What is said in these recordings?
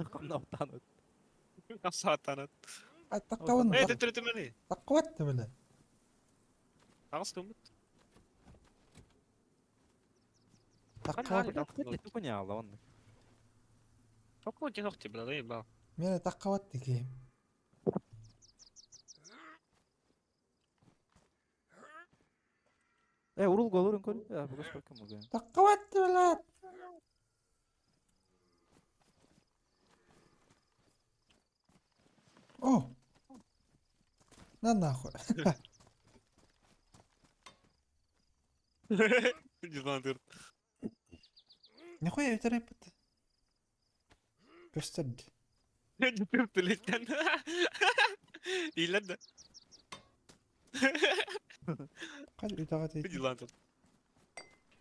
Хамнаптаан. Саатанат. Таққабын. Эй, төттөрүтүмэни. Таққабат бile. Аҕыс гыммыт. Таққабат. Туку не алла онно. Токко дьиһохти бла бал. Мен таққабат диким. Э, урул голорун көр. Я, бүгүс көркөм бүгүн. Таққабат бile. О! На нахуй. Не знаю, ты. Нихуя өтөрөйпүт. Көстөрд. Түлеттен. Дийлер да. Кал үтәгә тейт. Дилан тут.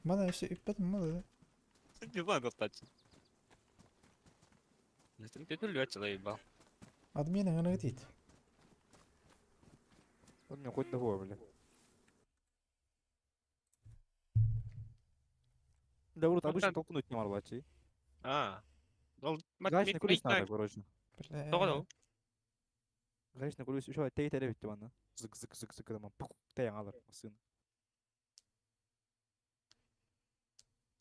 Мана өсө үппәт малы. Дилан тут. Төтүлү Админ ыңырыгы тейт. Он мне хоть того, бля. Да, урут обычно толкнуть не могла, чи. А. Гаечный ключ надо, короче. Бля. Тоҕо Гаечный ключ еще тей теребит ана. Зык зык зык зык там пух тей алар сын.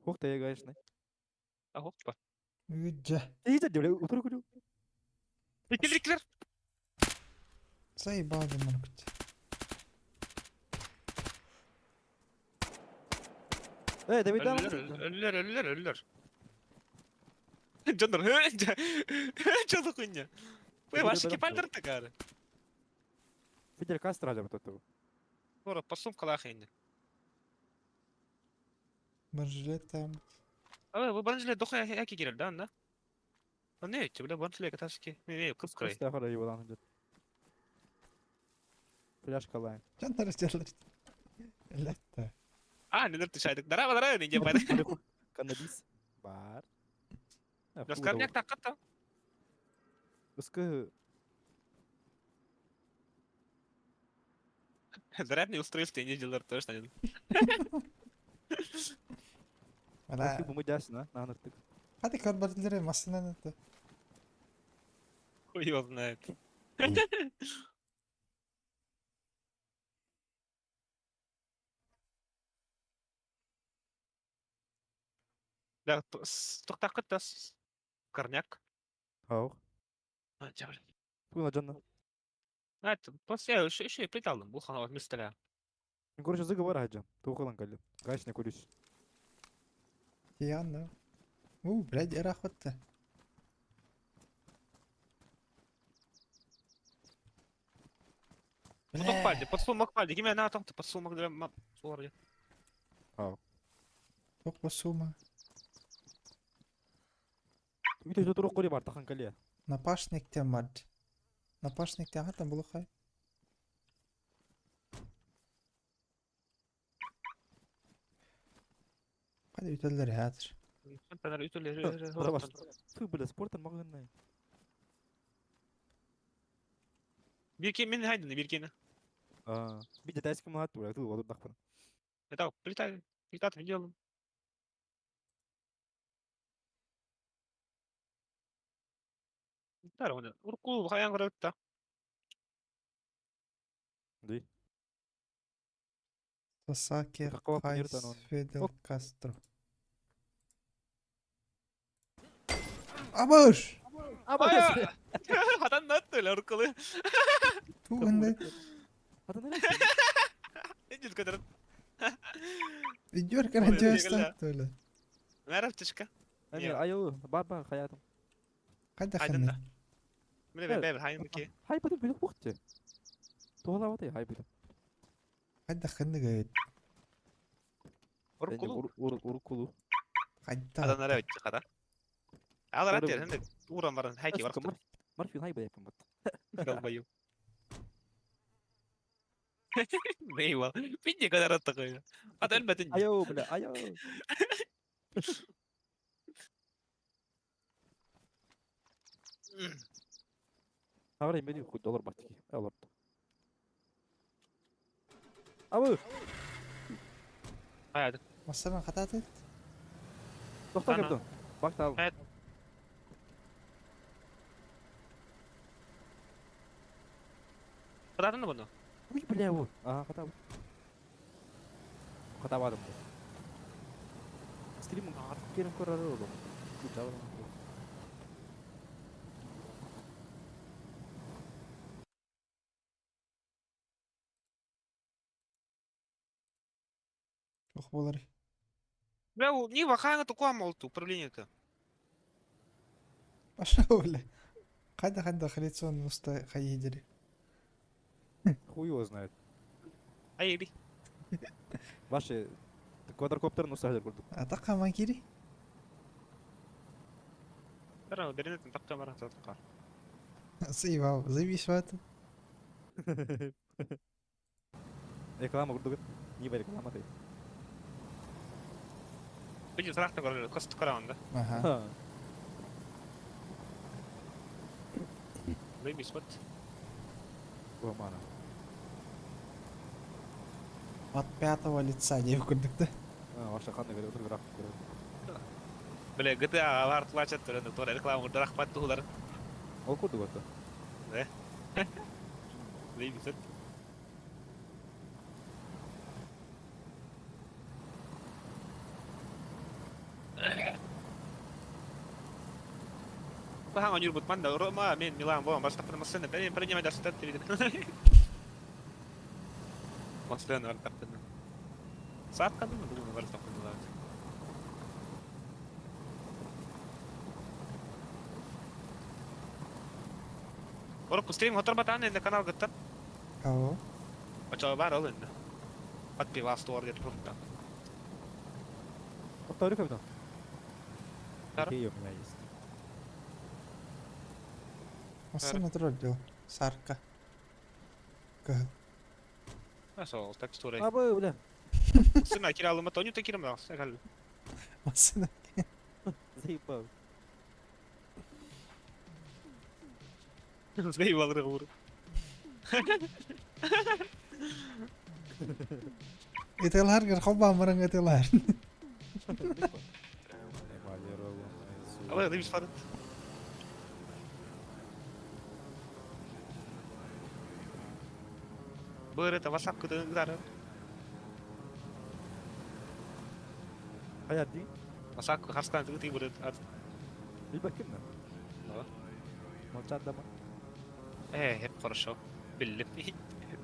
Хух тей гаечный. Ахоппа. Үджә. Тей да бля, утыр күлү. Икиликлер. Заебал мына күт. Э, Давид да. Өллөр, өллөр, өллөр. Дьоннор, чо хуйня. Ой, ваши кипальдер такары. Фидель Кастро алып тут. Ора, посум калахайны. Бронежилет там. А, вы бронежилет дохуя яки кирер, да, да? А не, бля, бронежилет каташки. Не, не, кыпкырай. Костя хара его дан идет. Фляжка лайн. Жантар жерлер. Летте. А, не дырты шайдык. Дара, дара, не жеп Каннабис. Бар. Раскарняк такката. Баскы Зарядные устройства не делают точно. Ана. Бу мыдясына, наныртык. Hadi көр масынан это. Хуй его знает. Да, тоқтақыт Корняк. Ау. А, чабр. Туна жанна. А, это просто я еще еще и приталдым. Бұл хана мистера. Короче, заговор хаджа. Тухалан калли. Гаечный ключ. Тиянна. У, блядь, рахватта. Поток пальди, подсумок пальди. Киме на тоқты подсумок для ма. Солар. Ау. Ток басума. Үйтө турук кори бар тахан калли. Напашниктен бар. Напашниктен хатан булухай. Hadi үтелер хәзер. Фу, бля, спортын магыннай. Бирке мен хайдын биркени. А, биде тайскы мат, бля, ту вот дакпын. Это плита, плита делаем. Тара оны. Уркул хаян каратта. Ди. Сасаки Такого Хайс понерта, но- Фидель Кастро. Абыш! Хатан натты уркулы. Тугында Хатан Эдил кадар. идёр Ой, карантин төле. Мәрәп Әмир, айыл, бар бар хаятым. Кайда Хайдын ханны? да. Міне бәбір хайын ки. Хай бутын билек бухты. Тула ваты хай бутын. Кайда ханны гайт. Уркулу. Ур уркулу. Кайда. Адан ара өтчі қара. Алар аттер, хэнде уран барын хайки бар. Морфин хай бутын бат. Долбою. Нейвал. Пинде кадар атты қойы. Ат өлбәтін. Айо, бля, айо. Агар эмени хуй доллар баттики. Алар. Абы, Хаяды. Масырын хататы. тохта Ана. кептон. Бак тал. Хайт. Хатаатын да бұны? Ой, бля, вот. Ага, хатабыт. Хатабадым. Стрим артып келин көрөр олом. Ох буолар. Бля, не вахаҥа тукуам олту управление-то. Пошел, бля. Хайда-хайда халицон уста хайидери. Хуй его знает. Айри. Ваши квадрокоптер ну сахар курдук. А так хаман кири? Тара беренетин такка баран сатыкка. Заебал. Заебись в это. Реклама курдук. Не реклама ты. Видео сарахта көрөр, косту караанда. Ага. Заебись вот. Романа. От пятого лица не курдук да. Ваша ханна говорит, граф көрөр. Бля, GTA алар тулачат төрөндө тора реклама курдук рахмат туулар. Ол курдук это. Заебись вот. Бахан онюр бут манда рома мен Милан бо бастапын масына бен принимай дастат три. Масына бар тапын. Саат кадым думаю бар тапын да. Орок стрим хотор батан энде канал гыттан. Кого? Ача бар ол энде. Подпивас туар деп турта. Повтори когда? Тара. Какие у меня есть? Массына турар дел. Сарка. Кыһыл. Асол текстура. Абы, бля. Сына киралыма тоню та кирам сагал. Массына. Заебал. Заебал рыгур. Италар гэр хоба маран италар. Алай, дыбис фарат. Быр это WhatsApp кыдыгдары. Hayat değil. WhatsApp хастан тыгы быр. Bir bakayım mı? Да. Молчат дома. Э, хеп хорошо. Билли.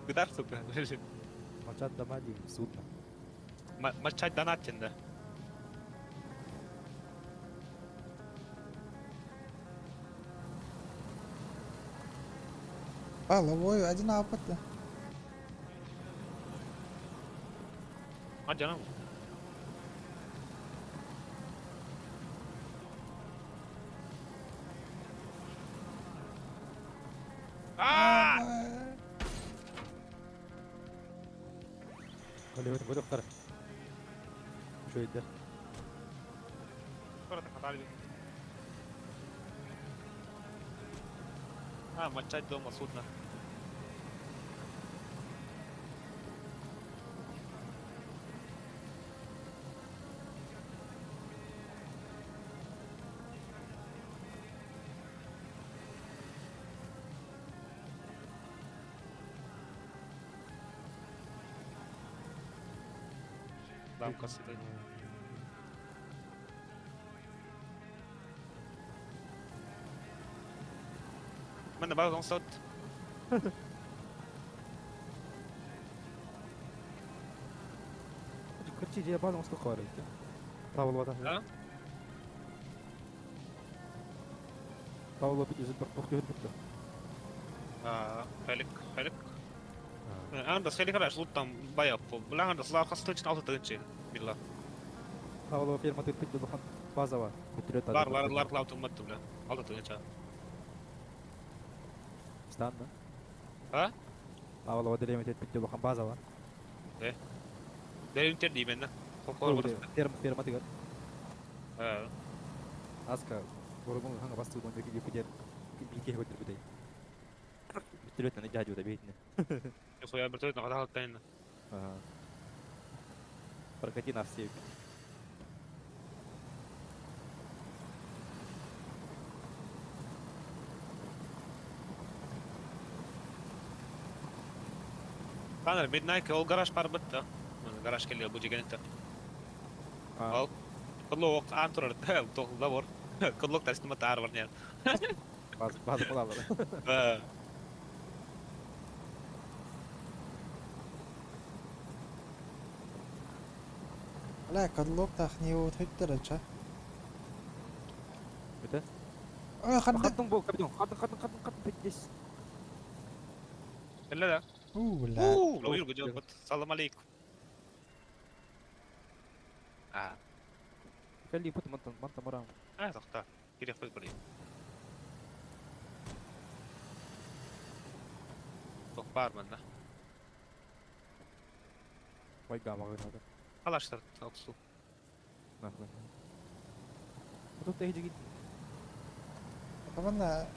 Гыдар сука. Молчат дома değil. Судно. Мачать донатин да. Баловой один апат. А жаным. Аа! Голливуд будет Что это? А, мочать дома судно. Дамка сидит. Мен бар сот. Кырчы же базон сток бар экен. Табылып атат. А? Табылып бит бир ток көрүп А, Хелик, хелик. Анда хелик араш луттан баяп. Булан анда слав хастыч алты тыгынчы. Билла. Табылып ферма тык бит бахан база бар. Бүтүрөт Лар лар лар лар тумат бля. Алты тыгынчы. Стан да? А? Табылып делеме тет бит бахан база бар. Деринтер деймен да. Кокор бар. Ферма ферма тыгар. А. Аска боргон ханга басты бон беки күдер. Бике хөтөр бүтей. Бүтүрөт на жажу да бейтне. Хуя бир төрт кадалып тайын. Ага. Прокати на все. Канар Midnight ол гараж барбыт да. Гараж келли бу дегенте. Ол Кыдлок аан турар да бар. Кыдлок тастыма таар бар не. Баз баз булалар. Бля, кадлок тахни вот хоть Бите. Ой, ханды. Хаттың бол капитан. Хаттың хаттың хаттың хаттың пиздец. Элле да. У, бля. У, лойр гудел бут. Салам алейкум. А. Калли пут мантан мантан барам. А, тохта. Кире хуй бри. Тох бар манна. Вай гама гына. Алаштыр оксу. Нахуй. Тут ты иди. Манна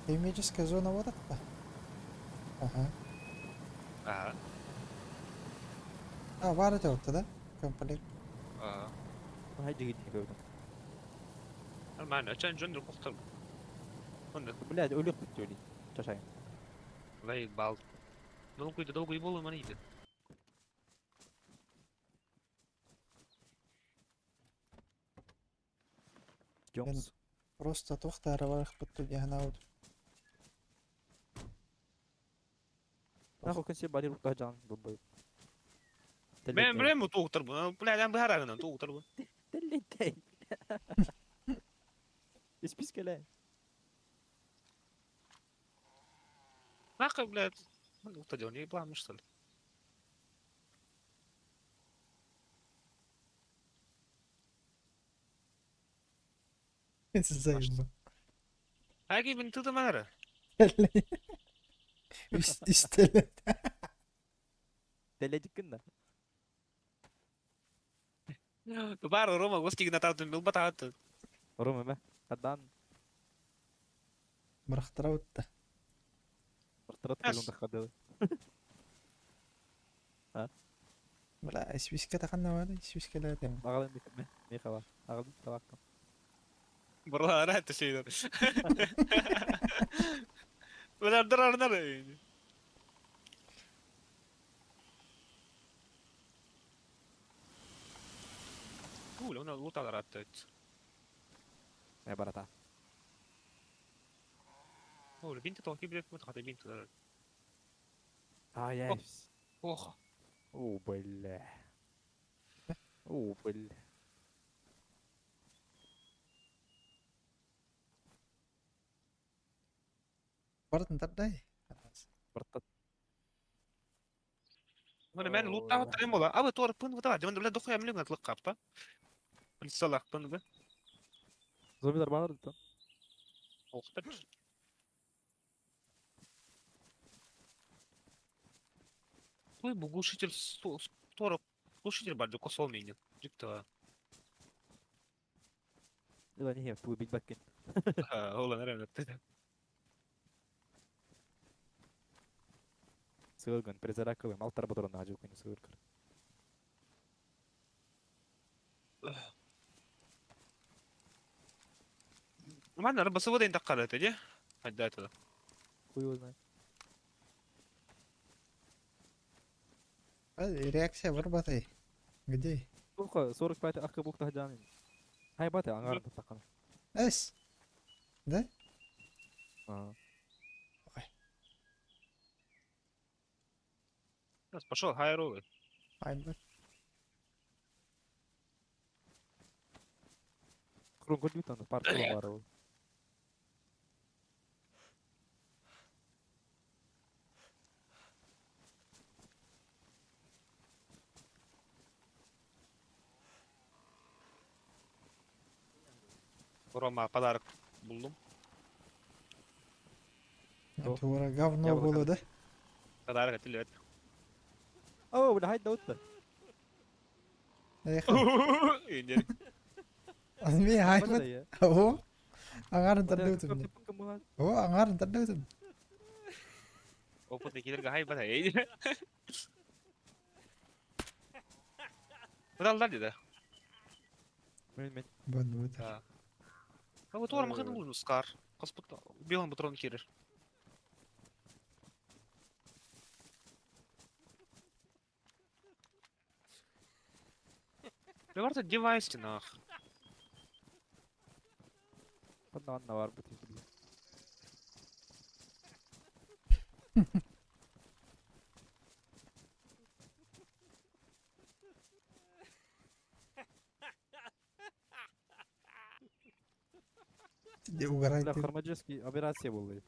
химическая зона вот это. Ага. Ага. А, бар это вот, да? Комплект. А. Хай дигит капитан. Нормально. Чан жонdur кохтор. Онда Блядь, өлөк бүттү Чашай. вай бал. Долгуйда долгуй болу мана иди. Джонс. Просто тохтары бар бутты дияна вот. Нахуй консе бари рука жан дубай. Мен билем туктор бу. Блядь, ан бахарагынан туктор бу. Теллетей. Испискеле. Нахуй, блядь. Ута дело, не план, что ли? Заеба. Аги бин туда мара. Истеле. Теллетиккин да. Бар Рома, госки гнатав мил батат. Рома ме. Хадан. Мырахтара утта. Портрет Ас. кылын тахады. Бля, свиска таханна бар, свиска ла тем. Багалын бит ме. Михала. Агалын табакка. Бурла рат şeyler. Бля, драр нар. Кул, она лута рат. Э барата. Ол, бинт токи билет мут хата бинт. А, яйс. Ох. О, бля. О, бля. Бартын тардай. Барта. Мына мен лута трем бола. Абы тор пын вата. Дем бля дохуя млюг атлык капта. Салах пын б. Зомбилар бар да. Охтар. Ой, бу глушитель тора глушитель бар косол мейнин. Жикта. Ила не ту бит баккин. Ола наверное. Сылган презаракылым алтар батырын ажыл күнү сылгыр. Мана рыбасы вода инта карат, эди? Хайда это. Хуй его знает. Реакция вырбатай. Где? Сука, 45 акы букта жанын. Хай бата ангар таққан. Эс. Да? А. Пошел, хай роллы. Ай, Крун көрдүк парк бар ол. Рома подарок булдум. Тура говно было, да? Подарок от Илет. О, бля, хайда утта. Эх. Индер. Ми хаймат. О. Аңарын тардыбытым. О, аңарын тардыбытым. Опыт килерге хай бата. Куда деди? Мен мен. Бан вот. А вот ор махын нужно скар. Коспут билан патрон кирер. Барыта девайс нах. Ханна ханна бар бу тиһи. Де угорай Бля, ты. хромаджеский операция буолла.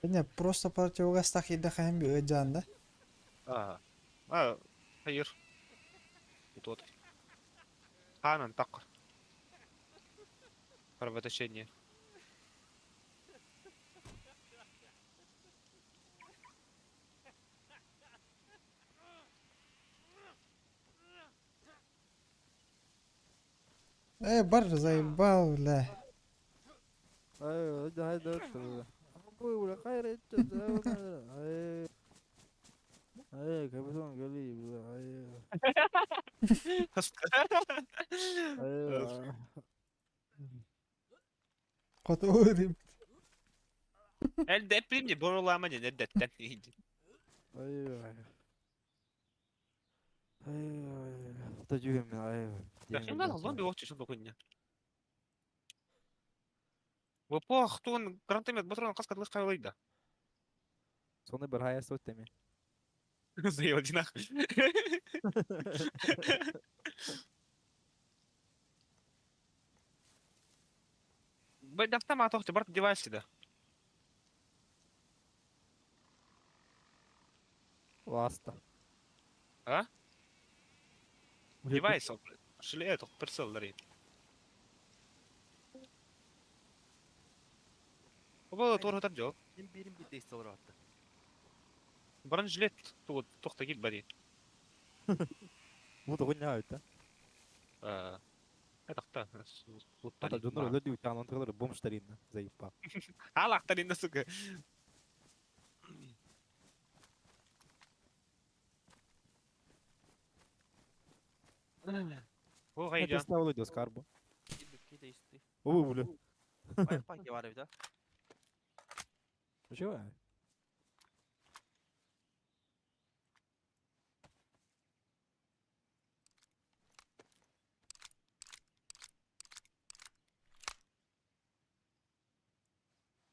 Не, просто противогаз так иде хаһан би ыдьаан да. А. А, hayır. Тут. Ханан так. Кровоточение. Э, бар заебал, бля. Хоту Elde примни боролама не деттен. Зомби вовче что хуйня. Вопох, тун гранатомет патрон каска длых кайлайда. Соны бір хаясы өттеме. Заел динах. Бля, автомат, ох ты, брат, девайс да. Ласта. А? Девайс, шле, это персел дарит. Оба тур хатар жол. Ким бирин бит дейсте олар атты. Бронежилет туохта кил барин. Бу тоҕунньаа өттө. Это Ата дьоннор өлөрдүү үттэҕин онтугалар бомжтаринна заебал. Алахтаринна, сука. О, Это гайда. ставлю дос карбо. Кибикки дейсти. О, бля. Байпаки бар эбит, а? Чего?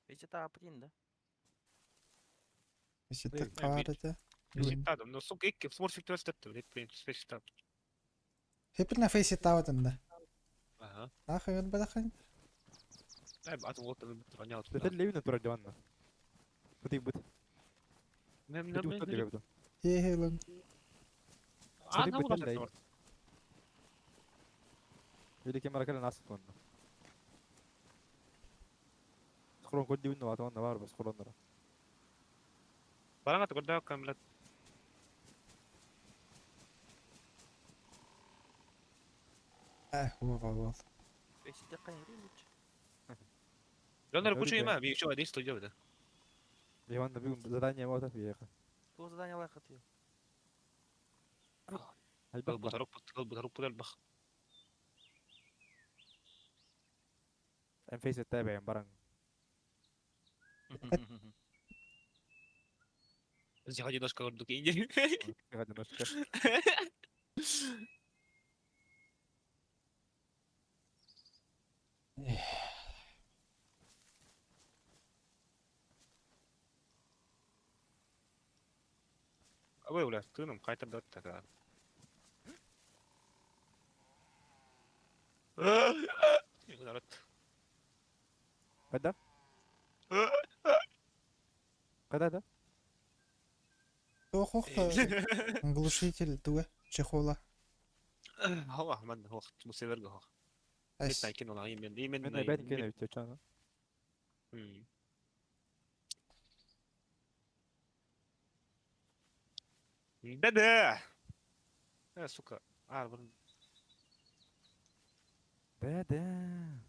Бече таапытын да. Иситте Эй, каарыта. Фейситтадым. Ну, сука, икки смурфик төстөттү, блядь, блин, фейситтадым. Хеппин фейситтаабатын да. Ага. Ахын бадахын. Ай, атын вот ронял. Это левина турар диванна. Бутый бут. Бут. Хе-хе-лын. А, ну, вот Или кемара кэлэн ас туонна. Скорон кодди үннө атуанна бар бас скороннора. Бараңа тогда камлет. Эх, уға Бече кайры лучше. Жонор Говорит, кучу да. има, би еще один студия да. Диванна бүгүн задание болот биэха. Туу задание лайкат ю. Албак бар. Бутарук бутарук бутарук бах. Эн фейс эттэ баран. Зиходи ножка ордук инди. Немножко. Ой, бля, тыным кайтар да так. Народ. Кайда? Кайда да? Тоқоқта глушитель туга чехола. Хова, мен хох, мусеверга хох. Эс. Бит найкин она именно именно. Мен бәтин кене бит чана. Да-да. Э, сука. А, блин. Да-да.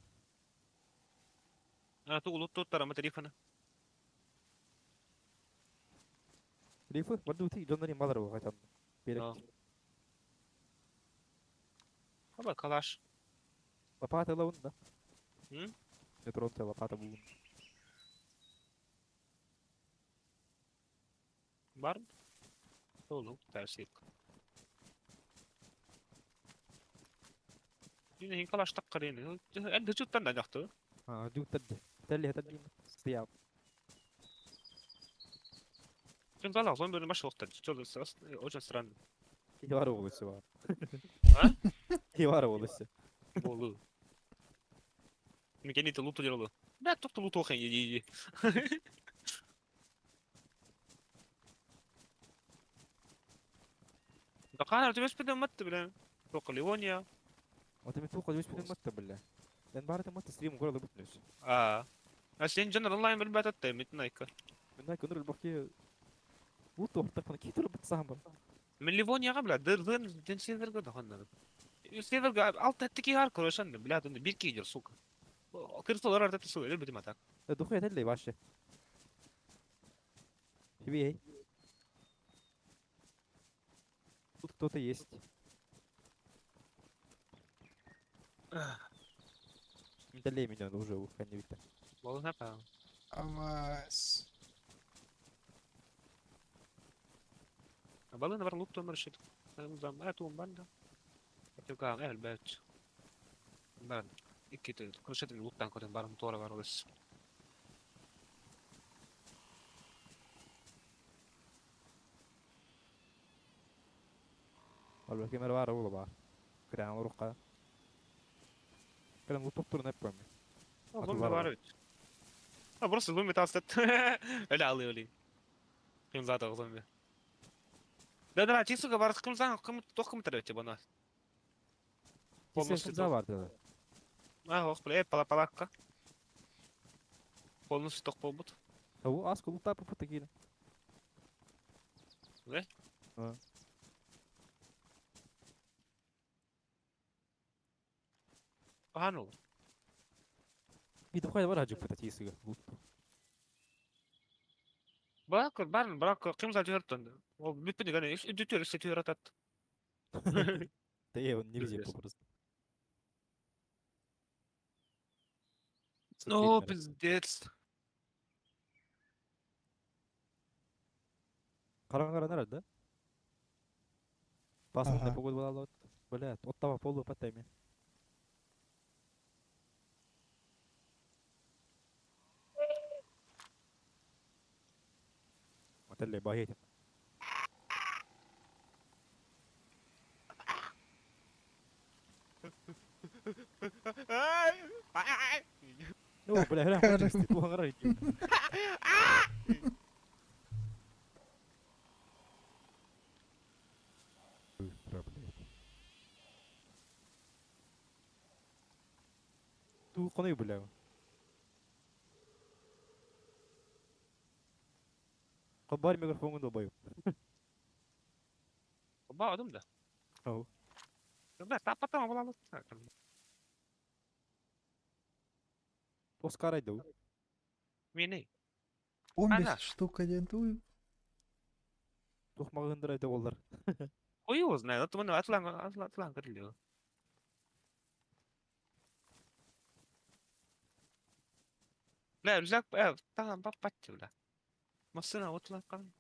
А, ту улут тут тарама телефона. Рифы, барды ути жоннори малар бу кайтан. Берек. А. Оба калаш. Лопата ылабын да. М? Метронтая лопата булун. Бар. Толук тәрсик. Дин хин калаш таккарин. Энди чуттан да жакты. А, дюктер. Телли это Стоял. Ким калаш, он бир маш вакытта. Очень странно. Кивара волосы бар. А? Кивара волосы. Болу. Мекени луту делал. Да, только луту хен иди. Дакана ты бес матты бля. Только Ливония. Вот эми туqa өспүтүн матта биле. Мен бары матта стрим көрө бүтүнүс. А. А сен жана онлайн бир бат атты митнайка. Мен көңүл бакы Луту ортакны китер бит сам бар. Мен Ливонияга бля дырдын ден серверге да ханна. Серверге алт эттики har көрөшөн бля бир кейдер сука. Кырсалар артып су эле битим атак. Духу этелли башы. Хибей. Тут кто-то есть. Металлей меня уже уханивит. Болу напа. Авас. Балын бар лук томыр шит. Зам атум банда. Тюка эл бэч. Бар. Икки крышетин луктан көрөн барым тора бар олыс. Алба кемер бар ола бар. Кран урукка. Кран лутуп турун эп койм. Зомби бар бит. А просто зомби тастат. Эле алы оли. Ким заты зомби. Да да, ти сука бар ким зан ким тох ким тарете бана. Полностью бар да. А, ох, бля, пала палакка. Полностью тох болбут. Ау, аску лута по такие. Да? А. Анул. Би духай бар ажып бата тиисиге. Луту. Барак бар барак ким зал жөртөн. Ол бүтпү деген үдүтөр сетөр атат. Да я он не везде Пиздец. просто. О, пиздец. Караңгара нарад, да? Пасмурная Ага. погода была, вот, бля, оттава полу по теме. Вот это багетим. Ну, бля, гра, Карам. Ту коны, бля. Кабар микрофонун долбоёб. Баадым да. Ау. Да, тапатам була. Оскар айдау. Мени. 15 Ана. штука ден туй. Тухмагындыр айда олар. Ой, его знает. Это мы атлан атлан атлан кырылы. Бля, рюкзак, там папатти, бля. Машина отлан кан.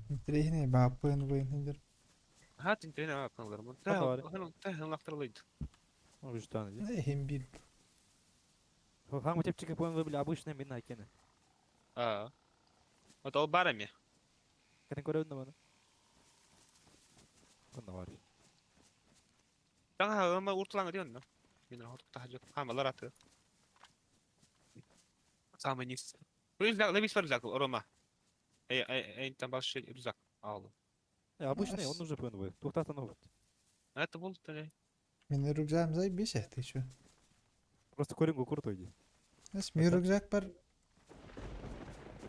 Интереснее, ба ПНВ инженер. Хат интернет акылар. Ата бар. Та, та, лактарлыйд. Ну, жутан иди. Химбил. Хам тепчик понял, бля, обычная мина кене. А. Вот ол барами. Катен көрөбүн маны. Онна бар. Жаңа ама уртлаңы дион да. Мен хотукта хажы хамалар аты. Самый низ. Рюкзак, лебис бар рюкзак, орома. Эй, эй, эй, там баш рюкзак. Ал. Обычный, он уже ПНВ. Тухтатан вот. Это был ты. Мен рюкзагым заебись, ты чё? Просто көрүнгө крутой ди. Эс ми рюкзак бар.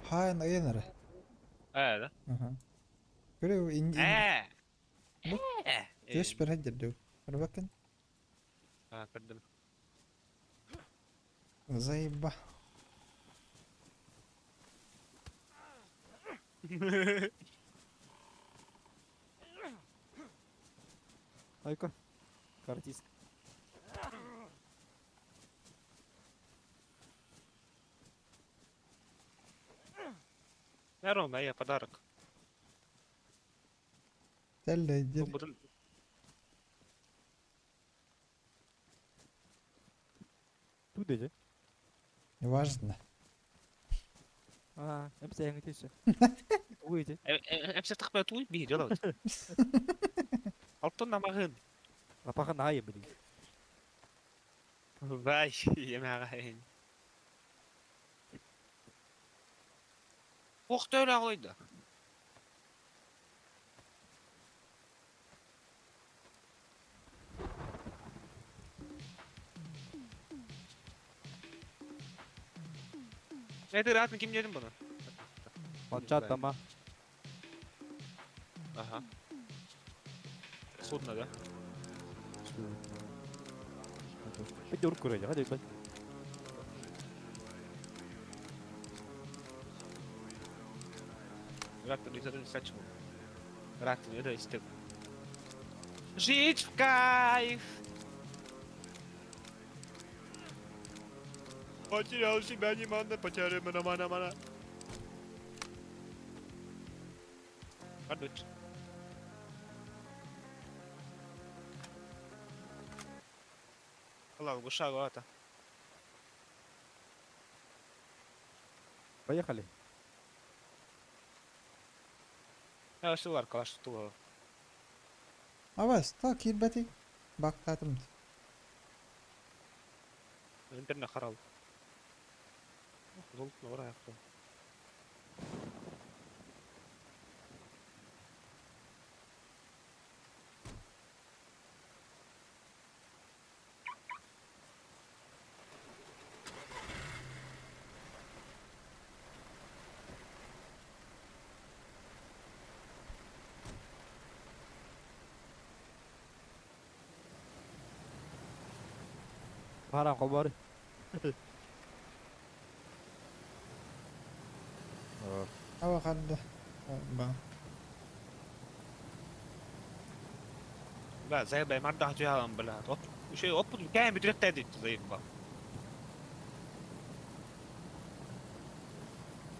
Хай, наверное. Э, да. Ага. Көрө ин Э. Бу? Э. Төш бер хәдер Рыбакын. А, кырдым. Заеба. Айка. Картист. Рома, я подарок. Тэллэйдир. Бутун Тут дежи. Неважно. Аа, эмсэ эҥитише. Уйди. Эмсэ тахпа туй би жолот. Алтын намагын. Лапахан аайы били. Бай, емагын. Ох, төлө агойда. Nedir rahat kim dedim bunu? Молчат дома. Ага. Судно, да? Пойди руку рейди, ходи, блядь. Рат, это истек. Жить в кайф! Потерял себя, не мана, потерял мана, мана, мана. Пардуч. Ладно, гушагу это. Поехали. Я сылар калаш тула. Абас, та киирбэтий. Бактаатым. Интернет харал. Золото на яхта. Харам холбары. Аба хадда. Ба. لا زي ما مرة جاها بلا شيء أوب كان بدرت تادي زي ما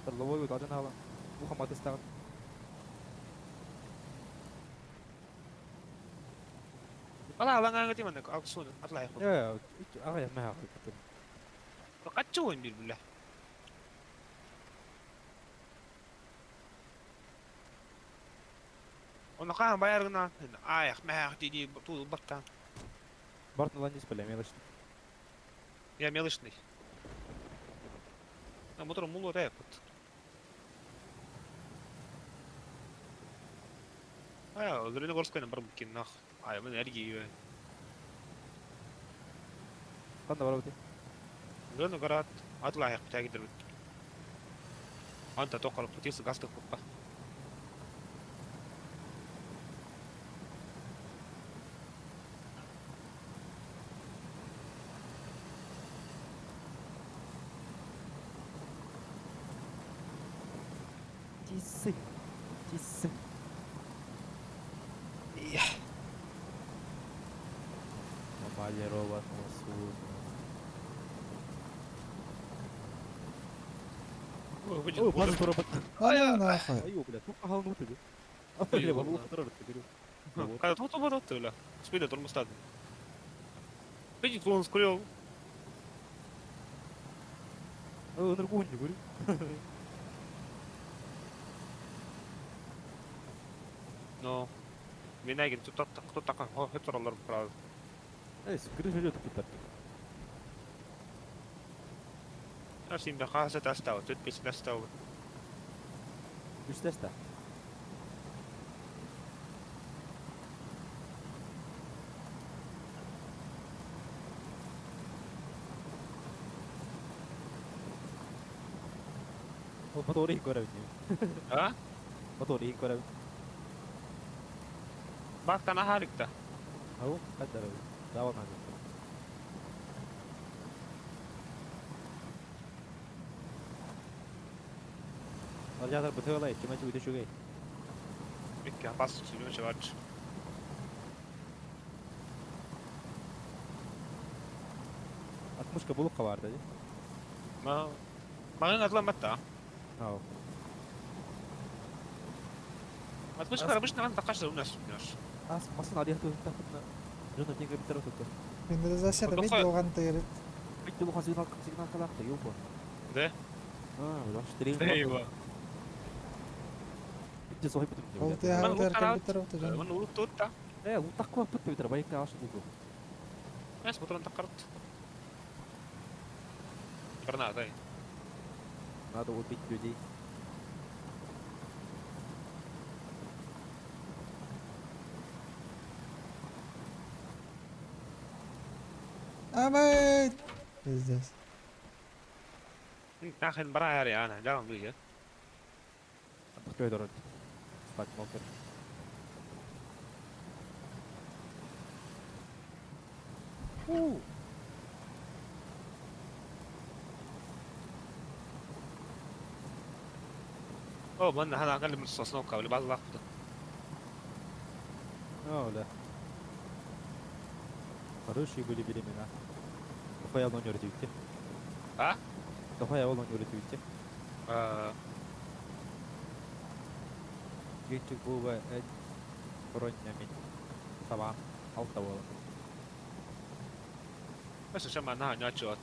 Орловой удадын ала. Ухам атыстагын. والله والله انا قلت منك اقصون اطلع يا اخوي Я, ага, я маа. قد شو نبيل بالله ونقاهم بايرنا آيخ ما دي دي طول بطة Барт на ланис бля, мелочь. يا ميلشني موتور مولو راكت اه درينا غورسكو نبر ممكن ناخ آه من ارجي Канда барабы. درينا قرات اطلع يا بتاعي دربت انت تقرب تيس قصدك بقى Тисы. Тисы. Намалировано судно. Ой, база робот. Ана нахуй. Аю, блядь, ну галну тебе. А, бля, бабло который Kada to to to la. Spida тормостат. Видит, он скурил. Ой, наркони, говорю. Но. Минагин тут так кто так хетролар правда. Эй, скрыжа идет тут так. Асим да хаса тастау, тут пис тастау. Үстәстә. Мотор их көрәбит. А? Мотор их көрәбит. Бактан ахаликта. Ау, каддар. Давай надо. Радиатор бытыалай, чымачы бүтэ үчүгэй. Икки апас сүлүмэ чабач. Отмышка булукка бар да. Ма Маңын атламатта. Ау. Отмышка обычно ман такаш у нас у нас. Ас масын адыяты тахытна. Жона тенге битер отуту. Минерализация Дохой. бит долган тыйрыт. Бит улахан сигнал сигнал калакта, ёпа. Да? А, баш тренинг. Эйва. Бит сохи бит. Ол Ман тыйар лутан компьютер оты жан. Ман улук тутта. Э, лутак куа пытты битер, байка ашы буду. Нас патрон такарт. Граната. Надо убить людей. Амай! Пиздец. Нахрен барайар я, она, да, он выйдет. Открой дорогу. Спать мокер. Фу. О, ман هذا اقل من الصوص ولا بعض اللقطة. О, да. Хорошие были времена. Дохуя он не А? Дохуя он не А, Гетчик буба эт бронями. Сава. Алта була. بس عشان معناها ناتشوت.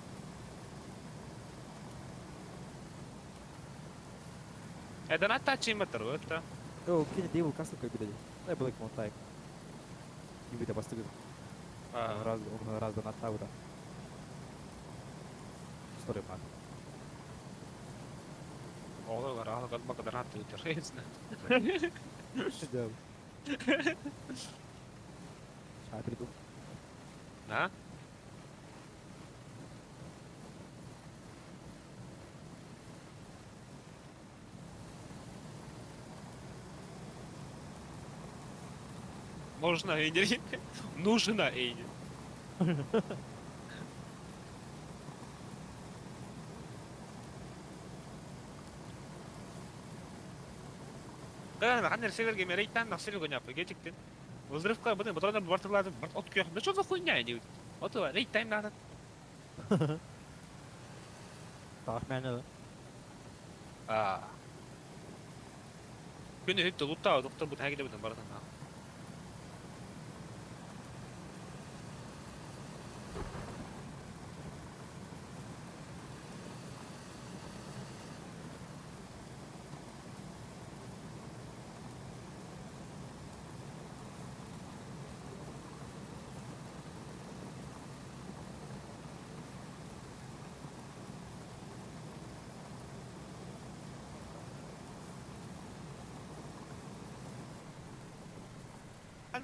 هذا not touching matter, what? О, кинь дейвил касту как бы Дай блэк монтайк. Не будет бастыгы. Раз, он раз на тавда. Сори, мат. والله راح قد ما قدرنا تويتر. Шатриту. ها؟ Можно Эйни. Нужно Эйни. Да, ханнер север геймерей тан на север гоня погетиктен. Взрывка бутын батрона бартылады барт от күйөх. Да что за хуйня они? Вот рейд тайм надо. Так, мәне. А. Күнү хөттө лутта доктор бут хагиде бутын бартын.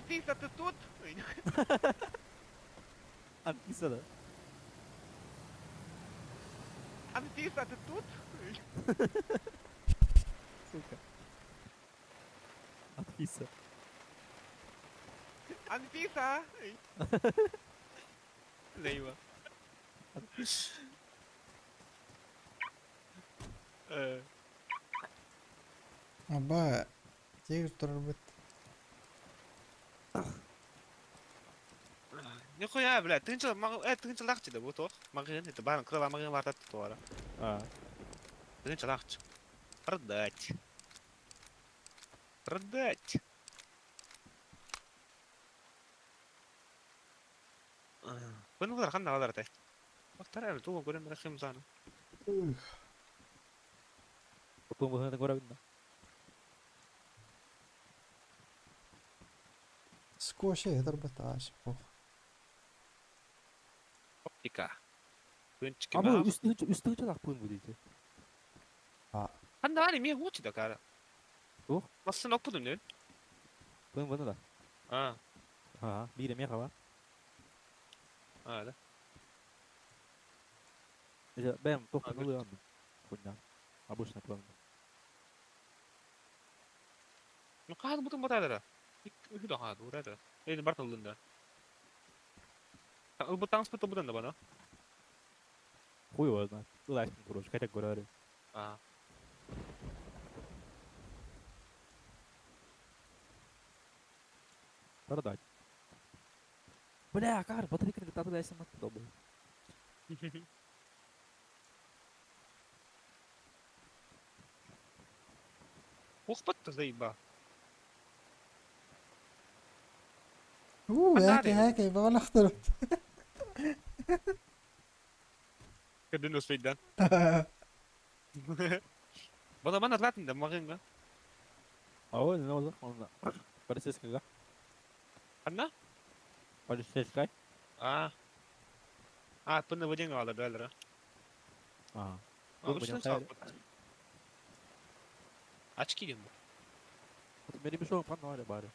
Анфиса, ты тут? Анфиса, да. Анфиса, ты тут? Сука. Анфиса. Анфиса! Лейва. Аба, тегір тұрыр бит. Нихуя, блядь, тынчыл, тынчыл да, вот, магазин, это баран, крыла магазин вартат туара. А. Тынчыл лахчы. Продать. Продать. Күн булар кандай алар тай. Бактар әле туган көрөм рахим заны. Потом выгнать көрөбүн да. Скоши, һытыр бит аш. Ох. Оптика. Күнчик. А бу үстү үстү чалак пун бу дейти. А, Кандай ани мен учи да кара. Тух? Масын окудум не? Пун буну да. А, А, бире ме хава. а, да. Это бэм А, только говорит. ну ладно. Хуйня. Обычно план. Ну каады бутун батадыра. Үхү да каады, урада. Эйди бар тылдын да. Бу транспорт будан да бана. Хуй его знает. Лайф, короче, хотя говорю. А. Продать. Бля, кар, батарейка татылайсың долбой. Ухпат заеба. Уу, Ханна яки арыйбыт. яки баҕана охторбут. Кырдын успейдан. Бана бана тлатын да магынга. А он, ну, он, полицейская, Ханна? полицейская. А. А, пына выден алар дәлер. А. А, Был үстен будем хайр. салып. Очки дим. Мени бишон панно бары.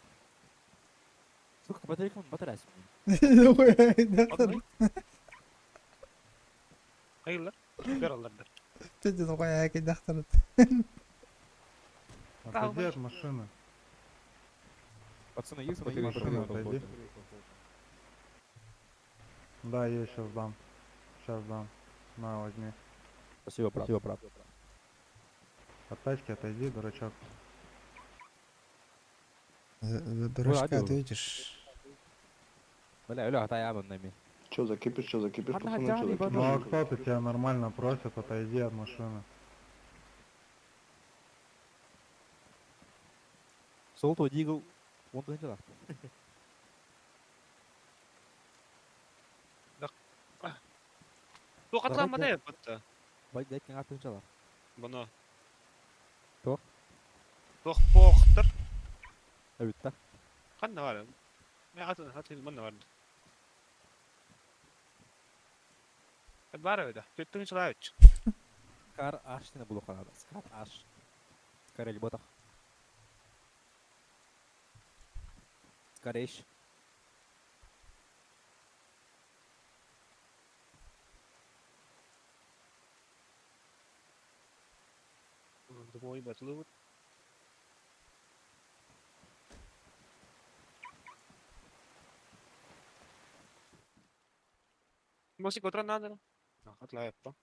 Сука, батарейка батарейка. Доктор, Хайла. Бер алар. ты такой яки доктор. Отойди от машины. Пацаны, есть От батарейка? машины отойди. Да, я сейчас дам. Сейчас дам. На, возьми. Спасибо, брат. Спасибо, брат. От тачки отойди, дурачок. За дурачка Ой, ответишь. Бля, бля, та я на Че за кипиш, че за кипиш, Она пацаны, че за Джани кипиш? Ну а кто ты тебя нормально просит, отойди от машины. Солто дигл. Он туда не Тоқатланма Давай, да бітті. Бай, дай кеңат тынчалар. Бұны. Тоқ? Тоқ поқтыр. Әбітті. Қанда бар? Мен атын атын мында бар. Бар öyle. Төттің жылай үч. Скар аш не булу канада. Скар аш. Скар эль ботах. Скареш. Думаю, батлы. Мосик отра надо. Атлай аппа.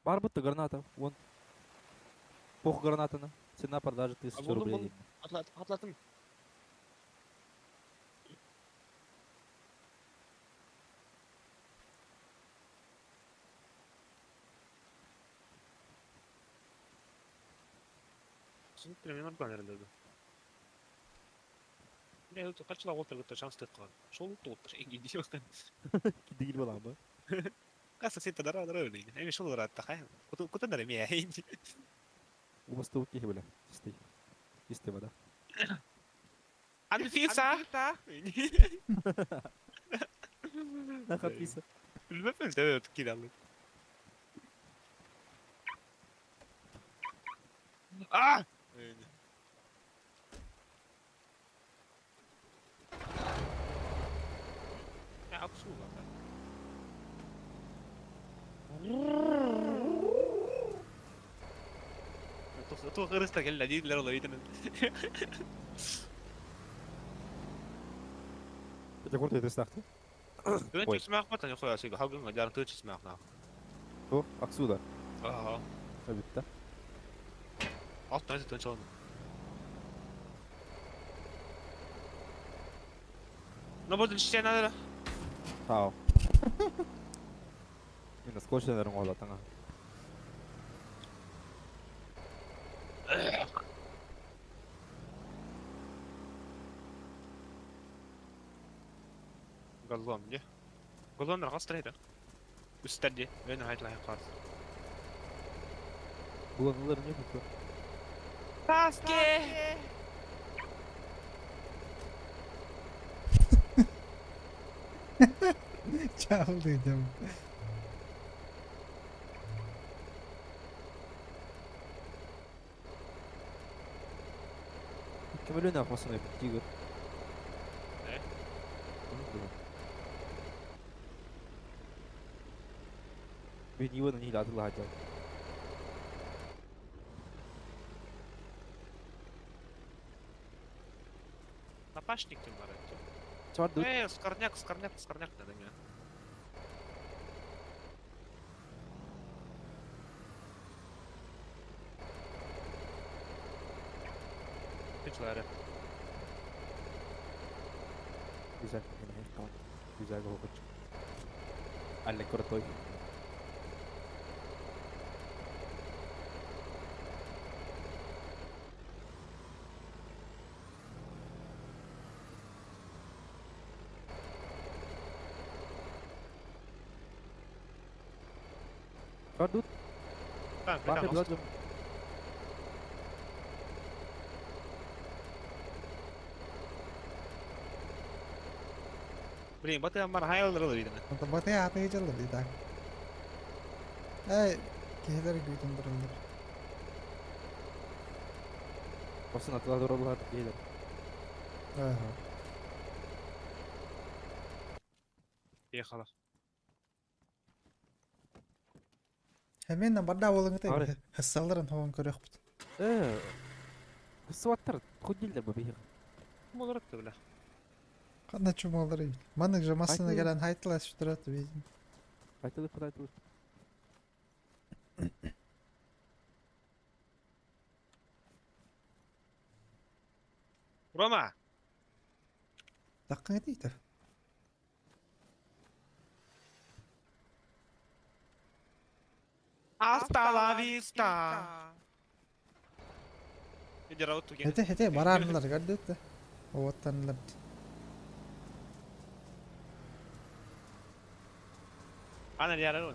Бар будто граната. Вон. Пох граната на. Цена продажи 1000 А вон, рублей. вон. Атлат, атлатым. Дигил баламы. Убастыбыт киһи бля. Чистый. Чистый вода. Анфиса! Нахаписа. А! Ya absurd Туох ырыста кэллэ дииллэр олойтын. Это курт это стахты. Тыын Ой. чүсмээх батан хуясыга хагын жар тыын чүсмээх на. Туох аксуда. Аа. Әбітті. Алт найсы тыын чолон. Но буду чтена надо. Тау. Мен скотч дәрін қолатаңа. Газлон где? Газлон рағас тұрайды. Үстәрде. Мен айтылай қаз. Буланылар не күтті? Саске! Чалды идем. Кім өлені ақмасын өпіп тигр. Э? Мен Ивана не атыла хотел. Напашник тем бар. Чар дуд. Э, скорняк, скорняк, скорняк надо мне. Geçilere. Güzel. Tamam. Güzel gol kaç. Alle крутой. Продут, Tamam, бахай tamam. бладжум. Блин, баты амар хайлар алыр идене. Онтон батыга аатыга дьаллар дии так. Эй, киһилэр күүтэн тураллар. Басын атыла доролар дийлер. Ага. Ехала. Хэмэн барда болыңытай. Ары. Хассаларын хоон көрөхпүт. Э. Суаттар худилдер бу бихи. Болар атты бля. Кандай чумалар эбит. Маннык же массына Айтыл. келен хайтылашып турат бизин. Айтылып айтылып. Рома! Таккың этейт. Hasta la vista! Иди раут туген. Хете хете барарнылар көрдөт. Оттанлар. Ана ярар.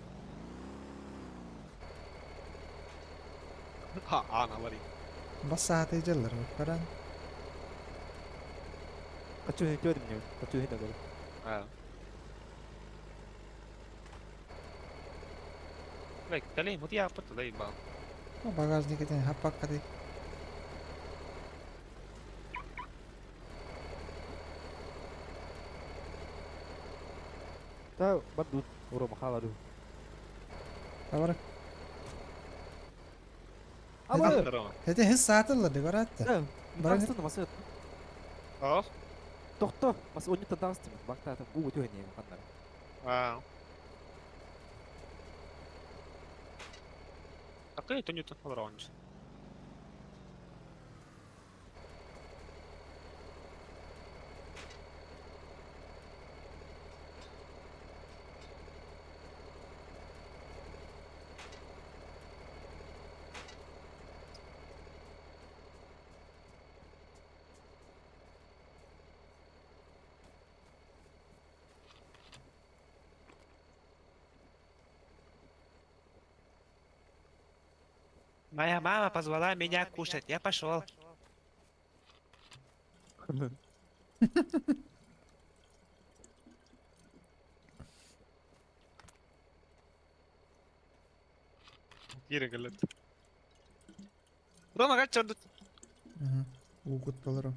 Ha, ana var. Бас сааты жаллар баран. Качу хитёдим не. Качу хитёдим. Ha. Бек, тали, мути япыт лей ба. Багажник этен хаппакка дей. Та бадут урома халару. Табар. Ама. Рома. Хете хес саатылар ди барат. Э, Баран- Баран маса Ох. тохто мас оньютан тагыстым. Бакта бу өтө не кандар. А. Такой то не то раунд. Моя мама позвала меня кушать, я пошел. Кире келет. Рома, как чё тут? Угут болор.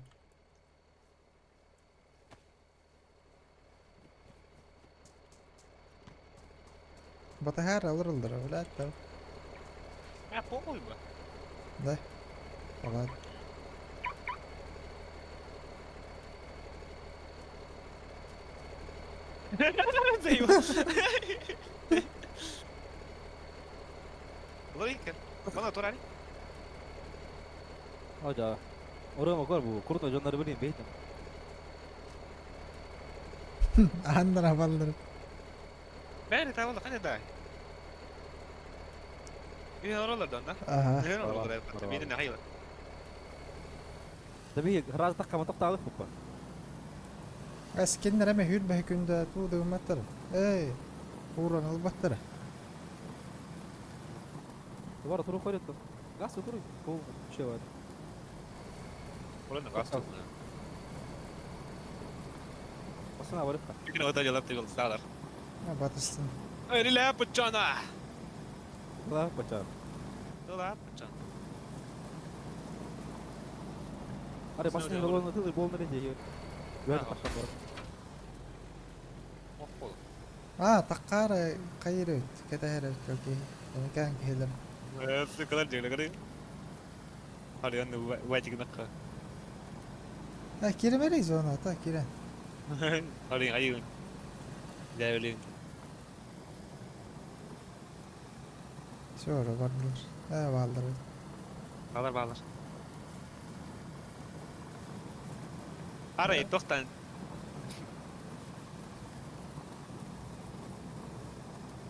Батахар алырылдар, блядь, да. Я похуй бы. Да. Ладно. Заебал. Логика. Мана турали. Ожа. Орома кор бу курто жондар билин бейтем. Аннара баллар. Бәрі табылды, қане дай. Мен оралардан да. Ага. Мен Барабан, оралардан. барабан. Мен хайла. Таби раз такка токталык бу. Эскиннер эме хүрбэ күндэ туудугуматтар. Эй, ууран албаттар. Бара туру койрот. Газ туру. Бу чего? Оралардан газ тут. Басына барып. Күн ота жалап тегел садар. Батыстын. Эй, пучана. Ла бача. Ла пучана. Аре басына болон тылы болна деди. Бәрі таққа барып. Ох, бол. А, таккара кайыр өт. Кетер өт көки. Эмкан келер. Э, сыкалар жегеле кары. Хари аны вайтик накка. А, киремери зона, та кирен. Хари айын. Жайылын. Все, бардылар. Э, балдар. Балар балар. Арай тохтан.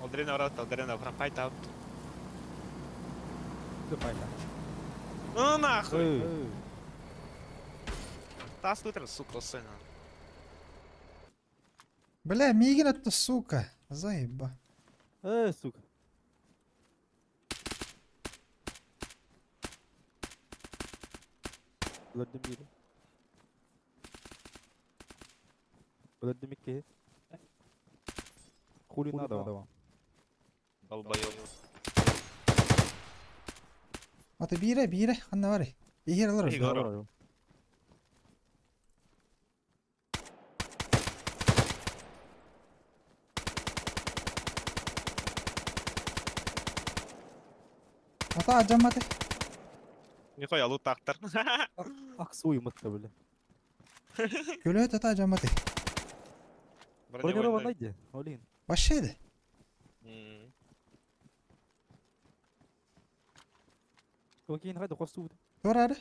Олдрин орот, Олдрин пропайт out. Ну нахуй! Тас вытер, сука, сына. Бля, миигин отто, сука. Заеба. Э, сука. Өлөрдүм биири. Өлөрдүм иккиһи. Хули надо вам. Долбоёб. Ата биирэ, биирэ, ханна барый? Иһир олорор. Иһир олорор. Ата адьамматы. Нихуя лутактар. Аксуй мытта бля. Көлөт ата адьамматы. Бронированный де, олин. Вообще да. Окей, хайда хосту. Тура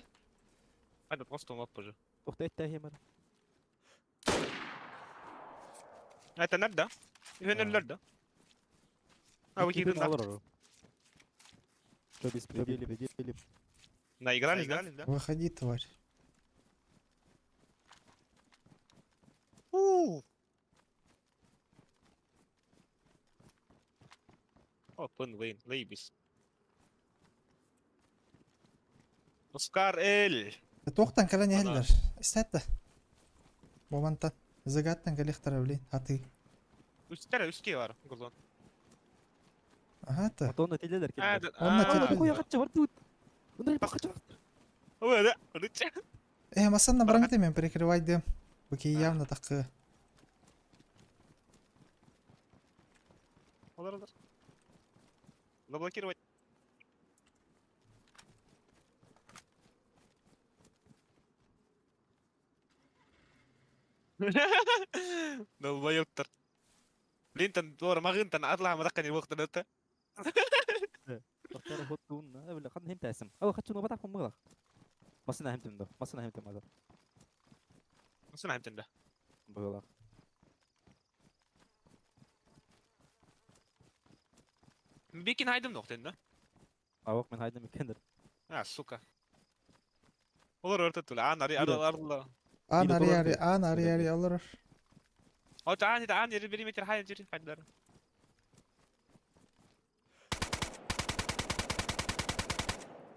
Хайда просто лаппа же. Тохта этте хемер. Это nerede? Yönürler А вы кидын Что беспределе, пределе. Наигрались, да? да? Выходи, тварь. У. О, пын вейн, лейбис. Оскар Эл. Туохтан кэлэн иһэллэр. Истээт да. Бу мантан. Зыгаттан кэлиэхтэрэ блин. Аты. Үстер, үске бар. Гулон. Ага та. Мотон этилер А, кэллэр. Онно да. Хуя хатча бар тут. Онда бакча. Ой, да. Рыча. Э, масанна бараҥыты мен перекрывайдым. Бу киһи явно такы. Олар, олар. Заблокировать. Долбоёбтар. Блин, тан дор магын тан атлаа мадаккани вақтан өтө. Тохтор хоттун. Бля, хан хим тәсим. Ау хатчу но батак мыла. Масына химтим да. Масына химтим ада. Масына химтим да. Была. Бикин хайдым ноқтен да. Авак мен хайдым икендер. А, сука. Олар өртөттүл. Ан ари ари арла. Ан ари ари ан ари ари олорор. От ан ан ери периметр хайын жери хайдар.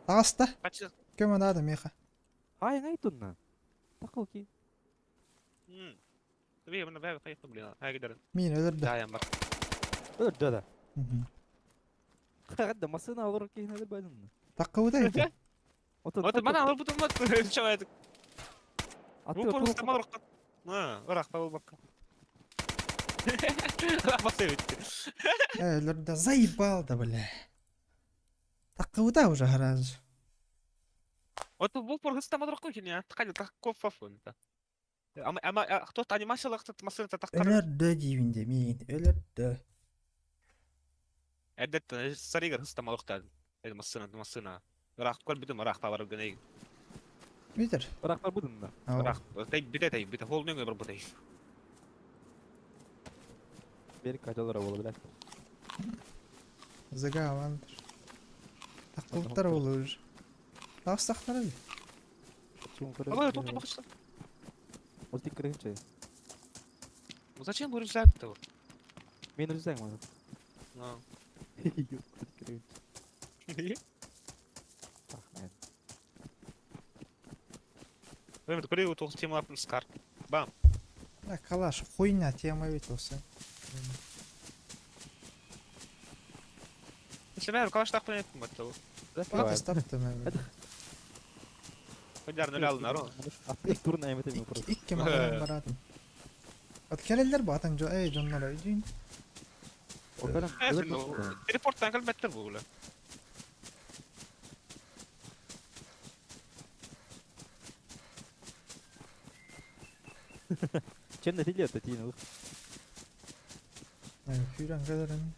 Таҕыста. Качы. Көмө наада миэхэ. Хай ngay тунна. Такыл ки. Тбие мына бәбе кайыкты блин. Хай гидер. Мин өлөрдө. Даян бар. Өрдө да. Мгм. Хагда масына олор ки хинадыр байдын. Таккыбыта ити. От мана алып бутун мат. Чавайдык. Бу просто мал ракка. А, ырак табыл бакка. Рахмат бит. Э, өлөрдө. Заебал да, бля. Таккыбыта уже гараж. От бу просто мал ракка кин я. Кайда такков фафун. Ама ама кто анимациялык масына таккар. Өлөрдө диибин де миигин. Өлөрдө. Әдәттә саригар хыста малыкта. Масына масына. Рах кол битим рах табар геней. Бүтер. Ырак бар будун да. Ау. Рах тай бите тай бите хол нөңө бар бутay. Бер качалар бола билет. Зыга авандыр. Таккыбыттар болу уже. Таҕыстахтара би. Ала тохто бакчы. Ол тик киргинче. Ну зачем бу рюкзак-то? Мен рюкзак мана. А. Тик киргинче. Рахмет. Эми көрө тоғыз тема скар. Бам. Бля, калаш, хуйня тема ведь осы. Сен калаш тақпын еттім батты. Тастапты мен. Хыдар нөл алын аро. Аттык турна эметем просто. Икки маған барадым. От келелер батын жо, эй, жоннор өйдүйін. Телепорттан калбеттер бу була. Чем на тиле тин. Күйрен келерин.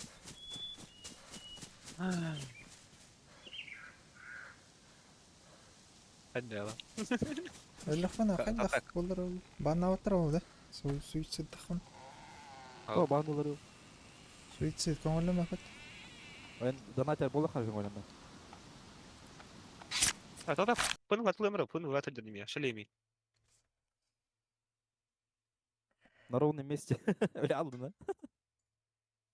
Хәдді ала. Өллөхпүнэ хайдах Так. буоллар ол бааннаабаттар ол да. Суицидтаххын. О, баандылары. Суицид көҥүллэмэппит. Эн донатер буола харгын ойлонно. А тогда пын ватлымры, пын ватадыр шалеми. На ровном месте. Бля, алдын, а?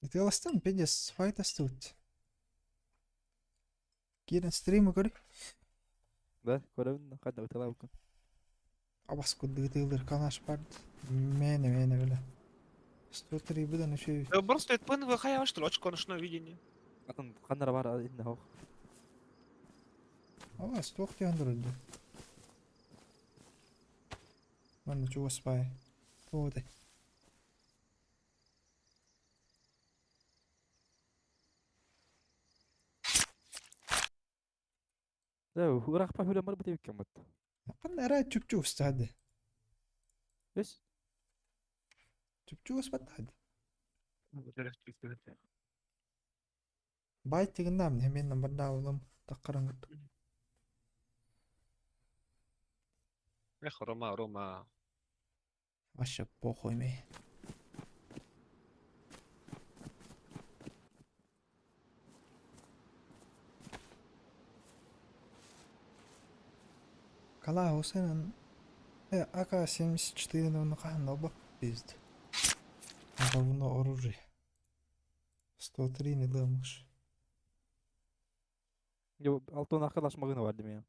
Ытыаластан пиздец файтастыбыт. Киирэн стримы көр. Да, көрөбүн, хайда ыталаабыккын. Абас курдук ытыылыр канаш бард. Мээнэ мээнэ бile. 103 быдан үчүгэй. Просто это пын выхая, что ли, очко ночное видение. Атын ханнара бар инне хох. Ала стох диэн турду. Манна чугас бай. Туодай. Да, ыраахпа хүлэн бар бит эбиккен бат. Ханна эрэ чүпчү устаады. Өс. Чүпчү устбаттаады. Бай тигиннам немен бардаулым таккарангыт. Эх, Рома, Рома. Вообще похуй мне. Кала Хусейн АК-74 ну хаан пизд. Говно оружие. 103 не дымыш. Yo, алтын акылашмагына бар дими.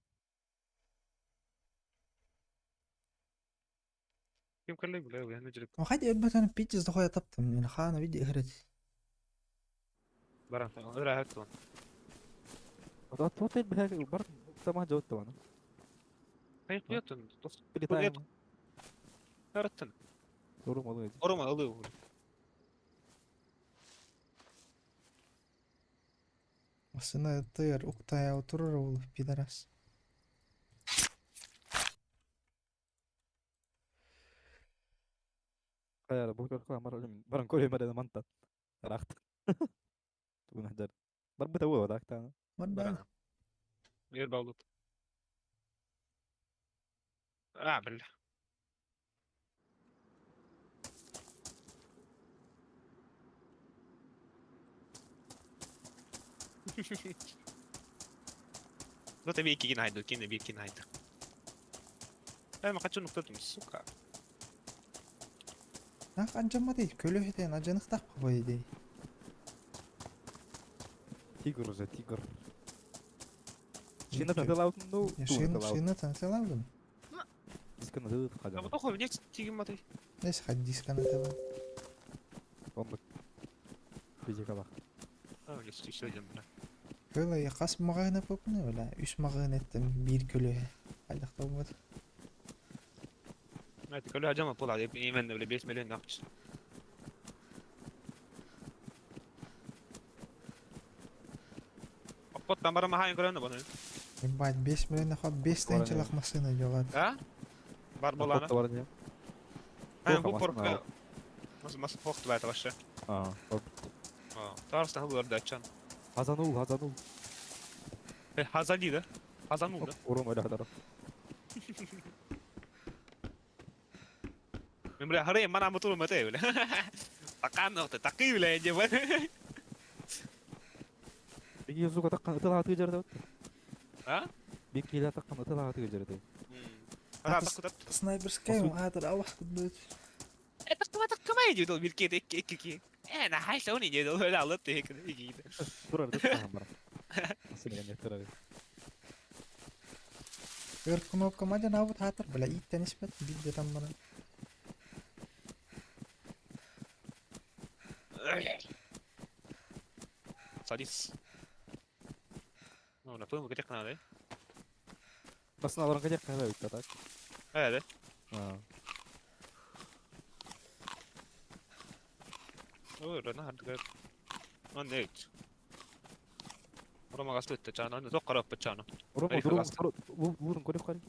Ким кэллэй бля, я нажрек. Хадди өбөтөн пиздец дохуя таптым. Мен хаана види хрет. Баран, ыра хаттон. Ата тот бля, бар сама жауап табаны. Хай куятын, тос. Прилетаем. Тараттын. Doğru mu alıyor? Рома алыы. Масына тыйыр уктая отурur ол пидорас. Хайара, бу көр бар баран көрөм бар манта. Рахт. Тугун хажар. Бар бу табы да та. Бардан. Ер баулут. А, бля. Ну ты бейки найду, кини бейки найду. Эй, хочу нуктатым, сука. Нах анжамады көлөһүтен ажаныктак по идее. Тигр уже, тигр. Шина татылаутын, ну, Шин шина татылаутын. Дисканы тылы А хаджан. вот охуй, мне тигр матай. Нес хад дисканы тылы. Онлык. Физикалах. А, мне еще один, бля. Көлө хас магына попны бля. Үс магын еттим бир көлөһө. Хайдах болбот. Это көлө ажама пола, именно, бля, 5 миллион нахуй. Оппот там барама хайын көрөнө бұны. Ебать, 5 миллион хат 5 тысячалах машина делает. А? Бар боланы. Бар не? Хайын бу Плохо, порка. Мас мас хохт байта вообще. А, Тарста хылыр дачан. Хазанул, хазанул. Хазали да? Хазанул да? Урум öyle kadar. Мен бля харай мана муту мате бля. Такан нохта такы бля же бля. Бики сука таккан ытылага тыгы жерде. А? Бики ла таккан ытылага тыгы жерде. Ара такы тат. Снайперская атыр алах будет. Это что так камай дедил бирке эки эки ки. Э, на хай сони дедил бля алып тек эки. Турар да бар. Сен турар. Өр кнопка мадя навут хатыр бля иттен испет бидде там бана. Садис. Ну, на пылмы где каналы? Басына аларың кадек кайда бит так. Э, да. А. Ой, рана хардгар. Он нет. Рома гасту чана, ну тоқара пчана. Рома дурум вурун көрүп карай.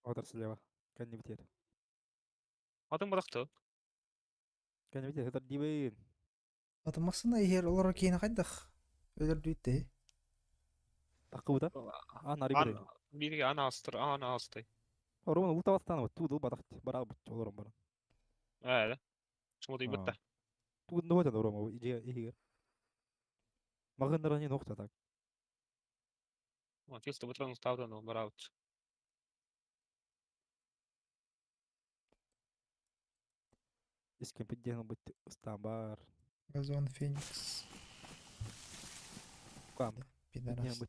Отыр слева. Кәнне битер. Атың бадакты. Кэннибит сытар диибин. Аты массыына иһэр олорор киһини хайдах өлөрдүүттэй? Таккыбыта. Аан арый Ан бирей. бииргэ аан аастыр, аан аастай. Оруон улуу табастаан туу батах бараабыт олорон баран. Ээ. Смотрибытта. Тугун нуотан Рома иһигэр. Маҕыннаран нохта так. Отец бытран устаабытан бараабыт. Искемпит диэн ылбыт ыстаан баар. Газон Феникс. Кам. Пидорас.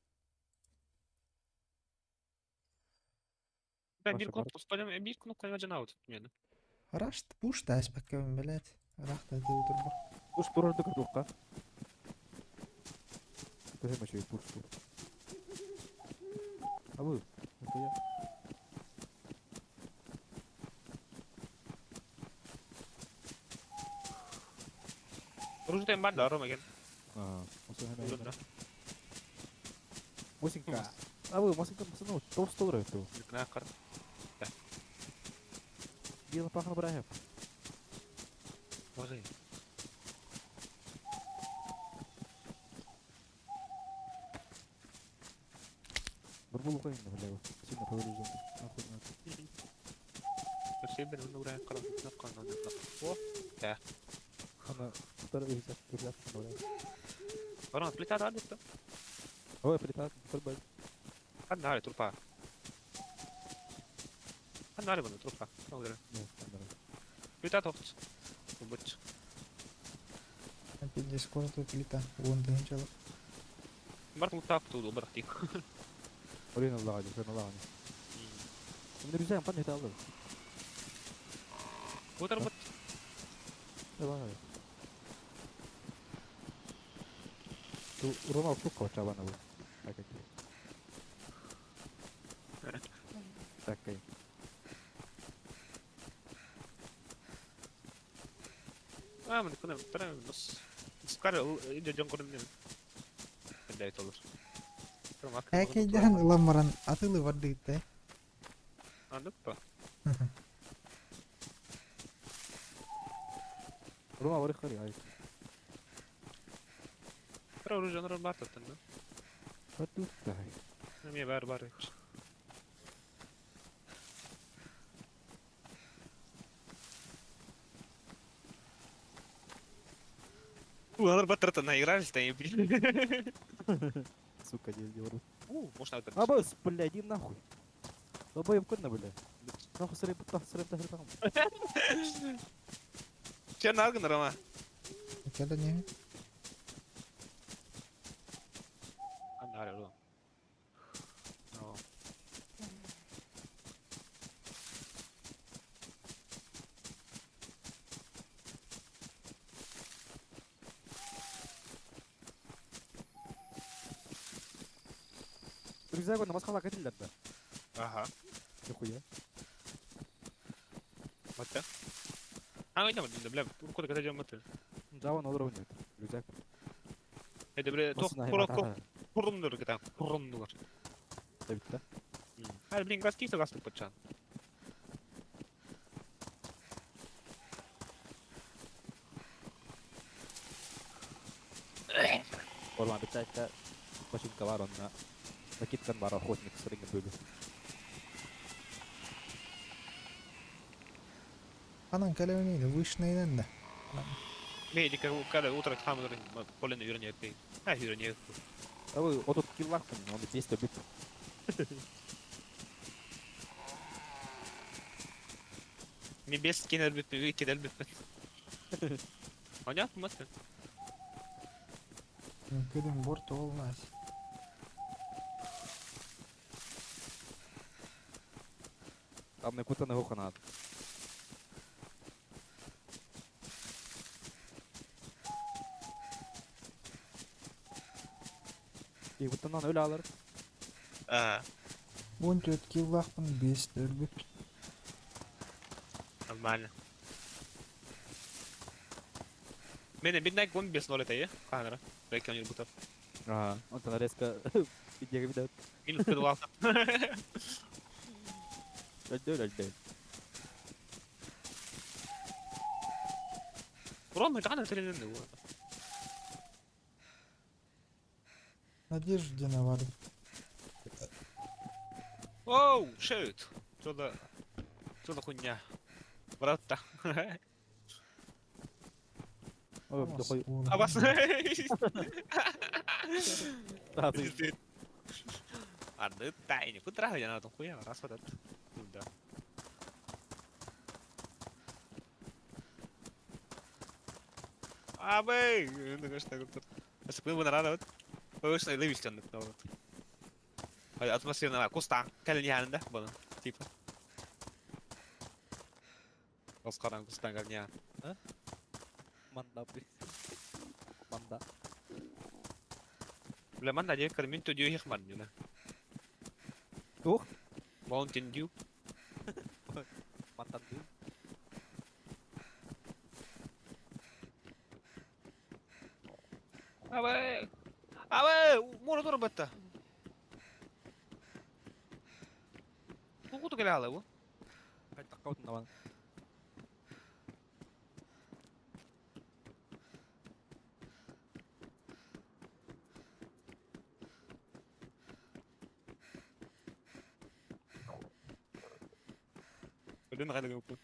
Да, биир кнопка биир кнопка дьанаабыт миэнэ. Рашт пуш тааспаккабын блядь. Рахта ты утурбар. Пуш турар да туохха. Төһө мөчөй пуш тур. Абы, это я. Оружие бар да, Рома ген. Аа, Мосинка. Абы, мосинка мосину толстолор эту. Нахар. Дело пахнет брахев. Боже. Бурбул қойын бля, сильно поврежден. Нахуй надо. Спасибо, ну ура, О, да. Она второй рюкзак, рюкзак, бля. Баран, плита да, да. Ой, плита, турбай. Аннаре турпа. Аннаре бана турпа. Плита тохт. Бут. Пиздец, скоро тут плита. Вон ты начала. Барт мутап туду барахтик. Орин Аллах, орин Аллах. من рюкзак пан это алды. Утар бут. Давай. Ту Рома тук чабана бу. Так. Так. А, من كنا ترى نص سكر иде жон көрүн Эндей толур. Әкейден ыламаран атылы бар дигитте. Андык па? Рома бар хari ай. Тара оружие норм бар таттан да. Батуттай. Эме бар бар. Улар батырта наигрались да и блин. Сука, здесь говорю. У, можно это. А бос, бля, иди нахуй. Долбоеб кодна, бля. Нахуй сырый бутах, сырый бутах, сырый Че нарган, Рома? Кеда не. Аннаре, Рома. No. Рюкзак он масхала катилдер да. Ага. Нихуя. Мата. А, идем, бля, куда когда идем мата. Жаван олар ойнойт. Рюкзак. Это бля, то курумдур кета, курумдур. Табитта. А, блин, газ кисо газ пачан. Орман битта башинка бар онна. Накиткан бар охотник сырыңы бөлү. Анан калемнейdi, вышнайдан да. Медика когда утро хамыр поле үйренет. А, үйренет. А вы отут киллахпын, он здесь бит. Ми бес кенер бит, кедел бит. Понятно, мат. Кеден борт олнас. Там не кута не гоханат. И кутанан өлө алар. А, 14 киллахпын, 5 өлбүт. нормально. Мене биднайк вон без ноль это е? Камера. Рекламир бутап. Ага. Он там резко видео видео. Минус 20. Өлдө өлдө. Рома, تعال نترين Надеждина var. Оу, shit. Что за... Что за хуйня? Брат, та. Ой, дохуй. А вас... Арды тайни. Куда я на том хуя? Раз вот этот. Да. Абэй! Асыкны нарада вот. Повышенный лывистен вот. Атмосферная куста. Калиньян, да? Было. Типа. Оскаран кустан калиньян. Манда, Манда. Бля, манда дьэ кармин то дьүөх марнюна. Туох? Mountain Dew. Мантан дуу. Абэй! Абэй! Мура тура батта. Тугу тугела бу. Хайдах наван. Блин, рада группы.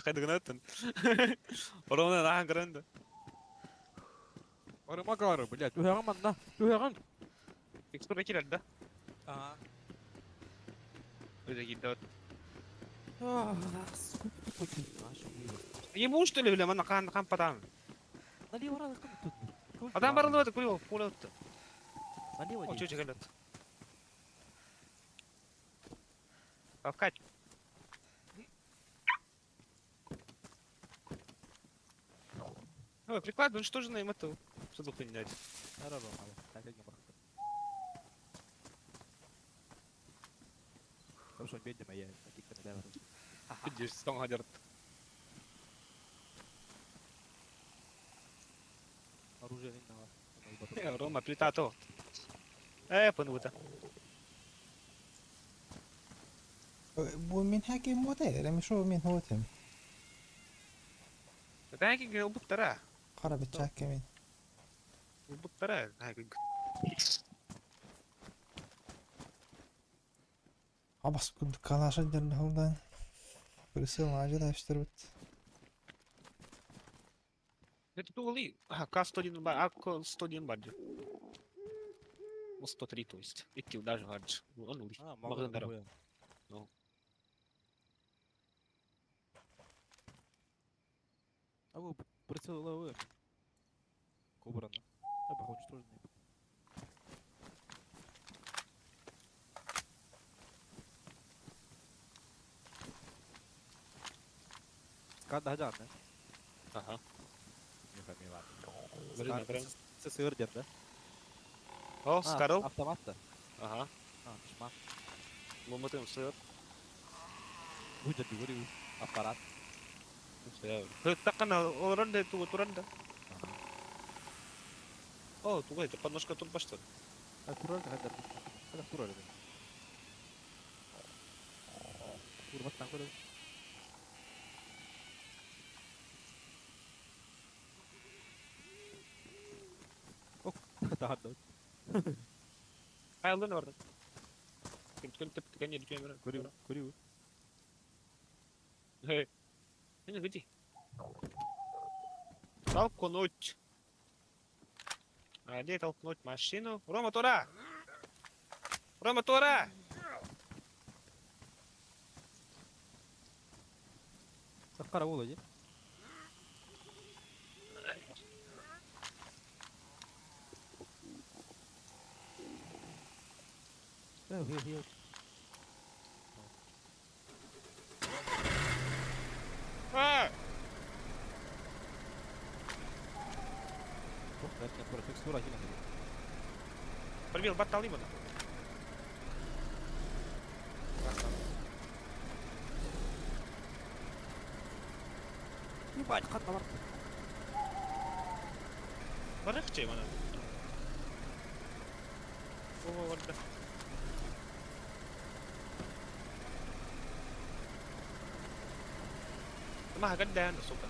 Хайдагнаттан. Ровно на гранда. Бары магары, блядь. Туһаҕын манна. Туһаҕын. Экспорт килер да? Аа. Öyle gitti. Ебу что ли, бля, мана кан кан патан. Налево рада тут. Адам барылды куйо, кулы. Налево. О, чё келет. Кавкать. Ой, приклад, ну что же на им это? Что за хуйня? Хорошо, бедный я таких не Пиздец, стон гадерт. Оружие не Рома, плита то. Панута. Бу мин хәки моте, реми шо мин хотем. Тәки убуттара. Кара бит мин. Убуттара. Абас күндүк канаша дерн хылдан. Присыл ажыда бит. Это тугали. А, К101 ба, а К101 баджи. Ну, 103, то есть. Идти даже гадж. Он ули. А, Магндаров. Ну. А вы прицел ловы. Кобра. А, похоже, тоже не. Скада жан, Ага. Да? СССР дед, да? О, Скарл. Автомат да? Ага. А, шма. Ломытым сыр. Будет говорю, аппарат. Такана, олранда, ту туранда. О, тугай, это подножка тут башта. А тураль хадar. Хадar тураль. Урбаттан көрөбүз. Ок, тахады. Айлын орда. Ким ким тип ткен еди кемер. Көрү, көрү. Hey. Не где? Толкнуть. А где толкнуть машину? Рома, тура! Рома, тура! Саккара болду, же. Here, here. А! Текстура кимэн. Пробил баттал именно. Ебать, хатна бар. Барыхчы мана. О, орда. Маһа көрдөөн, сука.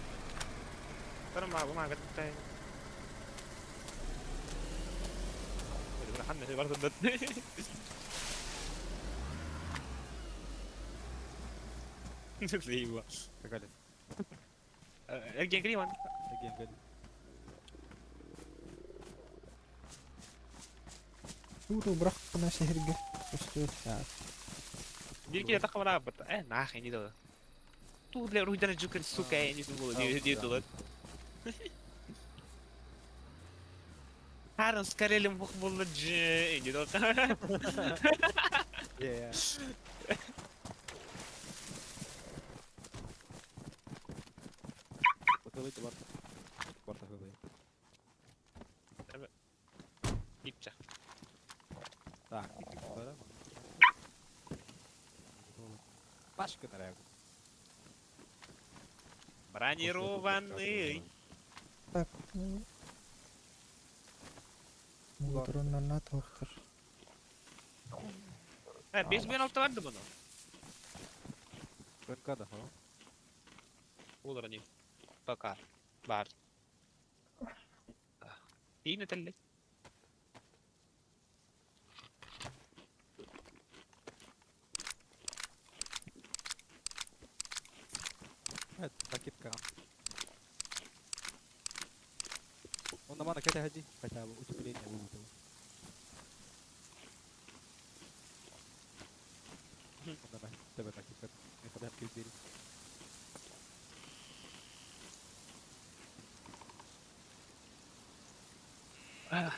Тara maha көрдөөн. Ханна бар. Лейва. Какали. Эрген Криман. Эрген кали. Тууру бырахпына шehirге көстүөт саат. Bir kere takım var бат. Э, нахуй не дала. Ту для руйдана жукер, сука, я не думал, не дала. Харан скорелем бух булды ж, не дала. Yeah. Bakılıydı var. Var takılıydı. Ипча. Так. Пашка нравится. Бронированный. Так. Мудронна тохтор. Ha, 5 milyon vardı bunu. ПНК да, ha? Olur hani. Bakar. Var. Yine telli. Evet, takip kan. Onda bana kete hacı. Kaç abi uçup bileğin ya bu. Onda ben tabi takip kan. Ne kadar keyif.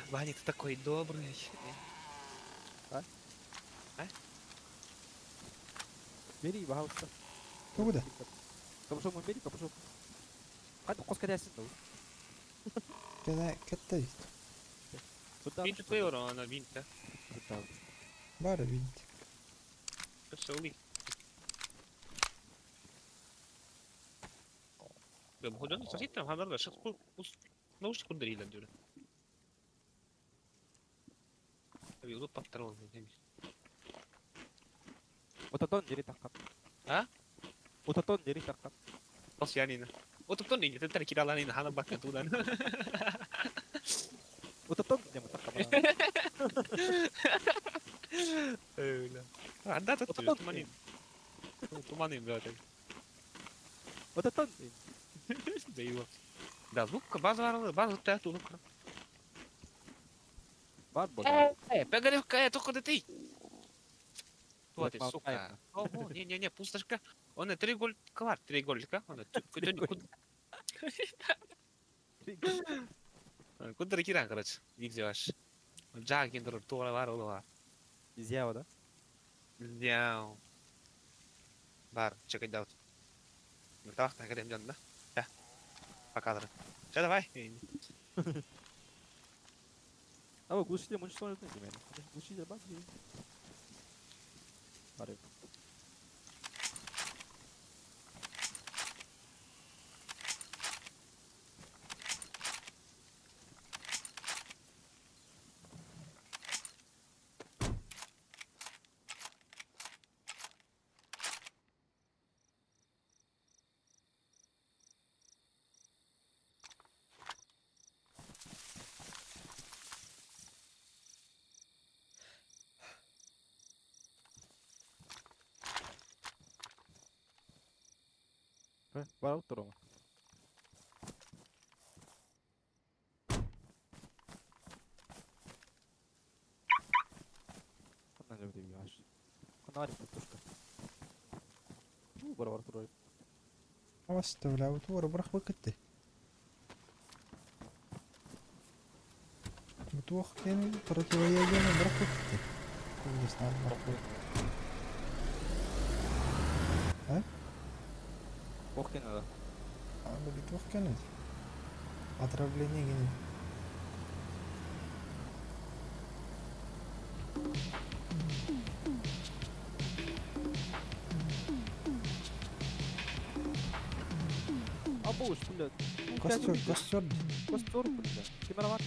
Ваня, ты такой добрый. А? А? Бери, пожалуйста. Тугуда. Капушок мы бери, капушок. Hadi koska dersin de. Кеде кетте дейт. Vinti tuo on vinti. Бар винт. Tässä oli. Hocanın sasittem hanlar şık наушник кудырилен diyor. Tabii ulup patlar olmuyor demiş. Ototon jeri takap. Ha? Ototon jeri takap. Nasıl yani? Ototon ne? Tetter kiralanın hana bakın tuğdan. Ototon ne takap. Öyle. Anda tutuyor. Tumanayım. Tumanayım zaten. Ototon. Eyvah. Да, звук база база тету лука. Var bu. Пегаревка, только да ты. Кто ты, сука? Ого, не-не-не, пустошка. Он три гол квар, три голика. Он куда киран, короче. Нигде ваш. Джагин друг, тура вар улова. Изъява, да? Изъяв. Бар, чекай даут. Мертвах на кадем да? Да. Показывай. Все, давай. Ama глушитель мунчу сонун değil mi? Глушитель bak. Var yok. Var otur ama. Ханна не буде. Ханна пустушка. Бар бар тур. Авастовля тууру бырахпы кетти. Туох кен противоядие бырахпы кетти. Не знаю, бырахпы. А? Ох кен да. А, били туох кен. Отравление ген. А буш, блядь. Костер, костер. Костер, блядь. Камераман.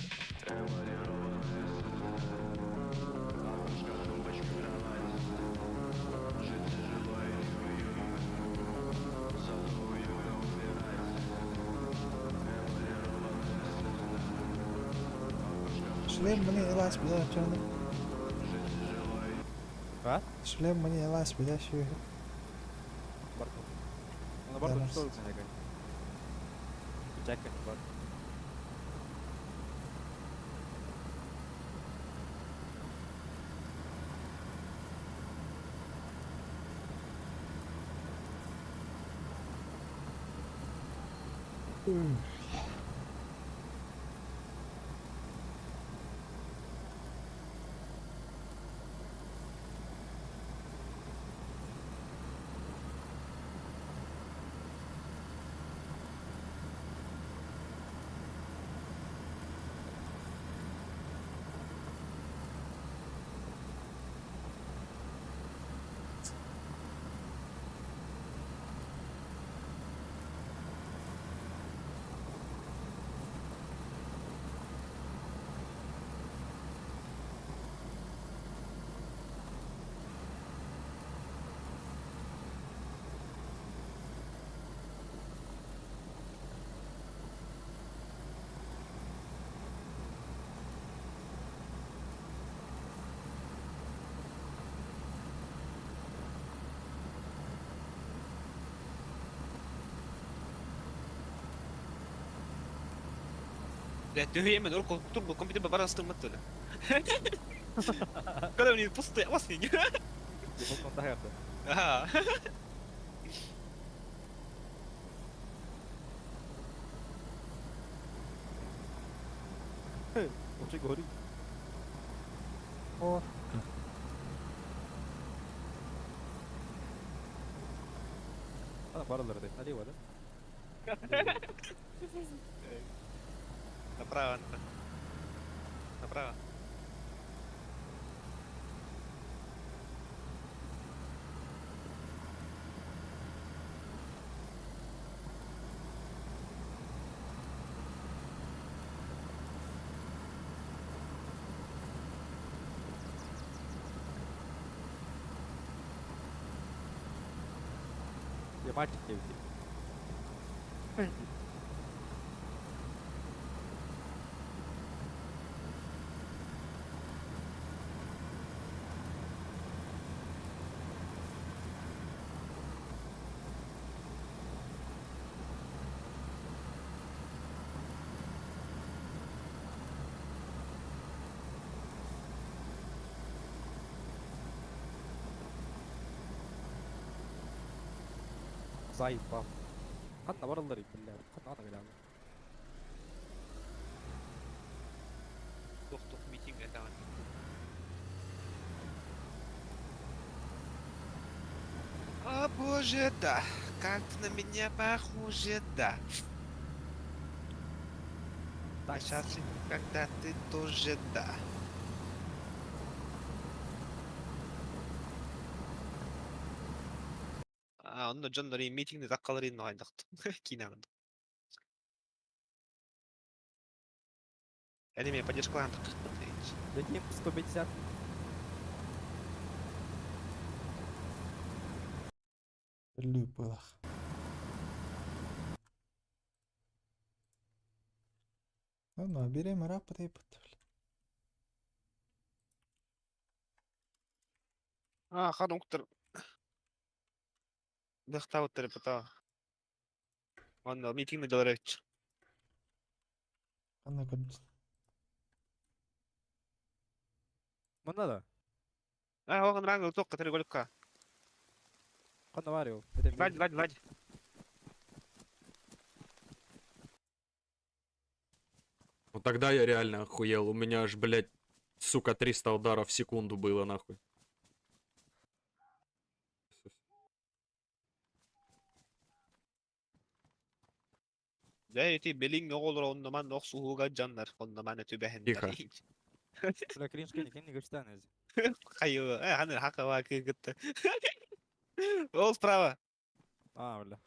Шлем мне элас бля чаны. А? Шлем мне элас бля шү. Бартон. Ну, Бартон Дарас. что за нягай? Джека не бар. لا تهي من أوركو تربو الكمبيوتر برا استمت له. قالوا لي بسطي وصني. Дефолт контакт. اه Вообще говори. О, А, барылар да. Налево, да? Направо, Антон. Направо. Я мальчик тебе. Заебал. Ханна барылар бля. Ханна ана бля. Тух тух митинг это. О боже, да. Как ты на меня похоже, да. Так, Сейчас, когда ты тоже да. А, онно дьоннор митингни таккаларын айдакт. Кинагын. Эниме поддержкалаан Летим 150. Люпылах. Ну, берем рапорт и А, хан уктар. Дыхтауттар бата. Онно митингни доларыч. Ана көрдүн. Мында да. А, оған рангы тоққа тірі көлікка. Ханна бар его. Ладь, ладь, ладь. Ну тогда я реально охуел. У меня аж, блядь, сука, 300 ударов в секунду было, нахуй. Дәйти белиң оғолор онноман оқсуға жаннар, онноман Тихо. түбәһендер. Бля, кринж кини, кини гөчтән үзе. Хайы, ханы хақы кыгытты. Ол справа. А, бля.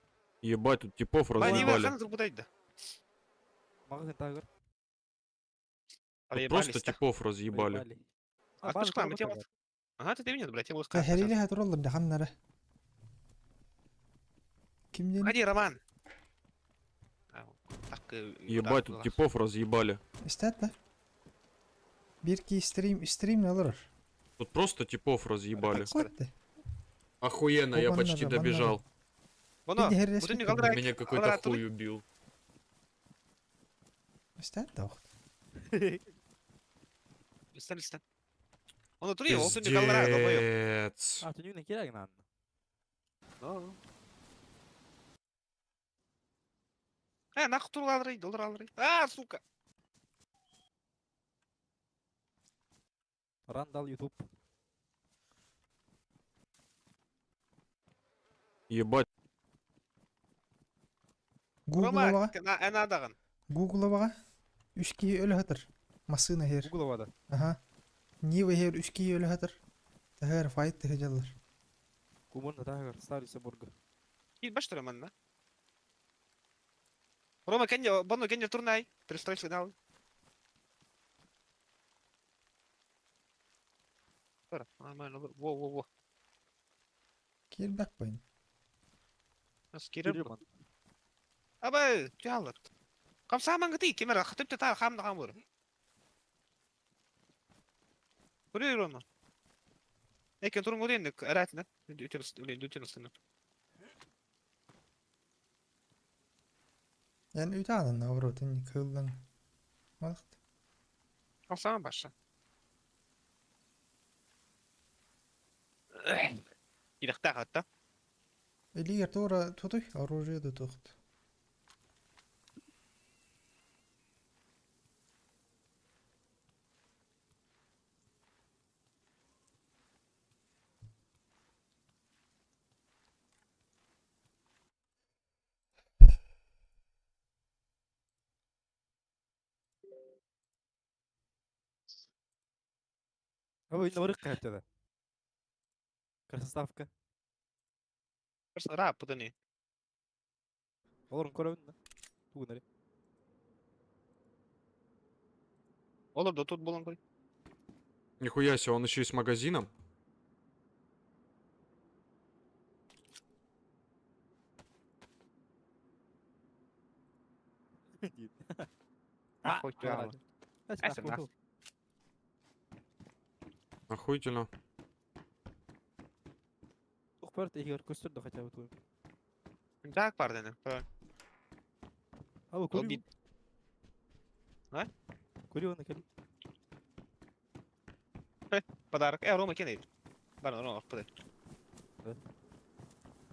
Ебать, тут типов Мани разъебали. ханы турбудайды. Магазин тагыр. Тут просто типов разъебали. А, Атышкан, бите вот. Ага, ты меня, блядь, я был Хәрили хәтер олдым ханнары. Кимден? Ходи, Роман. А, Так, Ебать, тут типов разъебали. Истәт да? Биир киһи стрим стрим олорор. Тут просто типов разъебали. Такой Охуенно, я О, почти баннеры, добежал. Боно, Иди, Херес, бутынник бит. алрайт. Меня какой-то Алрайт, хуй убил. Истэн да охт. Истен, истен. Оно тури, ол түнник алрайт, долбоёб. Пиздец. А, түнүгүнэн киирэ гынан. Э, нахуй тур алрай, доллар алрай. А, сука. Рандал YouTube. Ебать. Рома, Google-га на эн адаган. Google-га үс киһи өлө сытар. Массыына иһэр. Google вада. Аха. Нива иһэр үс киһи өлө сытар. Таһыр файт тыһыдьаллар. Кумун тагар старый бурга. Кил баштыр манна. Рома, кенде, боно кенде турнай. Перестрой сигнал. Нормально, во, во, во. Киирбэк байна. Нас кирер. Аба, тялар. Камсаман гти, кемер хатып та хам да хамыр. Куры Рома. Экен турун годен аратна. Дүтен Yani үтәнен наоборот, инни кылдан. Малык. Камсаман баша. Илехта хатта. Илигер тура тутуй оружие да тухт. هو إنه ورقة هذا. Красавка. Рап пудани. Олорун көрөбүн да. Тугунари. Олор да тут болон кой. Нихуя себе, он еще и с магазином. Хоть тялар. Охуительно. Ухпарт эгер көстөр да хотя бы твой. Так барданы. Аба Ол көрү. бит. А? Көрү оны кел. Подарок. Э, Рома кеней. Бар, Рома, пудай.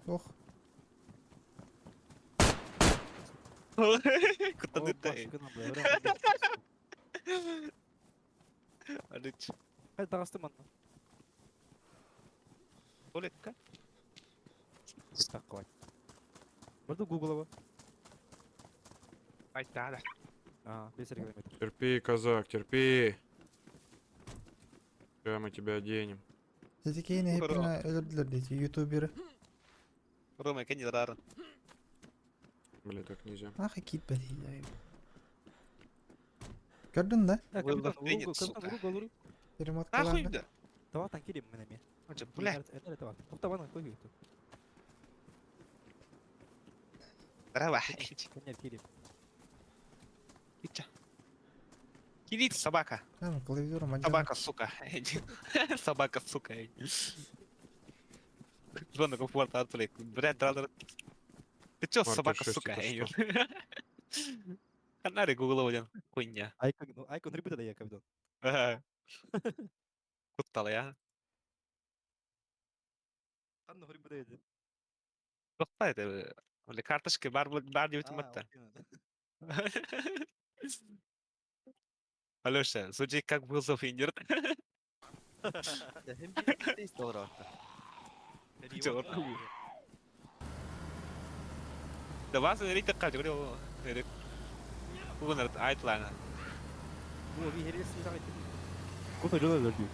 Ох, Кутады та. Алыч. Хай тагастым анна. Туалетка. Так кылай. Барды Google-ва. Айта да. А, 5 километр. Терпи, казак, терпи. Сейчас мы тебя оденем. эти кейни Ура. хеппина өлөрдүлөр дейт ютуберы. Рома кенде рарын. Бля, так нельзя. Ах, кииппет хилля. Көрдүн да? Был бы принят, сука. Google. Нахуй Перемоткалаан. да. Таватан кирим мене. Бля, Токтабан кой. Здорово. Кенер кирим. Ича. Кирит, собака. Там клавиатура мадьяр. Собака, сука. Собака, сука. Зона комфорта отвлек. Блядь, драл. Ты чё, Маркер собака, 6 сука? это что? Канары гуглов один. Хуйня. Айкон, айкон рыбы да я капитан. Ага. Куттала я. Ханна рыбы да еді. Тоқта это. Бля, карточка бар бар деп өтмәтті. Алёша, звучит как был Зофиндер. Hem bir de doğru hatta. Да вас рейте қажы говорил. Бүгін айтыланы. Бу би херес сага айтты. Кофе жолы өлдү.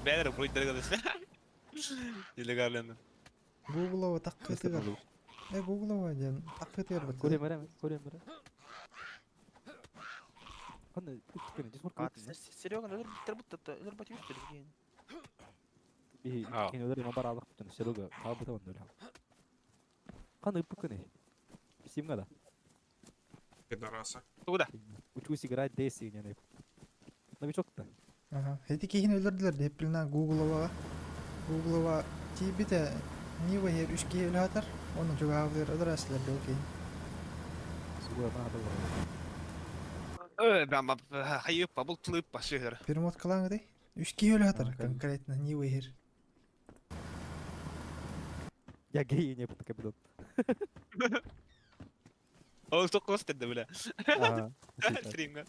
Бәрі бұйдырға десе. Нелегалленді. Google-ва таккытыгар. Э, Google-ва диэн таккытыгар бат. Көрем барам, көрем барам. Ханна үткөн Discord А, Серега, өлөр биттер бут өлөр бат юстер деген. Би А. кен өлөр мен бар алдык бүтүн Серега таабы табын өлө. Кандай үткөн? Симга да. Пидораса. Куда? Учусь играть Дейси не. Новичок-то. Ага. Эти киһини өлөрдүлэр диэппилинэ Гуглова Гуглова тиийбитэ Нива иһэр үс киһи өлө сытар уонна чугаһаабытыгар өлөр дыл киһи. Сугуя надо было. Хайыппа, бұл тылыппа сөйір. Перемоткалаан этэй. Үс киһи өлө сытар А, кэл. конкретно Нива иһэр. Я гей не буду капитан. Ол тоққос деді бля. Ага. Отлично. Стримге.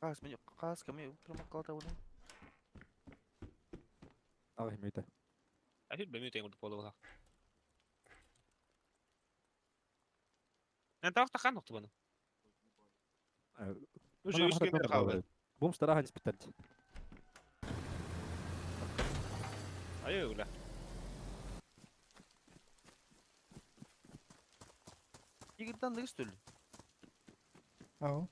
Қас мен қас кім перемоткалата буду. Ага, мюта. Әхил бәмі тең ұрды болы болақ. Мен тағы таққан оқты бұны. Уже үш күн қалды. Бум штара не спитать. Айы, бля. Тигрдан дэгис түл. Ау.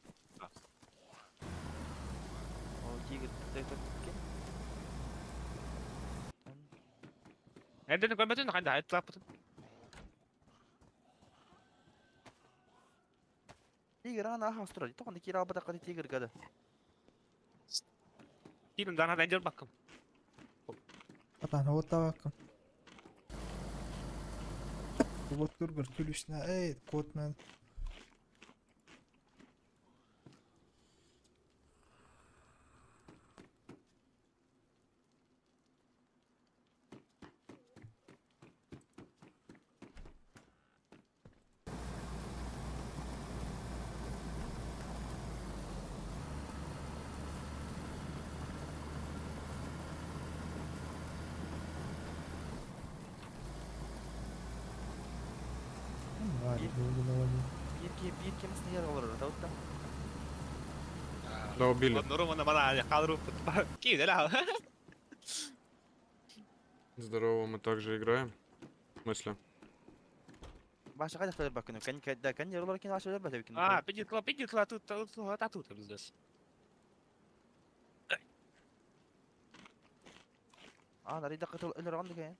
О, тигр кен. Әлден көрмөтүн қанда айттылап бұтын. Тигр ана аха устура. Тоқанда кира албата каты тигр гада. Килин дана дәнжер баққым. Атан оттабаккым. Вот тургар түлүшнә эй кот мен. Var Гуглова. Бир кемесин яр олар таутта. Да, убили. Ладно, Романа мана қалырып Кейді ля. Здорово, мы также играем. В смысле? Баша кайда төлөр бакын. Кан кайда кан яр олар кен аша бер бәтә А, пиди тла, пиди тла, тут, тут, тут, тут, здесь. А, нарида кытыл өлөр анда кен.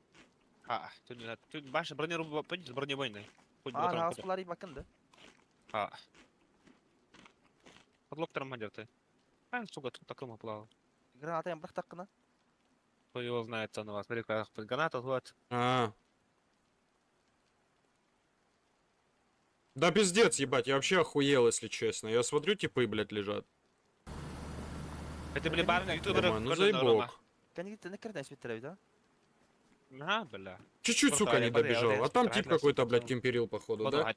А, тут, тут, баша брониру, пиди бронебойный. Хоть А, хаспалар бакын да. А. Подлог мадерты. А, сука, тут такому плавал. Граната ям бирак таккына. Кто его знает, цену вас. Смотри, как граната, вот. А. Да пиздец, ебать, я вообще охуел, если честно. Я смотрю, типы, блядь, лежат. Это, бля, барный ютубер. Думаю, ну заебок. Кан гитте не кирден свиттер да. Ага, бля. Чуть-чуть, сука, не добежал. А там тип какой-то, блядь, кемперил, походу, да?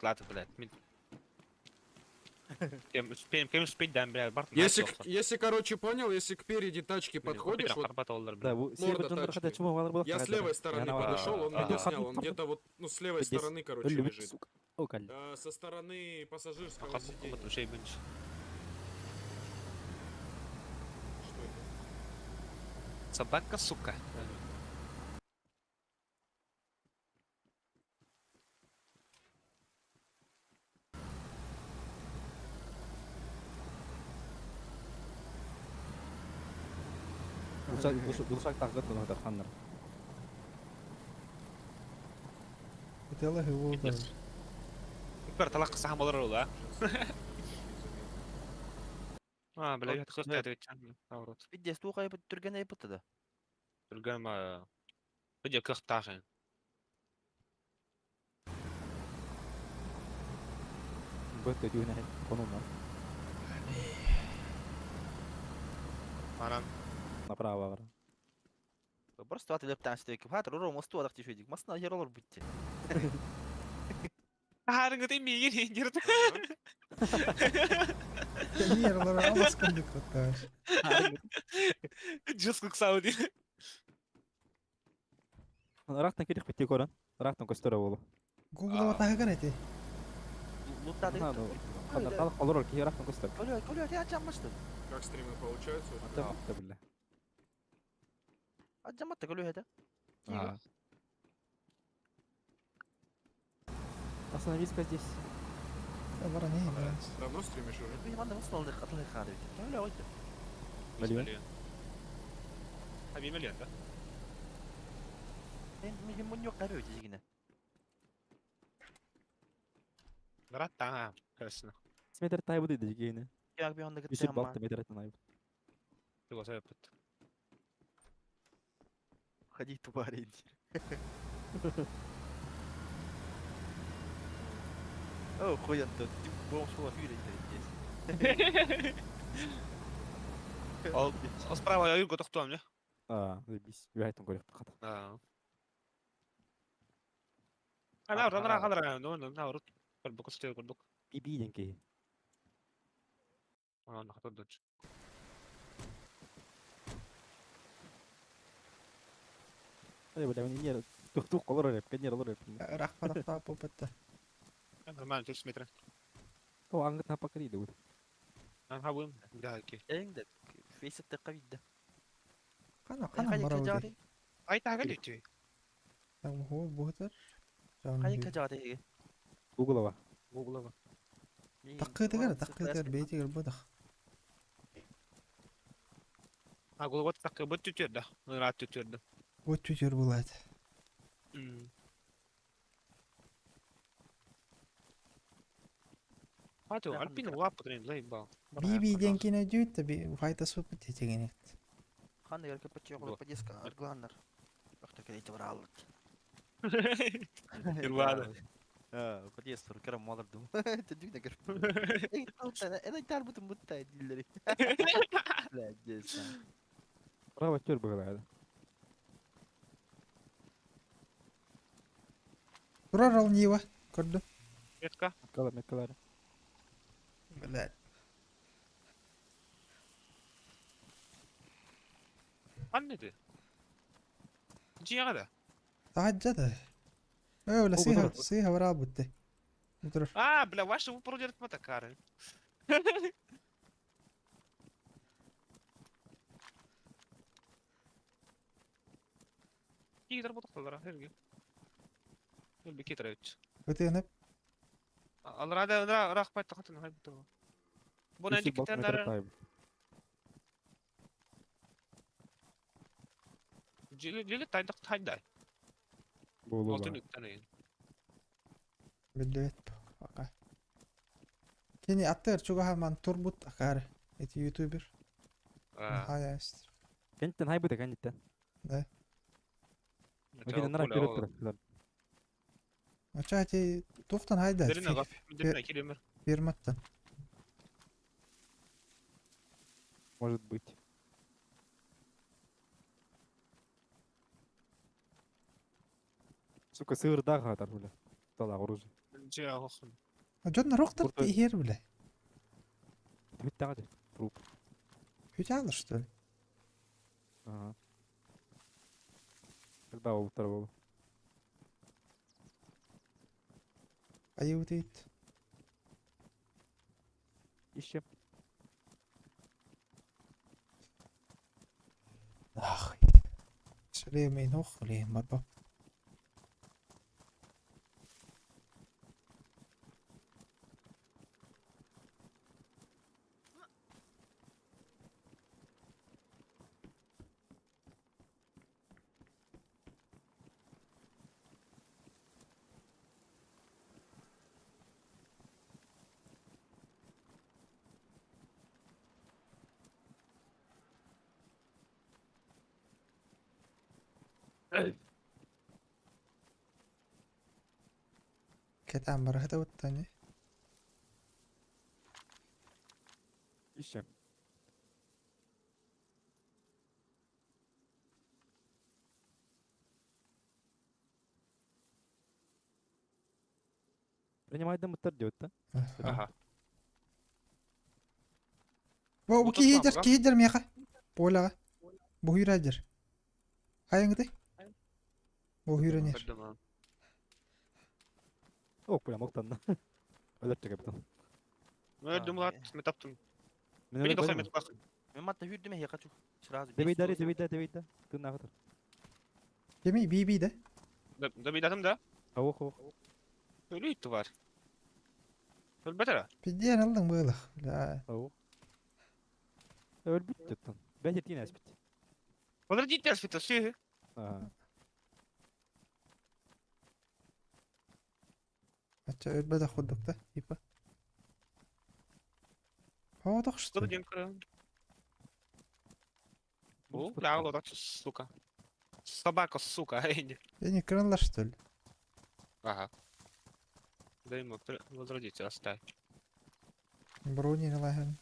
Если, если, короче, понял, если к переди тачки подходишь, вот морда тачки. Я с левой стороны подошел, он меня снял, он где-то вот, ну, с левой стороны, короче, лежит. Со стороны пассажирского сиденья. Что это? Собака, сука. Глушак тағыт бұны тарханнар. Ытыала хылуу да. Бір талақ қысаған болар ол, а? А, бля, я такой стоит, наоборот. Бидде стуу кайып түрген айып да. Түрген ма... Бидде кықтағы. Бөттө дүйнә конуна. Анан. Направо бар. Просто ат элеп таңсы хат рору мосту адак тишөйдик. Масына жер олар битти. Харыңы ты миген ендерді. Нерлар алас кындык отташ. Жыз кықсау дейді. Рахтан керек битти көрін. Рахтан көстөрө болу. Гуглова тахыгар эти. Луттады. Хандар тал олор ки рахтан көстөр. Колё, колё, ти ачаммашты. Как стримы получаются у тебя? Ата бля. Ачамматта колё это. А. Остановись-ка здесь. Бара не имеет. Давно стримишь уже? Би манда мосту алды катылы хады. Колё ойды. Миллион. А, миллион, да? Мен мен муньо карё дигине. Брат, конечно. Сметер тайбы дейді жекені. Jag bir onda gitti Үсіп ama. балты метр айбы. Согласен, опыт. Ходи тварь. О, хуй Антон, ты бомж шла здесь. Ол справа я юго тохтуам, не? А, заебись. Үйайтын көрек қата. А. Ана, ана, ана, ана, ну, на, рут. Курдук, стел курдук. Би ден кей. Ана, хатырдыч. Ай, бля, мен не тухтух колор реп, кенер олор реп. Рахпа попытта. Нормально, 30 метров. О, аңгыт напа кириді бұл. Ана, буым. Да, окей. Эңде фейсетте кабидде. Қана қана барабы. Ай, тага лүтү. Хо бухтар. Кайы кажады. Гуглова. Гуглова. Таққытыгар, таққытыгар, бейтигер будах. А, Гуглова так бут түтүр да. Рат түтүр да. Вот түтер болады. Хату, альпин лап трен заебал. Би-би ден кине дүйт, би файта супы тетеген. Ханда гел кепче yok подеска аргланнар. Акта келейте бар алды. Ирвада. А, подъезд кырам малырдым. Тедүгнө кир. Эй, тар бутун бутта диллери. Бля, Право төр бұғылады. Турар ал нива, көрдүм. Метка. Меткалар, меткалар. Блядь. Аннеди. Жига да. Таджада. Öyle сыха, сыха варабутты. Утур. А, бля, ваши вы порудят мотокары. Кигер ботақталар, херге. Өлбе кетіревич. Өтеніп. Алрада рахмат тахатын хайбы. Бона Үсіп балты метр тайбы. Жили тайдак тайдай. Болу Алтын үктен. Билбет. Ака. Кени аттыр чуга ман турбут акар. Эти ютубер. Хая эст. Кенттен хайбы да кенттен. Да. Македен нара көрөп турат. Ача ти тухтан хайда. Дерина келемер. Фирматтан. Может быть. Сука, сыр да хатар, бля. Тала оружие. Жига хохун. Жон роктор Бурта- ихер бля. Бүт тагы. Труп. Хүтялы что ли? Ага. Когда ол болу. Айутит. Ищем. Ах. Шлемейн хох лем барба. Кетан барахта уттани. Ищем. Принимай дым делать, да? Ага. Бу Бу кихидер, тотмам, кихидер меха. Поляга. Бу хүйрәдер. Хайыңды? Бу хүйрәнер. О, бля, моктан. Өлөрчө капитан. Öldüm lan, метаптым. Мен Beni өлөп 90 койдум. метр бакын. Мен матта хүрдүм я хочу. Сразу. Дебейдари, дебейда, дебейда. Тын агытыр. Кеми би да. Добейдатым да. Ох, ох. Өлүйтү бар. Өлбөтөр. Пиден алдың быйлах. Бля. Ох. Өлбүт жаттан. Бәтер тиин әспит. Олар дейт әспит, сүйі. А. Ачча өлбөтөх курдук да, типа. Хоотох что Что ли? день крым? О, бля, вот сука. Собака, сука, эй. Я не крылла что ли? Ага. Дай ему возродить, оставь. Брони не лаген.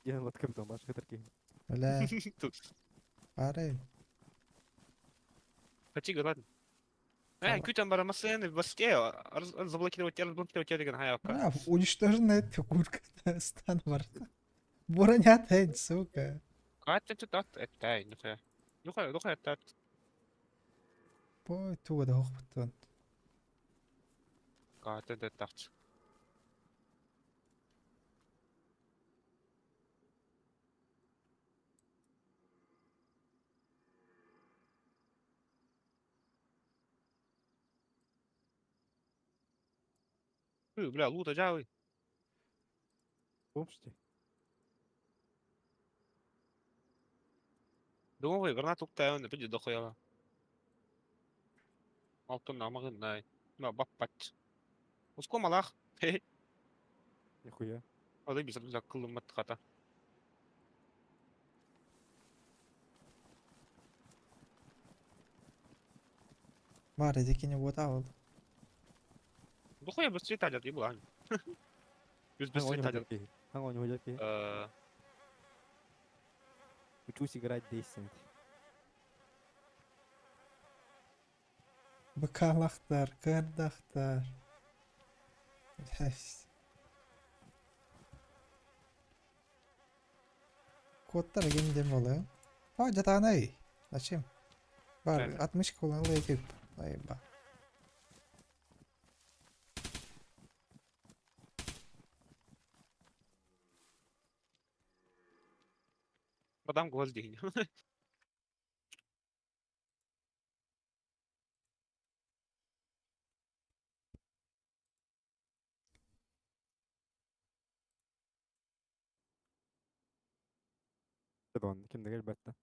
Ден латкым там баш хытыр Бля, Тут. пары. Хотига, ладно. Э, күтен бара масыны басте, заблокировать, разблокировать деген хаявка. А, уничтоженная фигурка стан бар. Броня тень, сука. Катя тут ат, это, нухая. Нухая, нухая, это. Бой, туга да хохпыттан. Катя да тахч. Бля, лута жавы. Помните? Думаю, гранату уктайын, пиди дохуяла. Алтын амагын най. Ма баппат. Уско малах. Хе. Нихуя. Ады бис бля кылым хата. Бар, эдикини вот ал. Дохуя быстрее талят, еблан. Без быстрее талят. Э, Учусь играть 10. Бакалахтар, кардахтар. Кодтар гендем болы. А, жатанай. Зачем? Бар, Правильно. отмычка kullanılıyor ekip. Айба. Продам гвозди. Дон, ким дегел бетте.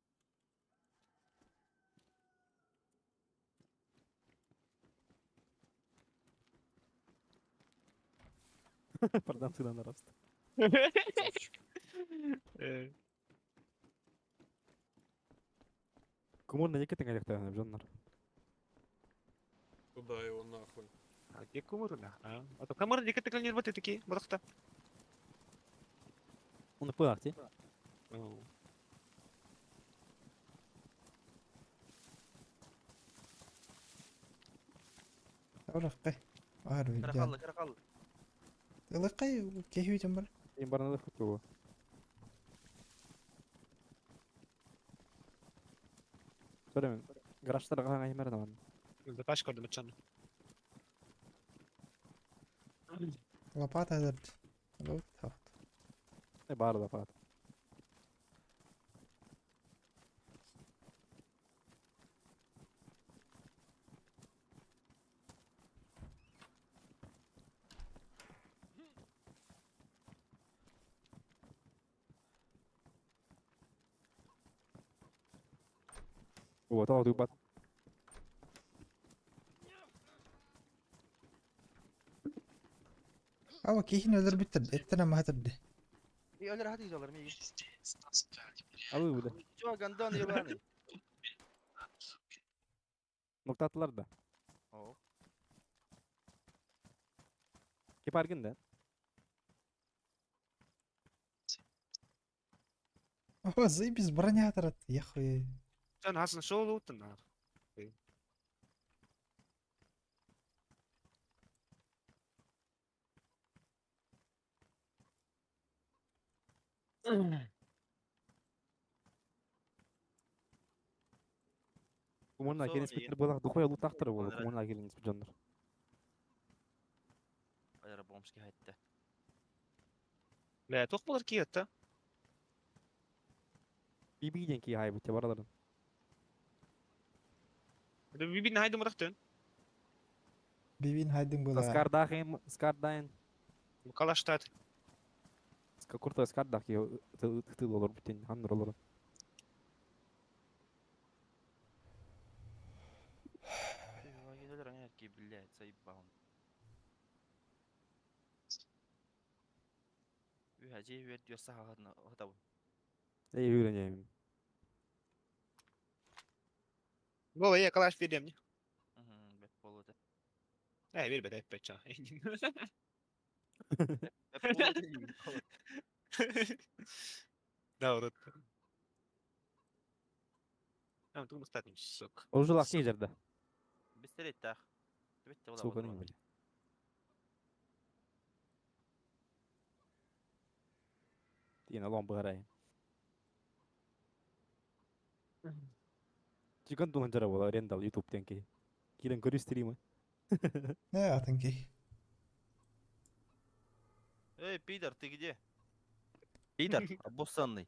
Продам сюда на рост. Э, Кумурна не кетен гайдактан жоннор. Куда его нахуй? А где кумурна? А, а то камыр дике текл не вот такие, брахта. Он пылахти. Ораққай. Ар Кыра видя. қалды, кыра қалды. Ылыққай кехи бар. Им барнады хуту. Söyleme. Гаражтар гана аймар да. Запаш көрдüm чан. Лопата дырд. Лот тафт. Не бар да пат. Вот, а бат. Ава кехин өлөр биттер. Эттен ама хатырды. И өлөр хаты изолар ми. Алы буде. Чо гандон ебаный. Ноктатылар да. О. Кепаргин да. О, заебись, броня хатырат. Яхуй. Чан хасын шоу лутын. Кумурна Сол келин деген. спиттер болак духуя лутактыр болу. Ага. Кумурна келин спиджоннор. Айра бомжки хайтты. Бля, тох болар киетті. Бибиден ки хай бите бараларын. Бибин хайды мырахтын. Бибин хайдың була. Скардахим, скардайн. Калаштат. Курта скардах ки тыл олор битен ханныр олор. Өлөр аңа кип. Үһэ дьиэ үөр дүөр саһаҕын отабын. Эй үйренем. Вова, я калаш берем не. Бэт болуота. Э, бер бет эппет ча. Бэт болуота диибин. Да, вот. А, тут остатний сук. Ол жыл акча жерде. Бистереттах. Битте була. Сука не били. Тиен алон баарай. Чикан тунан жара бола рендал YouTube тенки. Кирен көрү стримы. Не атын ки. Эй, пидор, ты где? Пидор, обоссанный.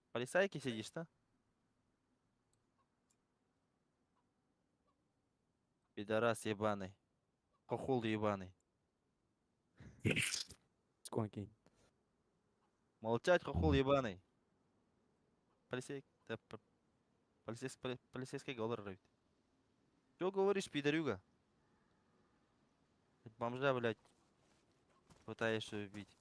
В полицайке сидишь, да? Пидорас ебаный. Хохол ебаный. Сконки. Молчать, хохол ебаный. Полицей... да, Полицейский голор рвет. Чё говоришь, пидорюга? Бомжа, блядь, пытаешься убить.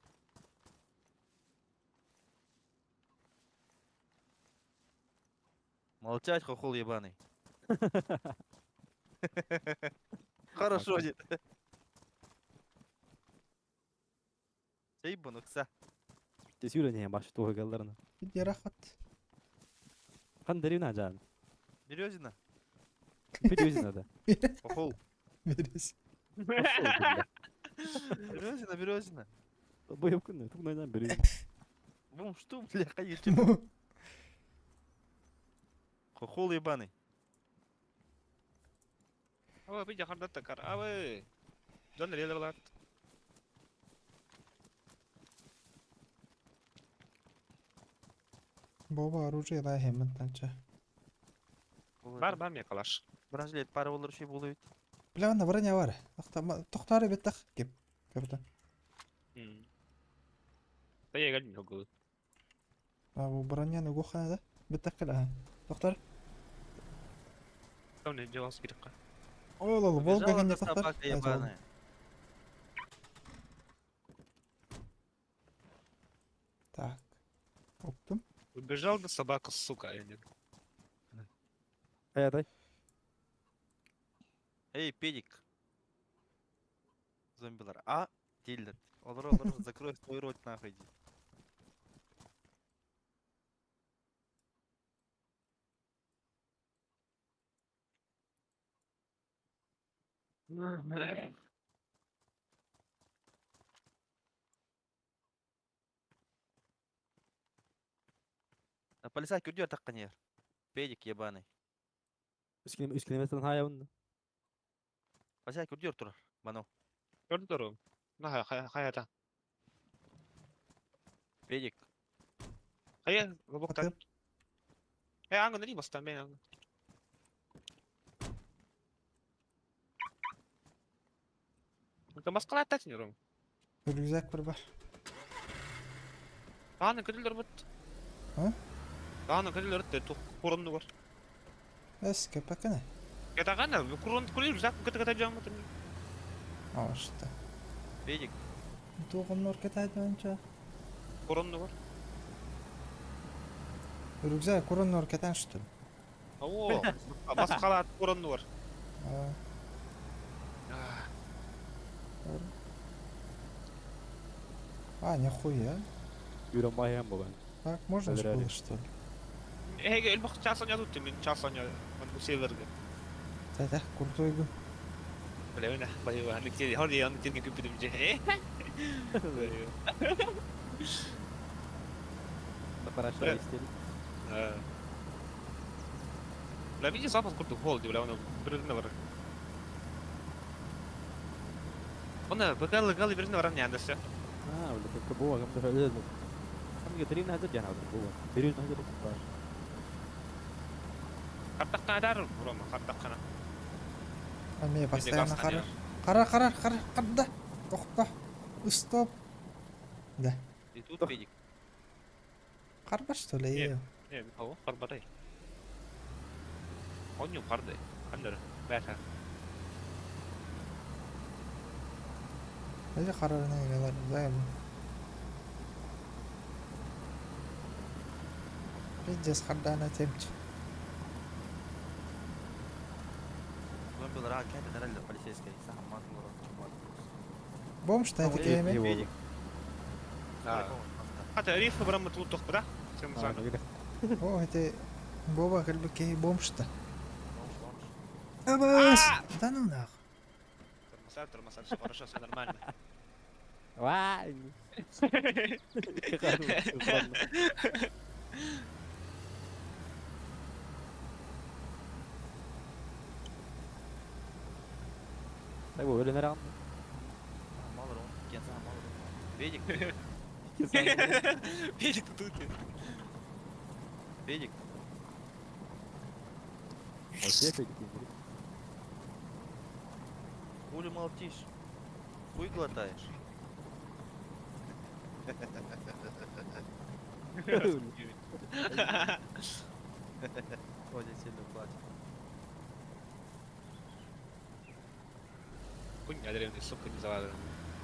Молчать, хохол ебаный. Хорошо, дед. Сейбунукса. Те сүйренем баш туга галларына. Биди рахат. Хан деревна жан. Березина. Березина да. Хохол. Берес. Березина, Березина. Боеп күнне тугнайдан березина. Бум, что, бля, конечно. Хохол ебаный. Ава, биди хардатта кар. Ава. Дон реле булат. Боба оружие да хеммен танча. Бар бар мне калаш. Бронежилет пара болар şey болу бит. Бля, анда броня бар. Тохтары беттах кеп. Капитан. Да я галин могу. А бу броняны гухана да. Беттах кала. Тохтар. Там не делал скидка. Ол ол Волга Побежала гене ты, тохтар. собака ебаная. Так. Оптум. Убежал бы собака, сука, я не. Аятай. Эй, педик. Зомбилар. А, дилер. Олар, олар, закрой свой рот нахуй. иди. А полицай күрдү таққанер. Педик ебаный. 3 километрден хаябын. Полицай күрдү турар. Бано. Көрдү На хаята. Педик. Хая, лобоктан. Атып. Э, ангы не бастан мен ангы. Это маскала тат не ром. Рюкзак бар бар. Аны көдүлөр бут. А? Аны көдүлөр те тух курунду бар. Эс кепекene. Кетагана, курун курун рюкзак көтө көтө жамы тун. А что? Педик. Тугыннор кетайдынча. Курунду бар. Рюкзак куруннор кетен что ли? О, маскала курунду бар. А, А, нихуя. Үйрен баян болған. Так можно ж Проверяли. было, что ли? Эге элбах часоня тут мен часоня мен бу северге. Да-да, крутой гу. Бля, уна, бля, аны те, хорди аны терген күпүдүм же. Параша истери. Бля, види запас курду холди, бля, оны бирine бар. Оны бакалы галы бирine бар не андасы. А, бля, только буа, кам да лезу. Там где три на жана буа. Берез на жана бар. Картаккана дар, Рома, картаккана. А мне постоянно газ қарар. Қарар, қарар, қарар, қарда. Тоқта. Стоп. Да. Ты тут, педик? Қарба что ли? Нет. Не, о, карбадай. Оню карды. Кандыр. Бәта. Даже харарына игралар, заебал. Пиздец, хардана темче. Зомбилар кәтен эрэллэр полицейскай. Саха мат олорор. Бомж та это кеме. Хата риф брамы тут тохпыда. Сен сана. О, это Боба как бы кей бомж та. Абас! Да ну нах. Тормоза, тормоза, все хорошо, все нормально. Вай! Так bu öyle nereye aldın? Малыр он. Кен саха малыр. Бедик. Педик тут. Бедик. Окей, педик. Хули молчишь? Хуй глотаешь? Ходит сильно плачет. Хуйня древний, сука, не завадил.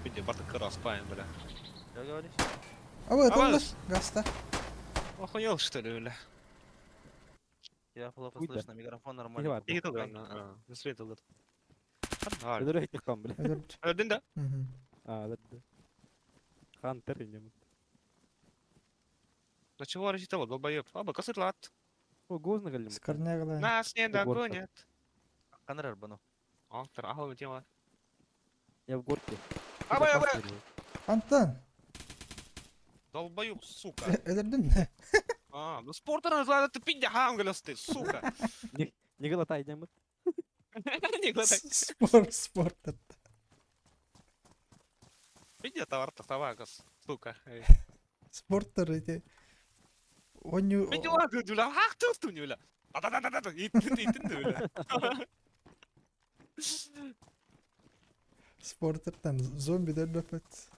Види, барта кыра спаем, бля. Что говоришь? Аба, это Абас! Гаста. Охуел, что ли, бля? Я плохо Хуй да. слышно, микрофон нормально. ладно. İyi kalır lan. Nasıl yatıldı? Hadi. Ödül ettik kan bile. Öldürdü. Öldün de. Мгм. А, да. Хантер инем. На чего рассчитывал, долбоеб? Аба, косытлат. О, гозна галим. Скорняглая. Нас не Горка. догонят. Канрар бану. Автор, ага, тема. Я в горке. Аба, аба. Антон, Долбоеб, сука. öldürdün mü? А, ну спорта назвали, ты пиздя хангелес ты, сука. Не глотай, идем. Не глотай. Спорт, спорт. Пиздя товар товар, сука. Спорттар эти. Оню... Пиздя ладно, дюля, ах ты устунюля. Да-да-да-да-да, и ты, и ты, бля. Спорттардан зомби өлбөпөт.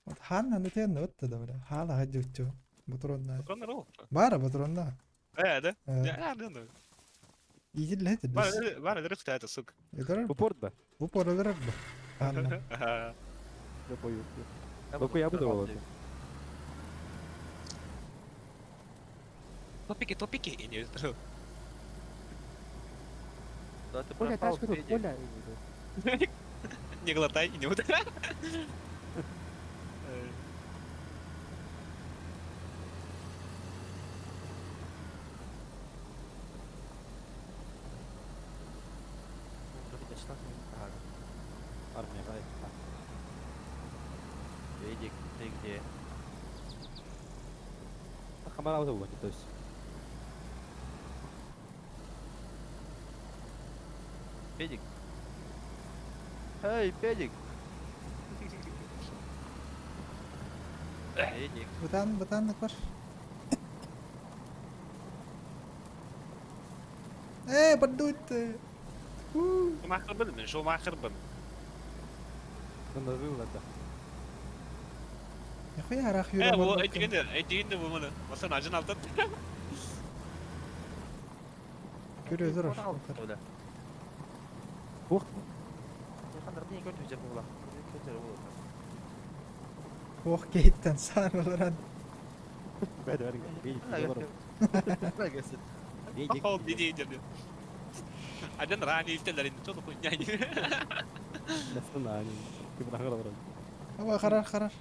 Вот хан аны тен өттө да бля. Хала хадютю. Батронна. Бара батронна. Э, да? Да, да, да. Ийил хет бис. Бара, дырых это, сука. Эдер В порт ба. бу пор өлөрөр бу. Анна. Ага. Я пою. Только я буду вот. Топики, топики, и не Да ты Коля, пропал, тачку тут, Педик. Коля. Не глотай, не вот. Армия, давай. Педик, ты где? Хамара вот то есть. Педик. Эй, Педик. Педик. Бытан, бытаннык бар. Э, поддуть. Шо ма хырбын, мен, шо ма хырбын. Надо было, да. Нихуя арах Э, юра бу бар. этигенде, этигенде бу муну. Басын ажын алтын. Көрө өлөр. Бля. Ух. Канрар не көрдү жер була. Көтөр була. Ох, кейттен сарылыран. Бәді, бәді, бәді. Ахол, диди жерде. Ажын рани истелер инде, чо хуйня. Настана, ты брагала, брат. Аба харар харар.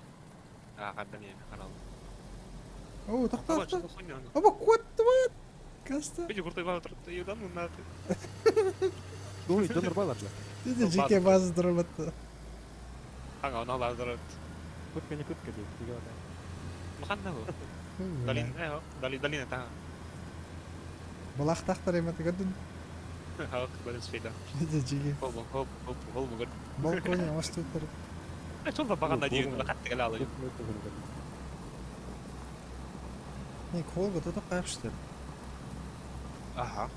А, хандан еме, канал. О, тохто Аба, тохто. чо хуйня. Аба кот вот. Каста. Биди куртай бала турты, юдан мына. Ой, донор балар, бля. Диди жеке база дұрылатты. Ага, она лазер. Кутка не кутка, дейт, не глотай. Маханда бу. Далин, э, дали, далин это. Булах тахтар эме көрдүн. Хак, балын света. Диди жеке. Хоп, хоп, хоп, хоп, хоп. Балконе оштуттар. Чо да баганда дейин, хатты гала. Не, колго тотоп кайыпшытыр. Аха.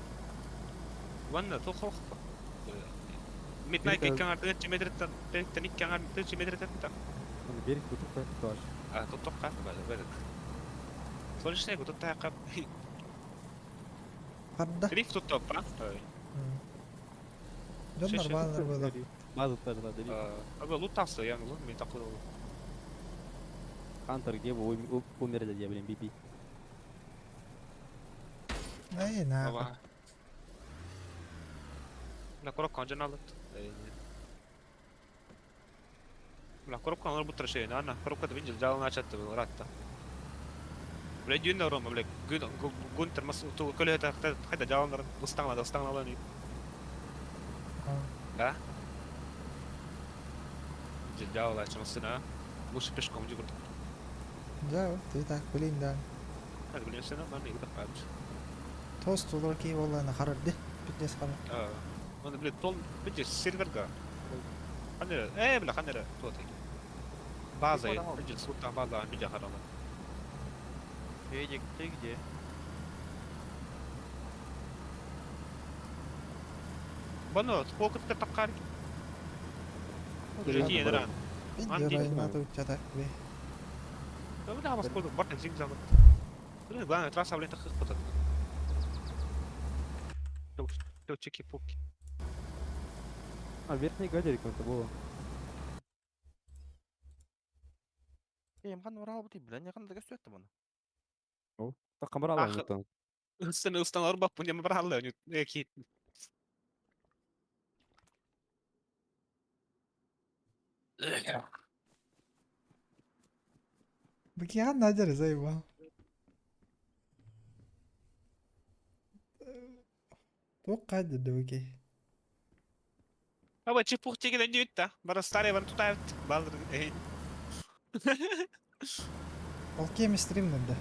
Ванна то хох. Midnight иккән артык метртан, тен иккән артык метртан. Берег тут тоже. А, тут тоққа бәле, бәле. Солнечный тут тақап. Карда. Риф тут топ, а? Дьон нормально было. Аба лут тахса, я лут мен такой. Хантер, где вы умерли, я, блин, биби. Эй, на. На коробка он алыт. Бля, коробка он бутра шей, на коробка да видел, жал начат ратта. Бля, дюн рома, бля, Гунтер мас ту көлө та хайда жаландар ыстаңла ыстаңла ни. Да? Жал чамасына. Лучше пешком иди курдук. Да, ты так, блин, да. Так, блин, сена мен игра пабж. Тост олар кей болланы харарды. Питнес хара. Он, блин, тол, видишь, серверга. Ханера, э, бля, ханера, тот. База, видишь, сута база, видя харама. Педик, ты где? Бано, сколько ты такар? Жити, нра. Да, бля, вас сколько, бартен зигзаг. Блин, главное, трасса, блин, так ход. Чики-пуки. А, верхний гадерик это было. Ем хан орал бути, бля, не хан да көстөттү муну. Так камера алам. Сен ыстан бап, не брал, не ки. Быкихан надер заебал. Тоқ қайда быки. Аба чепух деген нүтта. Бара старый ван тутайт. Балдыр. Ол кем стримнерде.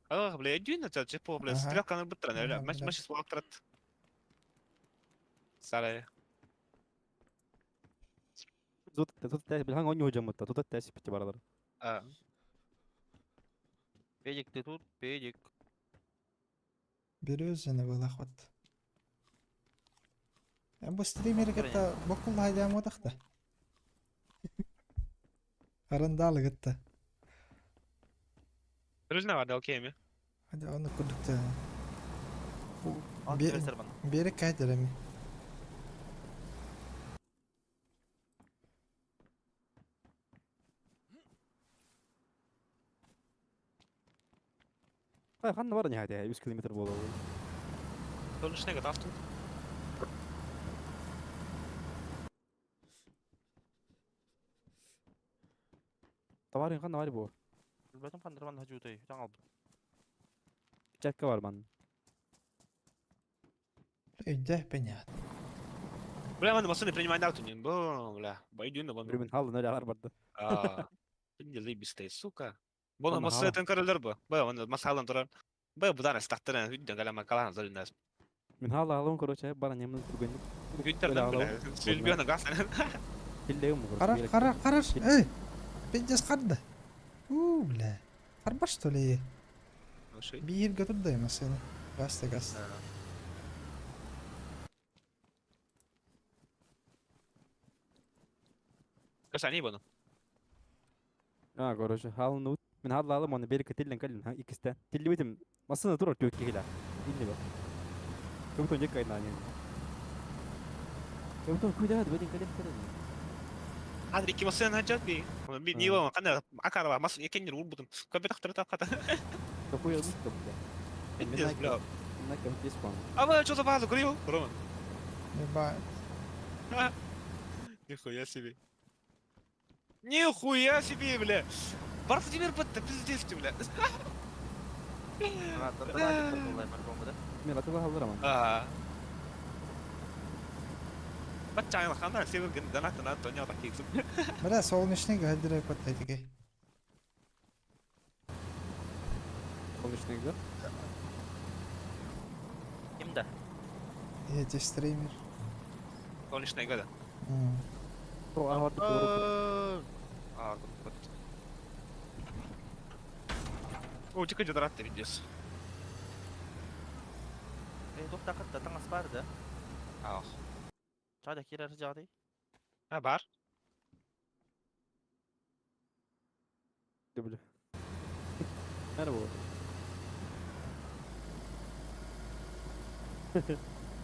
А, бля, дюна та чепух, бля, стрелканы быттыран, бля. Маш маш суактырат. Старый. Тут тут билхан он hocam mutta тут täs bitti baralар. А. Педик, ты тут? Педик. Березина была хот. Бу стример кытта бокул хайдам отахта. Арандалы кытта. Березина бар, окей ми. Hadi onu kurduk da. Beri kaydırami. Ханна бар нихайда 100 километр болду. Солнечный авто. Товарын ханна бар бу. Билбетим хандыр ман хажутай, таң албыт. Чакка бар ман. Үйде понятно. Бля, мен машины принимай дату, не, бля, бойдюн, бон. Бир мен халды нөл алар барды. А, не заебистая, сука. Бон Аны машина хала. тен көрөлөр бу. Бля, он масалан турар. Бля, будан статтыран, үйдөн калама калан залынас. Мен халды алым короче, бара немнен турган. Гүнтерден, бля, сүлбү газ. Тилдегим Карар, карар, карар. Эй! Пиздец карды. У, бля. Карба что ли? Бир götürdü машина. Газ газ. Касани бону. А, короче, халны мен халды алым, оны бери тилден калин, ха, икисте. Тилди битим. Масына турар төк кихила. Инни ба. Көптөн жек кайна не. Көптөн күйдө бедин калин калин. Адри ки машина хаджат би. Би ниво кана акарба мас екеннер урбутум. Көбө тактыр таката. Какой я лук бля. Пиздец, бля. На кем спам. А вы что за базу крыл? Рома. Ебать. Нихуя себе. Нихуя себе, бля. Владимир бытты, пиздец ты, бля. Мен атыла халдыраман. А. Бачайла хана север донат на Антонио таких. Бля, солнечный гадры паттайтыки. Солнечный да? Кимде? Эти стример. Солнечная года. О, арды А, вот. О, тихо, донат видишь. Эй, тоқта қытта таңас бар да. Ах. Чада кирер жады. А, бар. Бля. Merhaba.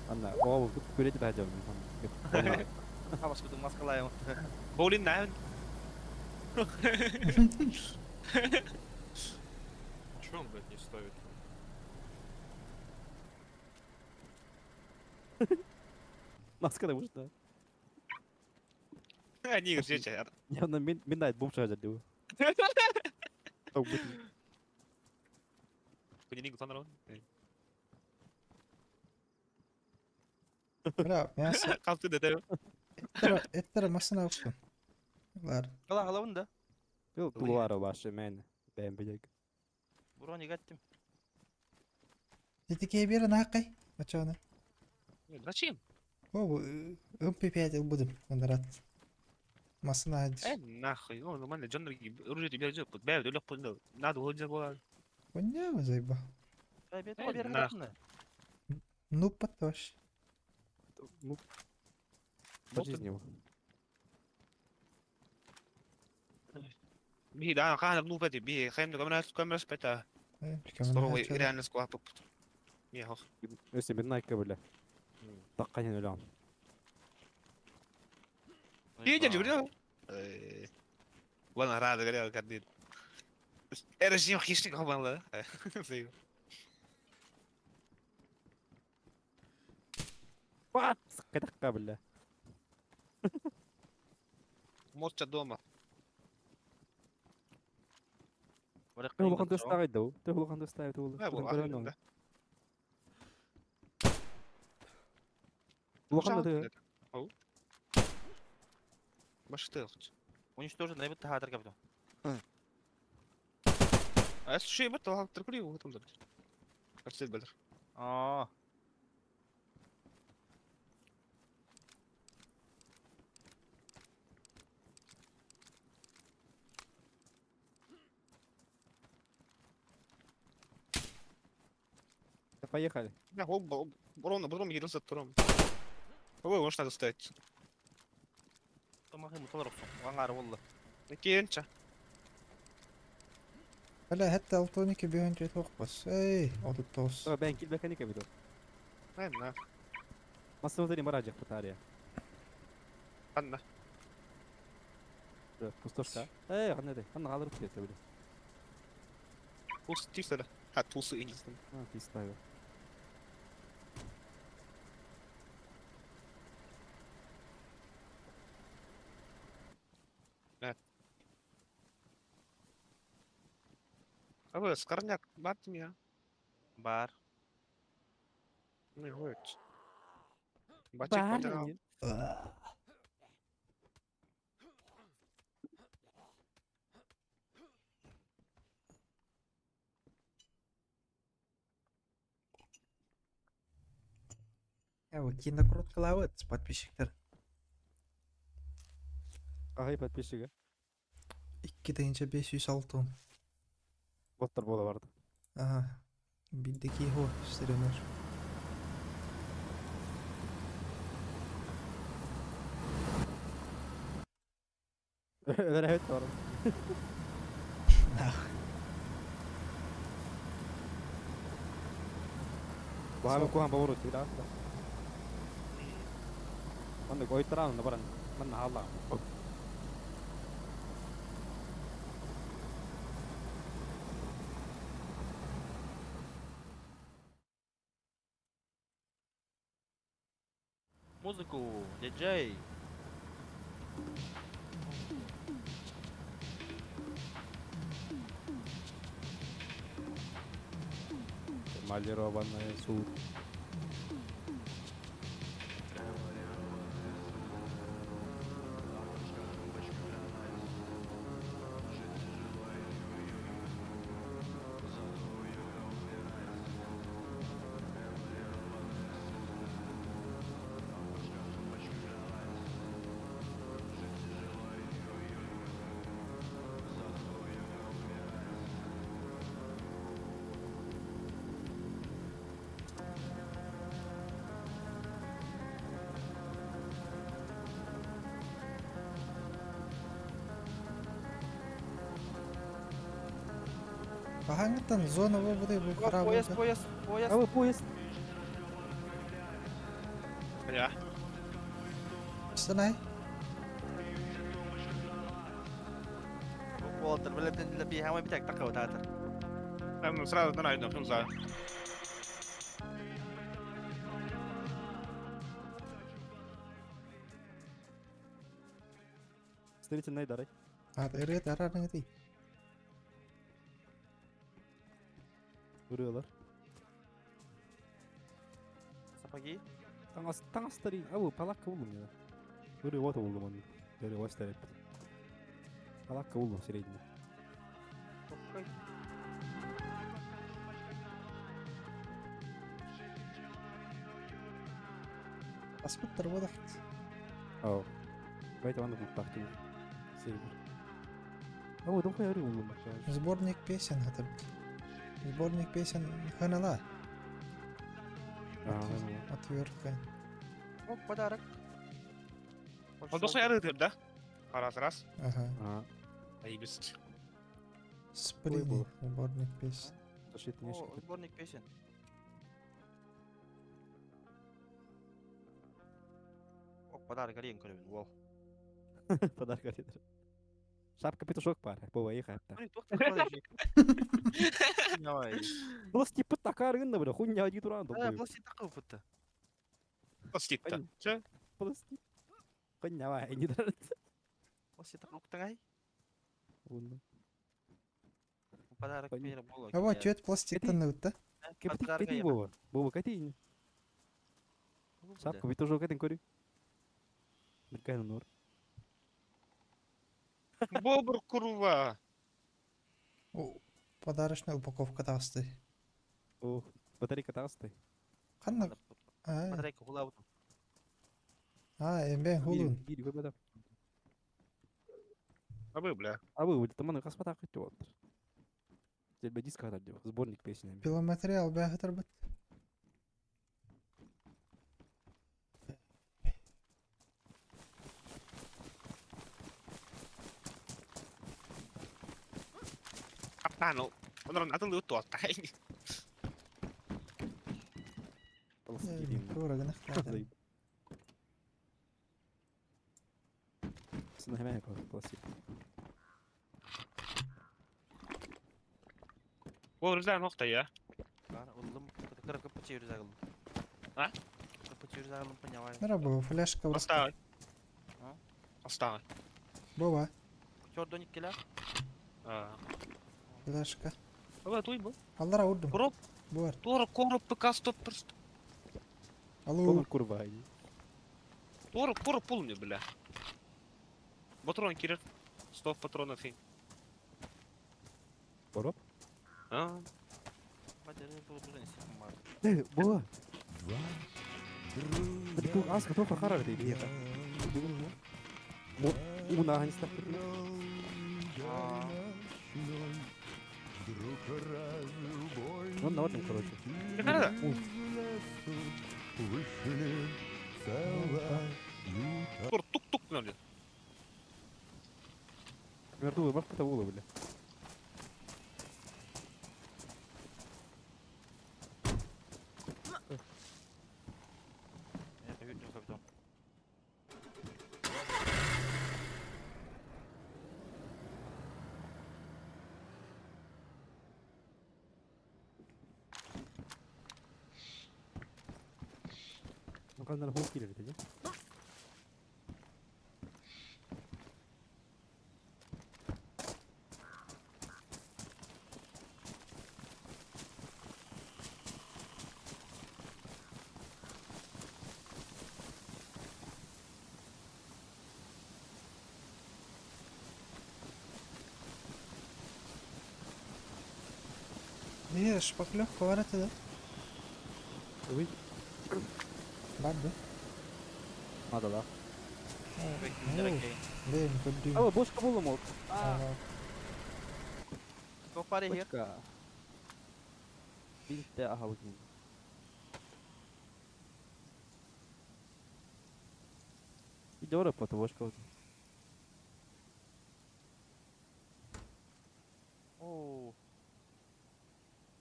Анна, о, күрәти да жам. Хамаскытын маскалайым. Боулин нахуй. Чё он, блядь, не ставит? Маска да может, да. Они где Я на мин мин найт бомж хажар дю. Бля, мясо. Kalktı dede. Эттер машина уктун. Лар. Кала халабын да. Бил тулуара башы мен. Бәм билек. Броник аттым. Тетикей бер нақай. Ачаны. Зачем? О, МП5 будем. Ондарат. Машина адис. Э, нахуй. О, нормально, Джон оружие тебе берет, бля, өлөк қойды. Надо уходить было. Коня зайба. Бет Э, бер нахуй. хатны. Ну потош. Ну, по жизни его. Би да, кана ну пэти, би хэм камера камера спета. Здорово, реально сквап. Не, хох. Өсө мин найка бля. Таккан өлөм. Едет, бля. Ладно, рада, говорил, кардин. Era хищник хобанла. Катакка бля. Молча дома. Улахан достагай да. Ты улахан достагай тул. Да. Улахан да. Башты. Уничтожен, наебет тахатыр капитан. А слушай, бат алып тұркүли отымдар. Арсел бәлер. Аа. Поехали. Я ол ровно потом ерілсе тұрам. Ой, может надо ставить. Томахы муталар оксун. Аңары болду. Кенча. Бля, хәтта алтоники бүйөн тоқпас. Эй, отут тоғыз. Бән кил механика бит. Анна. Масса мараджак батарея. Анна. Пустошка. Эй, анда да. Анда алып кетсе бile. Тусы тиселе. Ха, тусы инжисин. А, ты ставил. Абы, скорняк, бат меня. Бар. Не хочет. Бачик потерял. Кинокруткалавыт подписчиктер. Ағай подписчигі. 2506. Боттар бола барды. Ага. Биддеки хо стеренер. Өлөр бар. Баһамы кухан бабуру тида. Манны гойтаран баран. Манна халла. Музыку, диджей. Эмалированная суд. Бахаңыттан зона болбудай бу Поезд, харабы. поезд, поезд. А поезд. Я. Сынай. Уолаттар бэлэмнэннилэр биһиэхэ битек такабытаатар. Там сразу на найду, за. Встречный дарай. А, ырыа тарарың Ырыалар. Сапоги. Таңас таңастары. Абы палатка булдум я. Ырыа вот булдум оны. Ырыа вот тереп. Палатка булдум средний. Окей. Аспыттар бодахт. Ау. Байте ванна бултак туу. Сервер. Абы дохуя ырыа булдум бакча. Сборник песен это. Сборник песен ханала. Отвертка. О, подарок. Ол дохуя ырыа да? Раз, раз. Ага. А, Айбис. Сплини. Сборник песен. защитный О, ящик. сборник песен. О, подарок алиен көрөбүн, уол. Подарок алидер. Шапка петушок пар. Бова их это. Ой, туох такой. Давай. Пласти пытакар гында бля, хуйня ди туран Да, пласти такой будто. Пластикта. Че? Пласти. Хуйня ва, не дар. Пласти такой кутангай. Уну. Подарок Понятно. бери боло. А вот чөт пластиктан өтті. Кепти кети бова. Бова кети. Шапка петушок этен көрү. Биркайны нор. Бобр курва. О, подарочная упаковка тасты. О, батарейка тасты. Қанна? А, Батарейка хулабыт. а, эмбен хулун. Бири көбөдө. Абы, бля. Абы, бу таманы каспата кытты болдур. Желбе диск катар деп, сборник песен. Пиломатериал бәхетер бит. Каптан. Онрон атын туатта. Пласти. Тура гына. Сына хәмә пластик. Бобр рыза нокта я. Уллум кыры кыпы чейрүз агылым. А? Кыпы чейрүз агылым поняла. Нара бу флешка бар. Оста. А? Оста. Бова, Чордоник келе. А. флешка. Аба туй бу. Аллара урдум. Короп, Буар. тора короп ПК стоп просто. Алу. Бобр курва. Тора короп полный, бля. Патрон кирер. 100 патронов и. Короп? А. Бова. Бу аз готов харар дейди. Бу уна ханистак. Он на короче. Надо. Тор тук-тук надо. Мертвый бах это было, бля. Ну как надо хуй кидать, да? Не, шпаклевка бар это да? Ой, Бар да. надо да. Блин, көрдүм. Аба, бошка болу мол. Копари хер. Бочка. Бинте ахалгин. Идёра по бошка вот. О,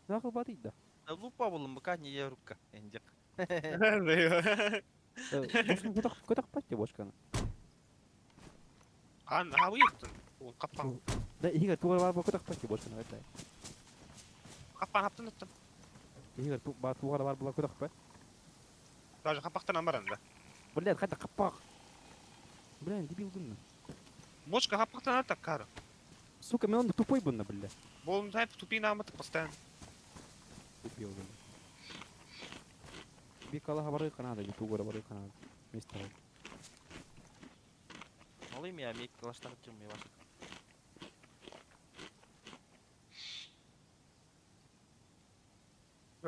Нахуй батыйда. лупа болым бу не рукка. Энжик. Бочка көтөхпөт ти бочканы. Ан хабыйыттын. Ол каппан. Да иһигэр тугар бар көтөхпөт ти бочканы өттэй. Каппан хаптын оттон. Иһигэр тугар бар була көтөхпөт. Даже хаппактан баран да. Блядь, хайда каппак. Блядь, дебил гынна. Бочка хаппактан аттак кары. Сука, мен онда тупой бунна, бля. Болун тайп тупи намыты постоянно. Тупил, бля. Бикала бары канада, тугара бары канада. Место. Alayım ya mik kalaştan atacağım yavaş.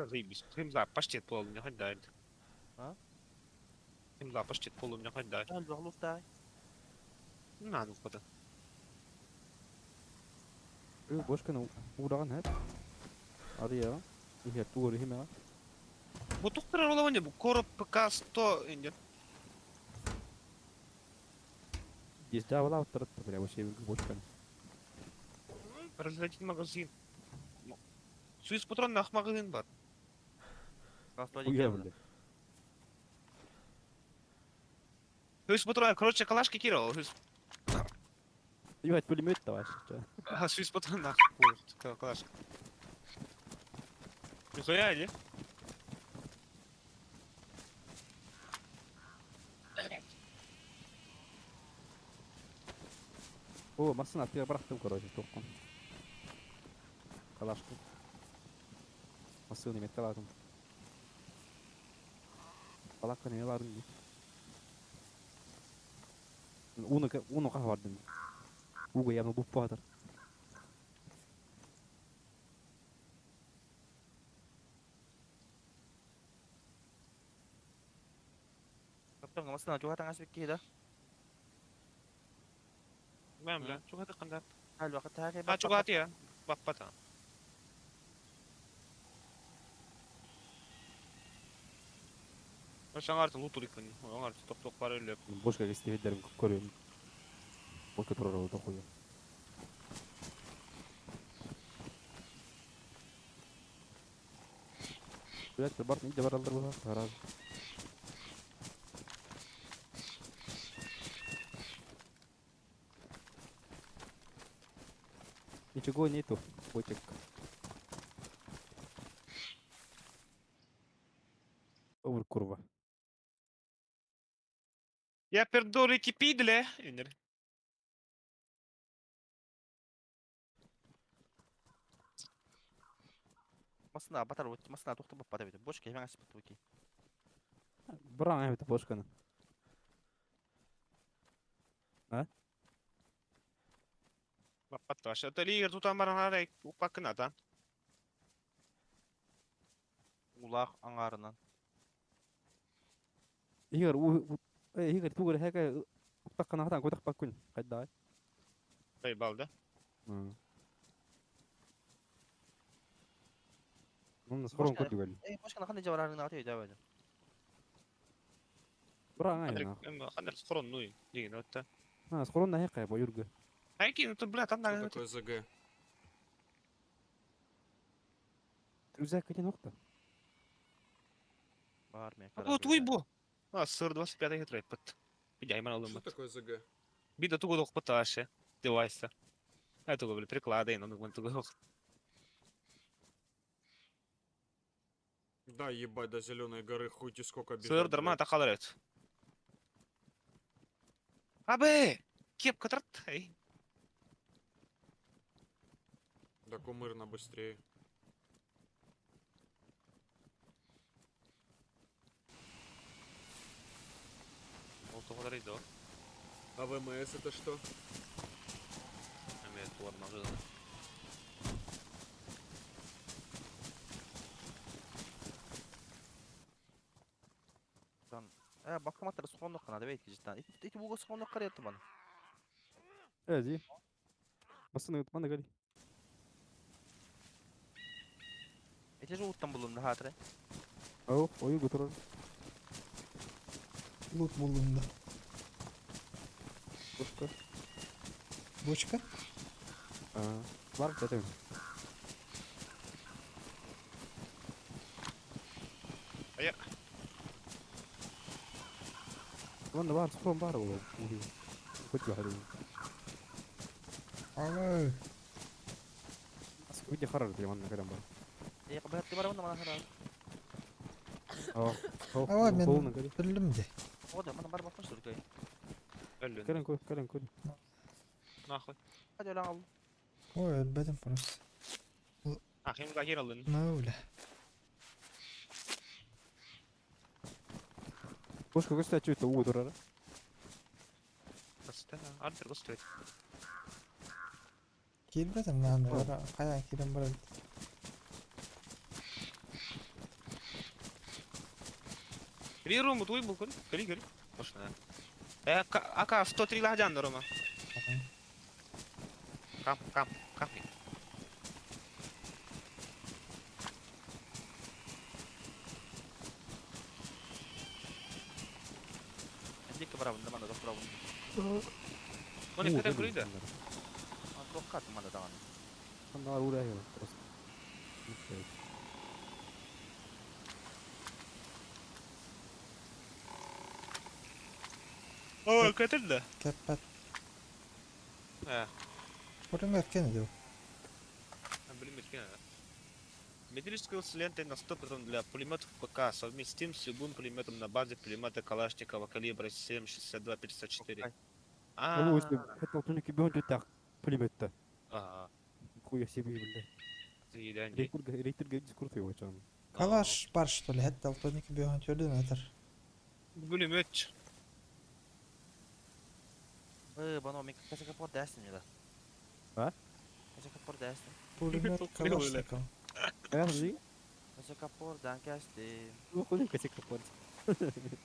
Заебись. Химза паштет пол у меня хоть дает. А? Химза паштет пол у меня хоть дает. Gel bakalım da. На, ну хода. Бочканы ураган хэп. Ария. Иһигэр тугар иһимэ. Бу тухтар ола бу короб ПК 100 инде. Здесь да, вала бля, вообще бочканы. Разрядить магазин. Суис патрон нах магазин бар. Хуя, бля. Суис патрон, короче, калашки кирал. Суис Ебать, пулемет давай, что? А, суис патрон нах. Калашка. Нихуя, или? О, машина, ты бырахтым, короче, тоққын. Калашка. Машина металладым. Балакка неме бардым ди. Уну уну каха бардым. Уга явно буп батыр. Kaptan masına çok atan asbik ki da. Мен бля, чуга тыкында. Hal vakit her А чуга тия. Баппата. Ошаңар луту дикин. Аңар топ-топ бар эле. Бошка кестебедерин көрөм. Бошка турар дохуя. Блять, бар не баралдар була, гараж. Ничего нету, ботик. Овр курва. Я пердори кипидле. Инер. Masına batar o masına tohtu bap bata boş ki hemen asbik bu ki. Бран это бошканы. Баппата. Аша талигер тутан баран харай упакына Ulaq angarından. Игорь, у Игорь, тугар хэка уктаккана хатан көтөх баккун. Кайда? Эй, балда. Ну, скоро көтүгөл. Ey boş kana javararını atıyor cevap. Бран ай Хандер схорон ну деген өттө. На, скоро на хэка бо юргы. Айки, ну то бля, там Что такое ЗГ? Рюкзак один окта. Бар мен. Бу туй бу. А, сыр 25 гетрей пыт. Видяй мана Что лымат. такое ЗГ? Бида тугу дох пыташе. Девайса. А тугу бля приклады, но ну тугу дох. Да, ебать, до Зеленой горы хуй сколько бежать. Сыр дарма блядь. тахаларет. Абе! Кепка трат. Эй. Да кумырно быстрее. Ол тугу до. А ВМС это что? Эме туар магы. E bakamattara soğanlık kana да cidden. İti bu soğanlık karayatı bana. Эзи. Машина мана гали. Eti жуутtan bulundu hatıra. Ау, ой турар. Лут булдум да. Бошка. Бочка? А, бар это. А я. Уонна баар схрон баар буолуо. Хоть баар. Алы. Види харар диye манна кэлэн бар. Е, быһатты бар онно мана харар. Аа. Ава мен биллим де. Ода мана бар бакмыш туркай. Өллүн. Кэлэн көр, кэлэн көр. Нахуй. Hadi öyle al. Ой, өлбөтүм просто. Ахим гахир алын. Ну, бля. Пушка көстө чүтө уу турар. Баста. Артер көстөйт. Киирбэтим нааны, ара хайаан киирэн баран. Кри рому туй букун. Кри кри. Пошла. Э, АК 103 ладян Рома. Кам, кам, кам. Эндик барабын да мана доктор. Оны кете кри да. Тоққат мана даган. Анда уура просто. О, кете да. Кэппэт. Э, Пулемет кene диу. блин, меткина. Металлическая с лентой на 100% для пулеметов ПК совместим с любым пулеметом на базе пулемета Калашникова калибра 7,62-54. А, Ол өстө хәтта түнүк бөөн түтак пулеметте. а, Хуя себе билде. заедание. Рейтерге рейтерге дискурт его чан. Калаш бар что ли, хәтта алтоники бөһөн төрдөн атар. Пулемет. Э, бано мен кәсә капор дәстин да. А? Кәсә капор дәстин. Пулемет Калашников. Э, зи? Кәсә капор дан кәсти. Ну хуй кәсек капор.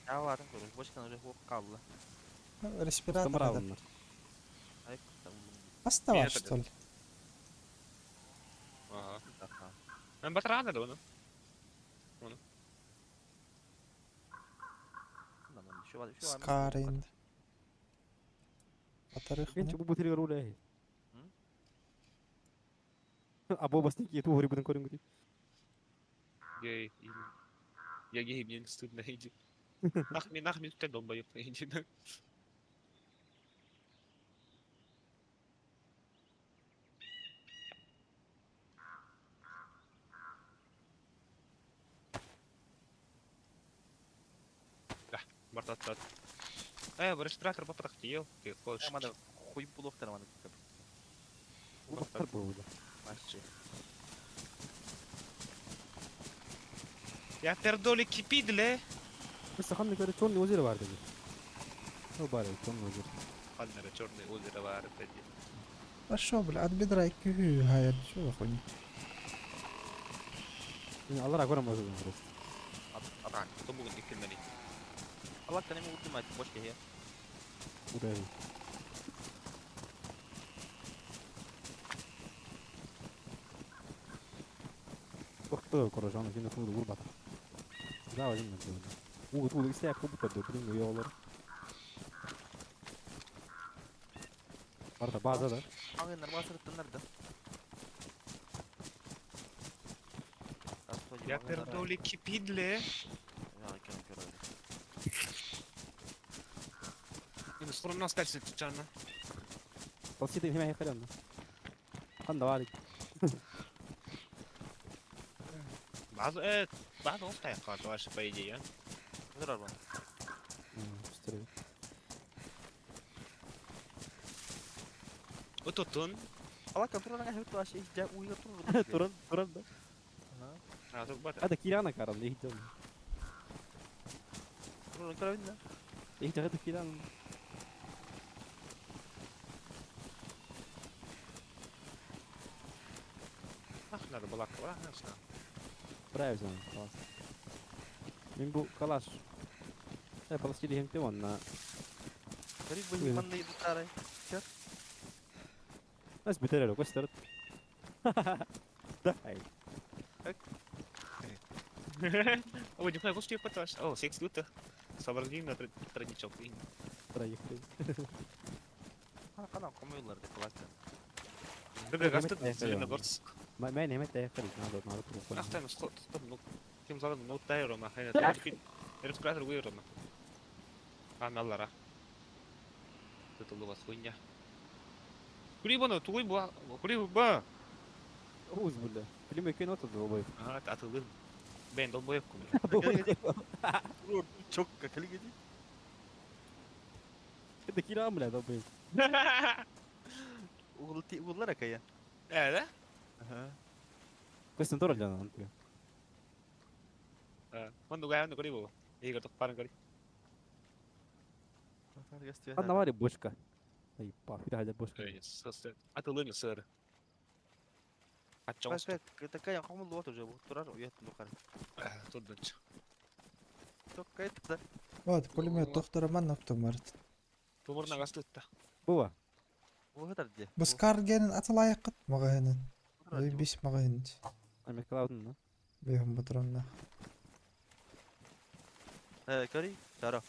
Яватын көрүш, бошкан уже хук калды. Респиратор. Браво. Ай, Аста бар Мен что ли? Ага. Мен батырана да оны. Скарин. Батарых. Мен чубу бутыры руля. Або басники ту гори будем көрүнгү. Гей. Я гей, мне не стыдно, иди. Нах, мне нах, мне тут долбоёб, иди. Да, бартат. Э, респиратор папа ел, ты хочешь. Мана хуй булуктар мана. Бактар бу. Машчы. Я пердоли кипидле. Бис ханны көрө чон озеро бар деди. Ол бар, чон озеро. Ханнера черное озеро бар деди. А шо, бля, от бедра күйі хайыр, шо хуйня. Мен алар көрөм озеро просто. А, кто бүгін икилмени? Алла канеме утымайт бошка хе. Ура. Бакты короче, аны кине тулды урбат. Да, возьмем на Уу, тулды истә күп бит, блин, уялар. Барда база да. Аңыннар басырыттыннар да. Я пердоли кипидле. Минус скоро нас дальше чана. Толсиды химә хәлән. Канда бар. База, база остай калды вообще по идее. Зырар баны. Үстере. Утутун. Алла контролыңа хөт ваше жа уйга турur. Туран, туран да. А, тут бата. Ада кирана карам, не хител. Турur көрөбүн да. Их жагы кирана. Ах, надо была классно. Правильно, класс. Мен бу калаш. Э, паластили хемте онна. Гарип бу манны бутары. Нас битерер, көстөр. Дай. Ой, не знаю, господи, поташ. О, секс люто. Сообразим на тройничок. Проехали. Кана комуйлар деп класс. Беге гасты Зеленогорск. Ма неме тә хали, надо, надо. Ах, там сход, ну, кем зовут, ну, тай Рома, хайна, там респиратор уй Рома. Аналлара. Тытыллыбат хуйня. Кури бону, тугуй бу, кури ба. Уз, бля. Пулемет оту долбоеб. Ага, атылым. Бен долбоеб кум. Çok kakalı gidi. Это кирам, бля, долбоеб. Угуллар акая. Э, да? Ага. Костя турар жана антыга. Онду гай, онду кури бу. Игорь тохпарын кури. Анна вари бочка. Ай, пахуй, хадя бочка. Атылым сыр. Аччоҥ Такая хомул уже турар уят нукар. Туддунч. Токкайта. Вот, пулемет тохтора манна автомат. Тумурна гастытта. Буба. Угатар де. Бу скар генин атылайыккыт магайынын. Ой, бис магайын. Америкалаудын, да? Бехом патронна. Э, кори, тара.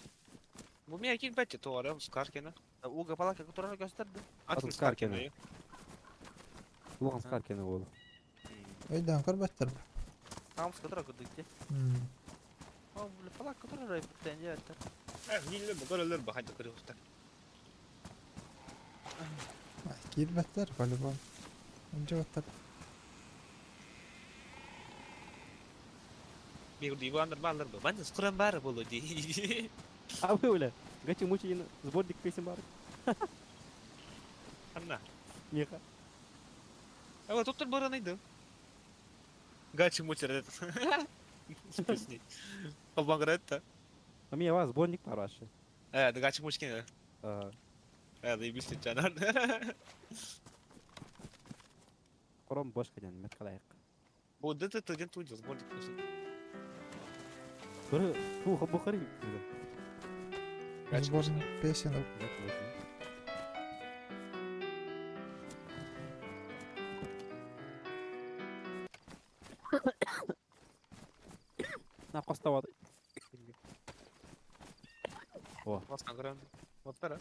Бу мия кин бәтте туара скаркена. Уга палака турар gösterdi. Атын Атын скаркена. скаркена. Улахан скаркена болду. Ойдан көрбөттөр. Там скатра кудыкте. О, бля, палака турар айыптан я. Э, ниле бу көрөлөр бу ханча көрүп уста. Кирбеттер по-любому. Жоготтар. Бир дивандар балдар бу. Бан скуран бар болу ди. А вы, бля, гачи мучи сборник песен бар. Анна. Меха. А тут тут баран иду. Гачи мучер этот. Песни. Колбангрет. А меня вас сборник бар вообще. Э, да гачи мучкин. А, Э, да ибис чанар. Кором бошка ден, меткалайык. Бу ды ты ты тут сборник песен. Көрө, бу бухари. Гачи Сборник песен. На коставады. О, Баскан көрөм. Вот бара.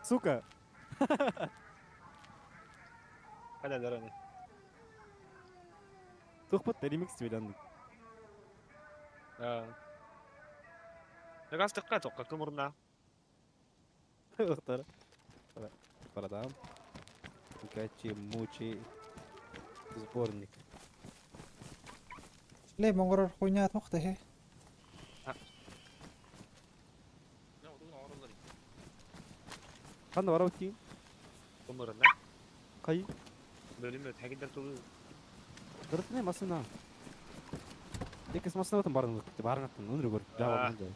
Сука. Хада дараны. Тухпат ремикс твелянды. А. Газ тыкка тоққа кымырна. Ыктар. Продам. Гачи мучи сборник. Ле моңгорор хуйня тохта хе. Кандай барып тиң? Кымырна. Кай? Бөлүмө тагиндер тулу. Дыртны машина. Экис машина отын барын барын аттын өнүрү көр. А. Жабы.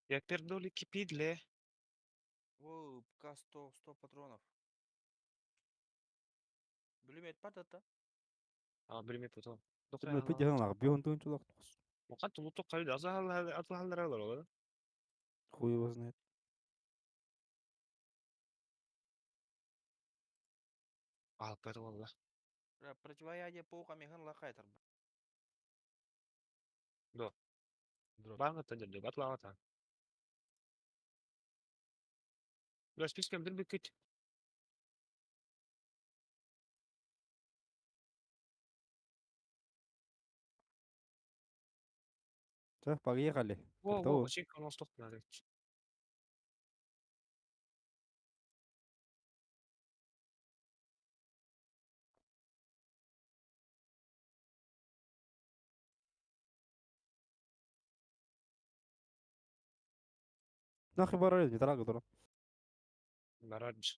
Я пердоли кипидле. Воу, ПК 100, 100 патронов. Бүлүмөт бар да. А, бөлүмө потом. Мен пиден лаг бион туун чулак. Мукат тулуту кайда азал аталар алар. Хуй его знает. Ал пер валла. Противоядие паука механ лакайтар. Баңа тандыр батлага та. Бля, спискем дир бикит. Чах, поехали. Во, Готово. во, чек он стоп надо. Нахуй барар, не тарага дура. Барадж.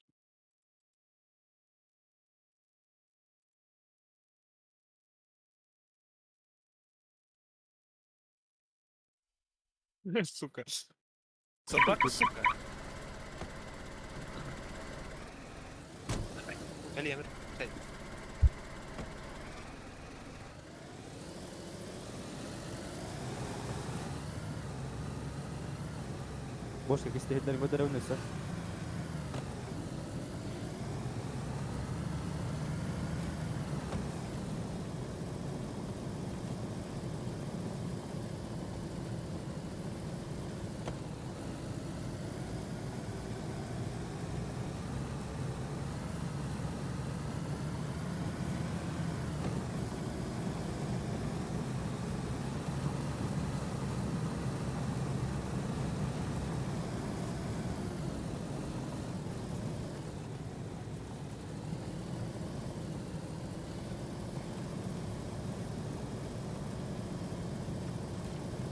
Сука. Собака, сука. Кэлиэмир. Бошка кистиһиллэрин көрдөрөбүн өссө.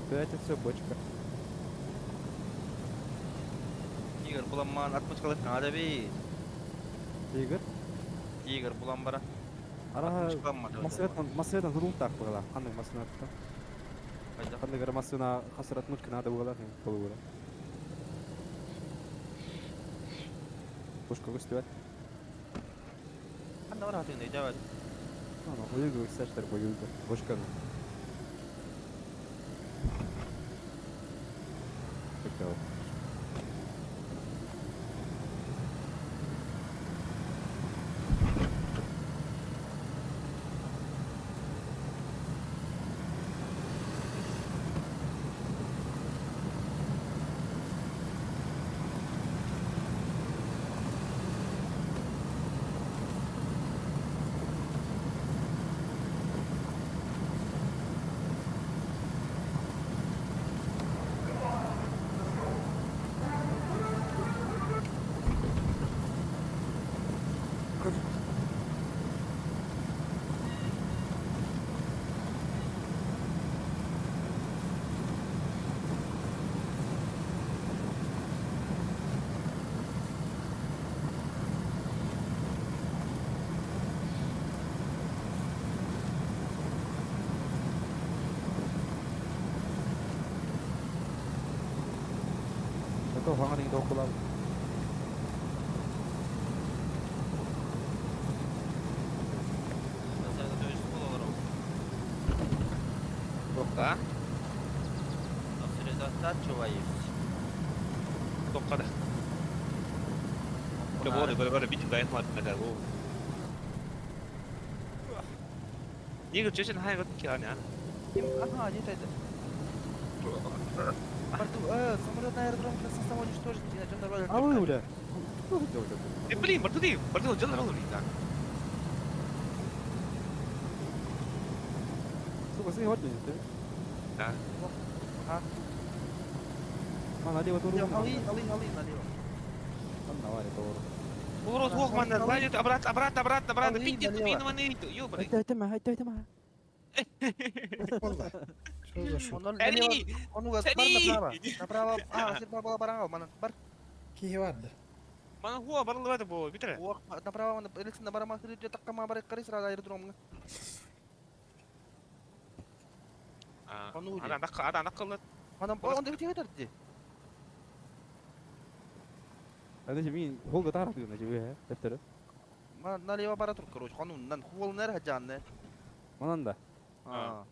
Это все бочка. Игорь буламмаан отмычкалык наада бит. Игорь? Игорь булан бара. Ара Отмычкаламмады. Массыынаттан массыынаттан тутулуктаах буолла. Ханнык массыынаттан? Хайдах? Ханнык эрэ массыына хас отмычка надо буолар болуура. Пушка көстүбэт. Ханна бар хатыгын өйдөбөт. Ана ойугу сәштер бойугу. Бочканы. Такая вот. Это хаҥа тохкулар. Тоққа. Сосредотачиваюсь. Тоққа да. Говори, говори, видим, да, это надо. Игорь, честно, хай, вот килани, а? Ага, где это? Порту, самолет на аэродром самоуничтожить, на чем нормально. А вы, бля. Блин, бартуди, бартуди, жал ролл так. Сука, сый вот ты. Да. Ага. А, налево туру. Али, али, али, налево. Там навари туру. Урод, ох, ман, обратно, обратно, обратно, обратно, Али, пиздец, налево. мин, мин, ёбаный. Это, это, это, это, والله. Что за шут? Он налево, Сәни! он угад, бар Сәни! направо. Направо, а, сир бар бала бараңал, манан, бар. Киһи барды. Мана хуа барылы бу, битре. Ох, направо, мана, элексин барама, хыры, таккама бар, кары сразу аэродромга. Он уйди. Ада нак, ада накылы. Манан, он да битер ди. Это же мин холга тарат гына жибе, дәфтәре. Манан налево бара тур, короче, хануннан, хуол нер хаджанны. Манан да. А.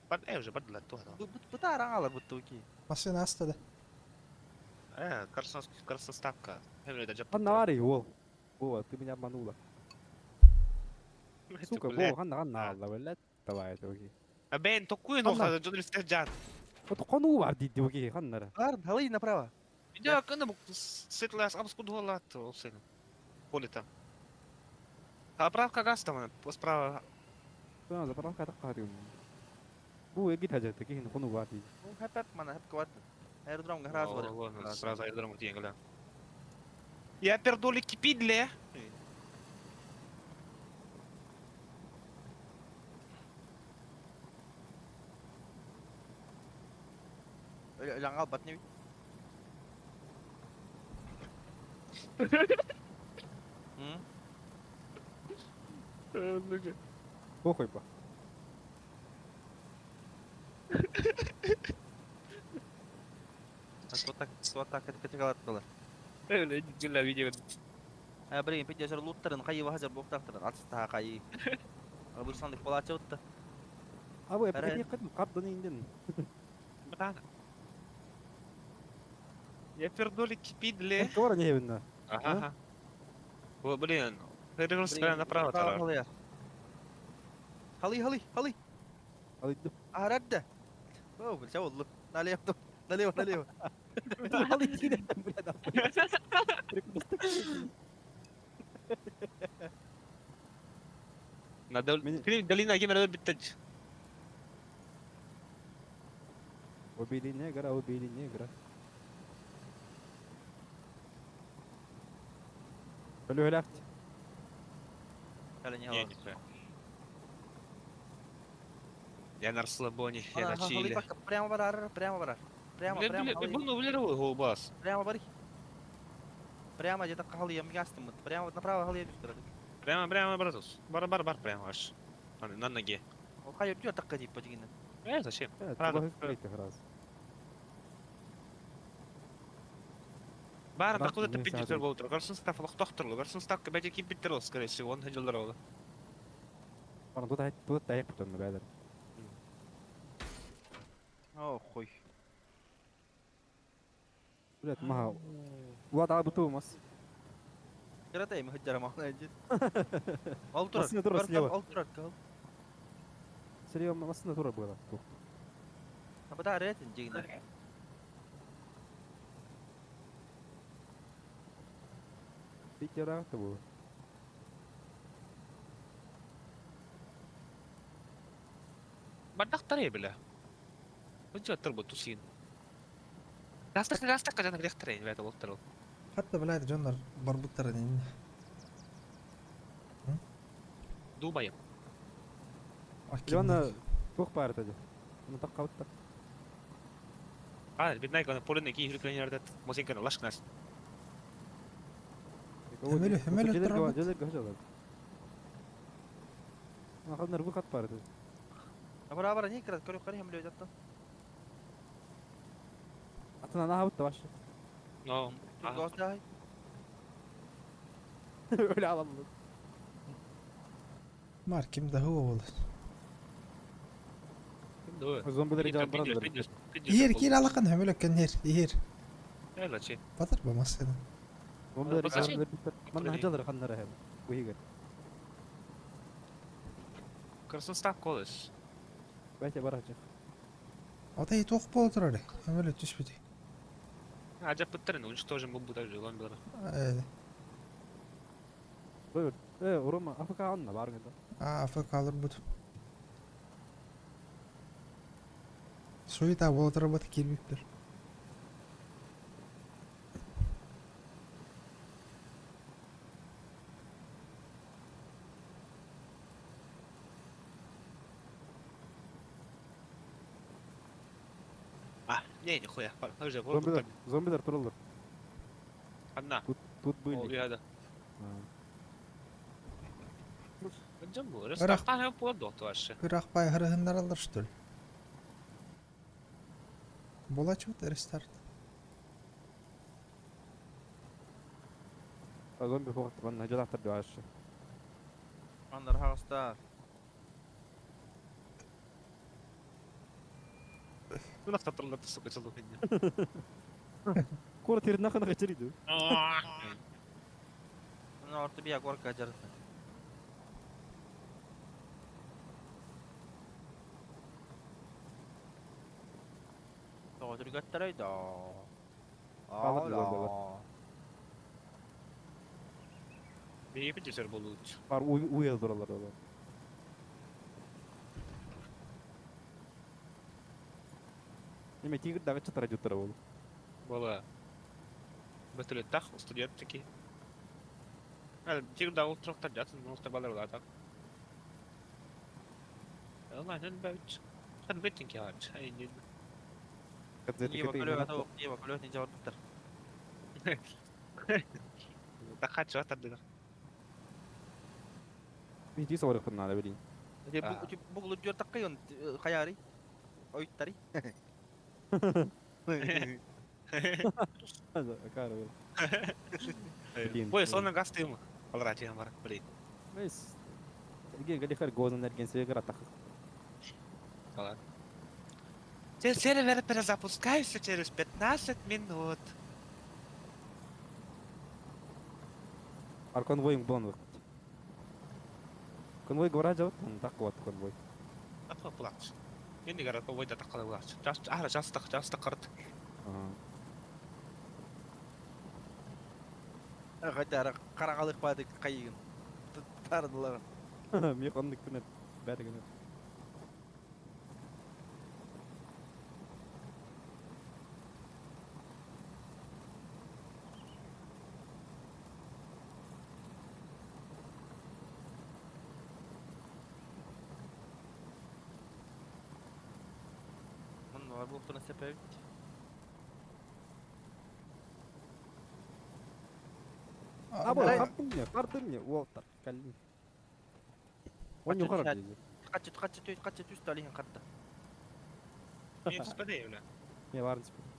Бар, уже бардылар туха. Бутара алар буттуки. Массыына астады. Красноставка. Красноставка. Ханна вол. Вова, ты меня обманула. Сука, Вова, ханна ханна алла, блядь. Давай, это окей. А бен, токуй нох, Джон Ристерджан. Вот кону бар диди окей, ханнара. Бар, халы направо. Я кына бу сетлас абскудголат олсын. Поле там. Заправка газ там, справа. Да, заправка так Бу эгит хажат, кихин кону бар диди. Ну, хәп мана, хәп кват. Аэродромга сразу бар. Сразу аэродром где Я пердоли кипидле. Лаңал бат не Похуй по. Суоттак кытыгалаттылар. Бля, видео. А, блин, пидежер луттарын хайы вахажар буктактарын атыстаха хайы. Абырсан палача утта. Абы эпи кытым кардын индин. Братан. Я пердоли кипит, бля. Кора не видно. Ага. О, блин. Перевернулся направо тара. Халы, халы, халы. Алыйды. Арадда. О, бля, oldu. Налево, налево, налево. Алый тиде, бля, да. Надо... Долина Гимера битать. Убили негра, убили негра. Өлүөлэхт. Не, не Я на расслабоне, я на чиле. Прямо барар, прямо барар. Прямо, прямо. Бля, бля, голубас. Прямо бари. Прямо где-то халы я Прямо направо халы я Прямо, прямо, братус. Бар, бар, бар, прямо аж. На ноге. Хай өтүө такка дип бажигинен. Зачем? Бар, откуда ты пидер был? Гарсон став лохтохтерло, Гарсон став кабете кипитерло, скорее всего, он ходил дорогу. Бана тут тут тайып потом бәдер. О, хуй. Блядь, мага. Влад алып буту мас. Кыратай мы хаджара махна жит. Ал турар. Машина турар слева. Ал турар кал. Слева машина турар была. А ретін жигинен. Питера бу. Бардак бля. Вот турбо тусин. Растак, растак, жана грехтарей, бля, это локтарыл. Hatta блядь, дьоннор барбыттара дин. Думаем. Лена тух бар тади. Ну так кабытта. А, видно, когда поле ки хүркленердет, мосинка лашкнас. Хөмөлө, хөмөлө турар. Жөлөр гажалар. Аханнар бу хат бар ди. Абара абара не кырат, көрүп кары хемле жаттан. Атына нахабытта башы. Но. Госдай. Öyle alalım. Мар ким да хуа болот. Зомбилер жабырандыр. Иер кир алакан хөмөлө кенер, иер. Эла чи. Батыр бамас эди. Зомбилер жабырандыр. Манна хаджалар ханнара хем. Буйгер. Красный став колес. Бәте барачы. Ата ит ок боло турар. Хөмөлө түшпүтү. Ажап бытырын, уничтожим бу даже зомбилер. Э, Э, Рома, АФК анна бар гында. а АФК алыр бут. Суета боло турар бат кирбиптир. А, не, нихуя. Уже, Зомбилер, зомбилер туралар. Одна. Тут тут были. Я да. Жамбу, растахтан подо вообще. Кырак пай хырыһыннар алар что ли? Бола чут рестарт. Зомби фокт манна жалактыр башы. Андар хагыстар. Ну, нахтатырлар сука, чалу хуйня. Кора тир нахана хачыриду. Мына орты бия горка жарытты. Тоҕо да. Алыр зомбилар. Бейпи болут. Бар уел туралар олар. Неме тигр дагы чатара жуттара болу. Была. Бөтөлөттах, студент таки. Тигр дагы трохтар жатын, мохта балар була так. Ала, нен бәүч. Хан беттин ки хач. Ай, не. Ева көлө ата ева көлө не жабыттар. Тахач атар Бити соры кыннала билин. Бу бугулу жөр таккайон хаяри. Ойтари. Акара. Блин. Ой, сонно газ тыым. Алра тиһэн бар, блин. Бес. Сергей Галихар гозан эрген свегра тахы. Сервер перезапускается через 15 минут. Ар конвойың булан выход. Конвой гора жабыт, так вот конвой. Атқа булач. Енді гара конвойда таққала булач. Жас, ара жастық, жастық қырт. Хотя қарағалық бады қайығын. Тарыдылар. Мен қандық күні бәрі күні. Мын бар бұл сепевит. Абы, қартым не, қартым не, уолтар, кәлін. Он юқара дейді. Қачы, қачы, төй, қачы, түс талиһин қатты. Мен түспәді, бля. Мен барын түспеді.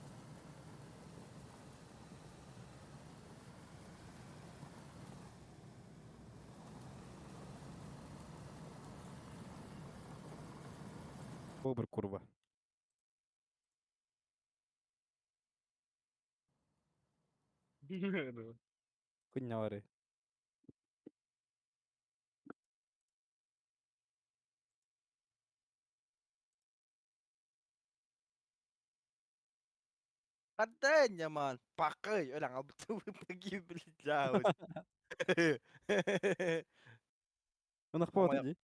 Бұл бір курва. Күн бары. Қаттан яман, пақы, өләң албыты паги билжау. Ынақ болады дей.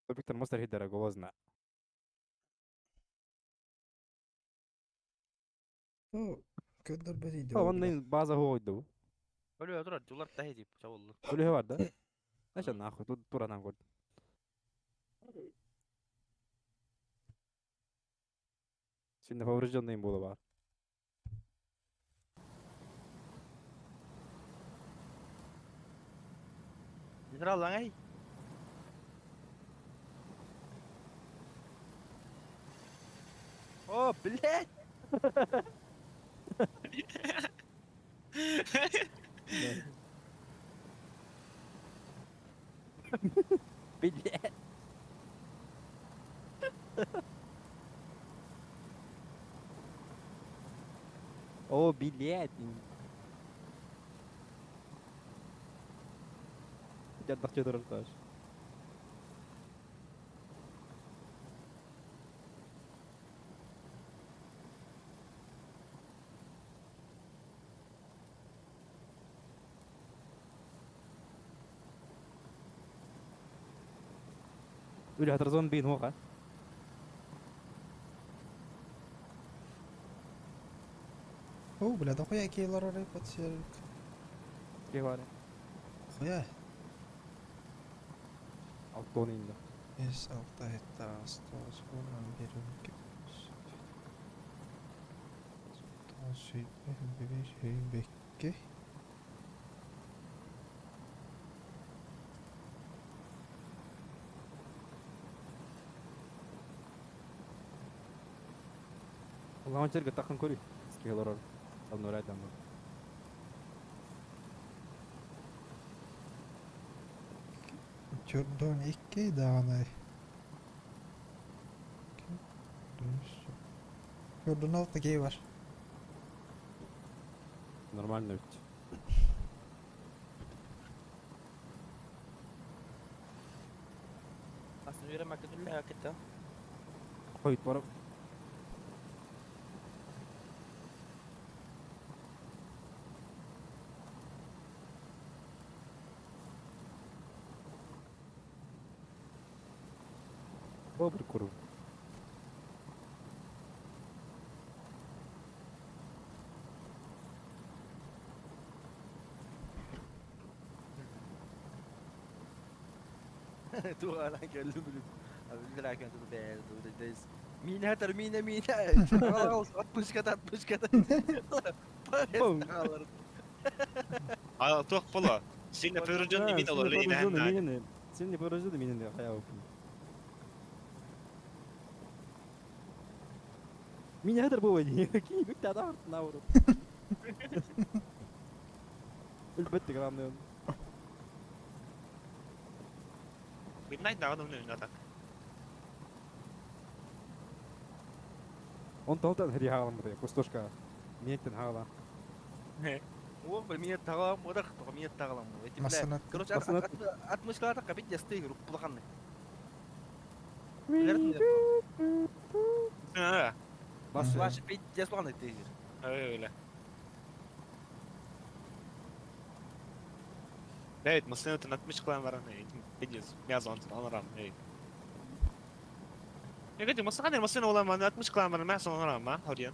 Виктор Мостер хидера голозна. Көдөр бөтейді. Оннан база хойду. Өлө турар, жулар тахи деп, чабылды. Өлө бар да. Наша нахуй, тут туранан көрдüm. Şimdi поврежденный было бар. Нидра ай. О, блядь! Блядь. О, блядь. Жардақча турар таш. Үлі хатырзон бейін хоқа. О, бля, да хуя кейлар орай подсерик. Ке бар. Хуя. Алтон инде. Бес, алты, жеті, сегіз, тоғыз, он, он бір, он екі, тоғыз, жеті, беш, бекке. Лаунчерге тақын көрей. Скейлор ор. Салнор айтам. Төрдөн икки даҕаны. Төрдөн алты кей бар. Нормально ведь. Асын үйрәмәк дүллә кетті. Қойып барып. О, бір курва. Туғанан келдім біліп. Біліп Мина тар мина мина. Отпуската отпуската. А туох бола. Сильно поврежденный мин олор Мине, сильно поврежденный мине хаяв. Меня это было не какие бит та на уру. Үлбетти главное. Midnight даҕаны мин так. Он толтан хри хаалам бу кустошка. Миеттен хаала. О, бля, меня тагалам, одах, только меня тагалам. Эти, бля, Масана. короче, Масана. отмышкалар кабит ясты, руппулаханны. Бас. Ваш пить ясланы ты. Öyle. Evet, masını 60 kılan var hani. Biliyoruz. Yaz onu onaram. Evet. Evet, masını hani masını olan var 60 kılan var. Ben sonra onaram ha. Hadi.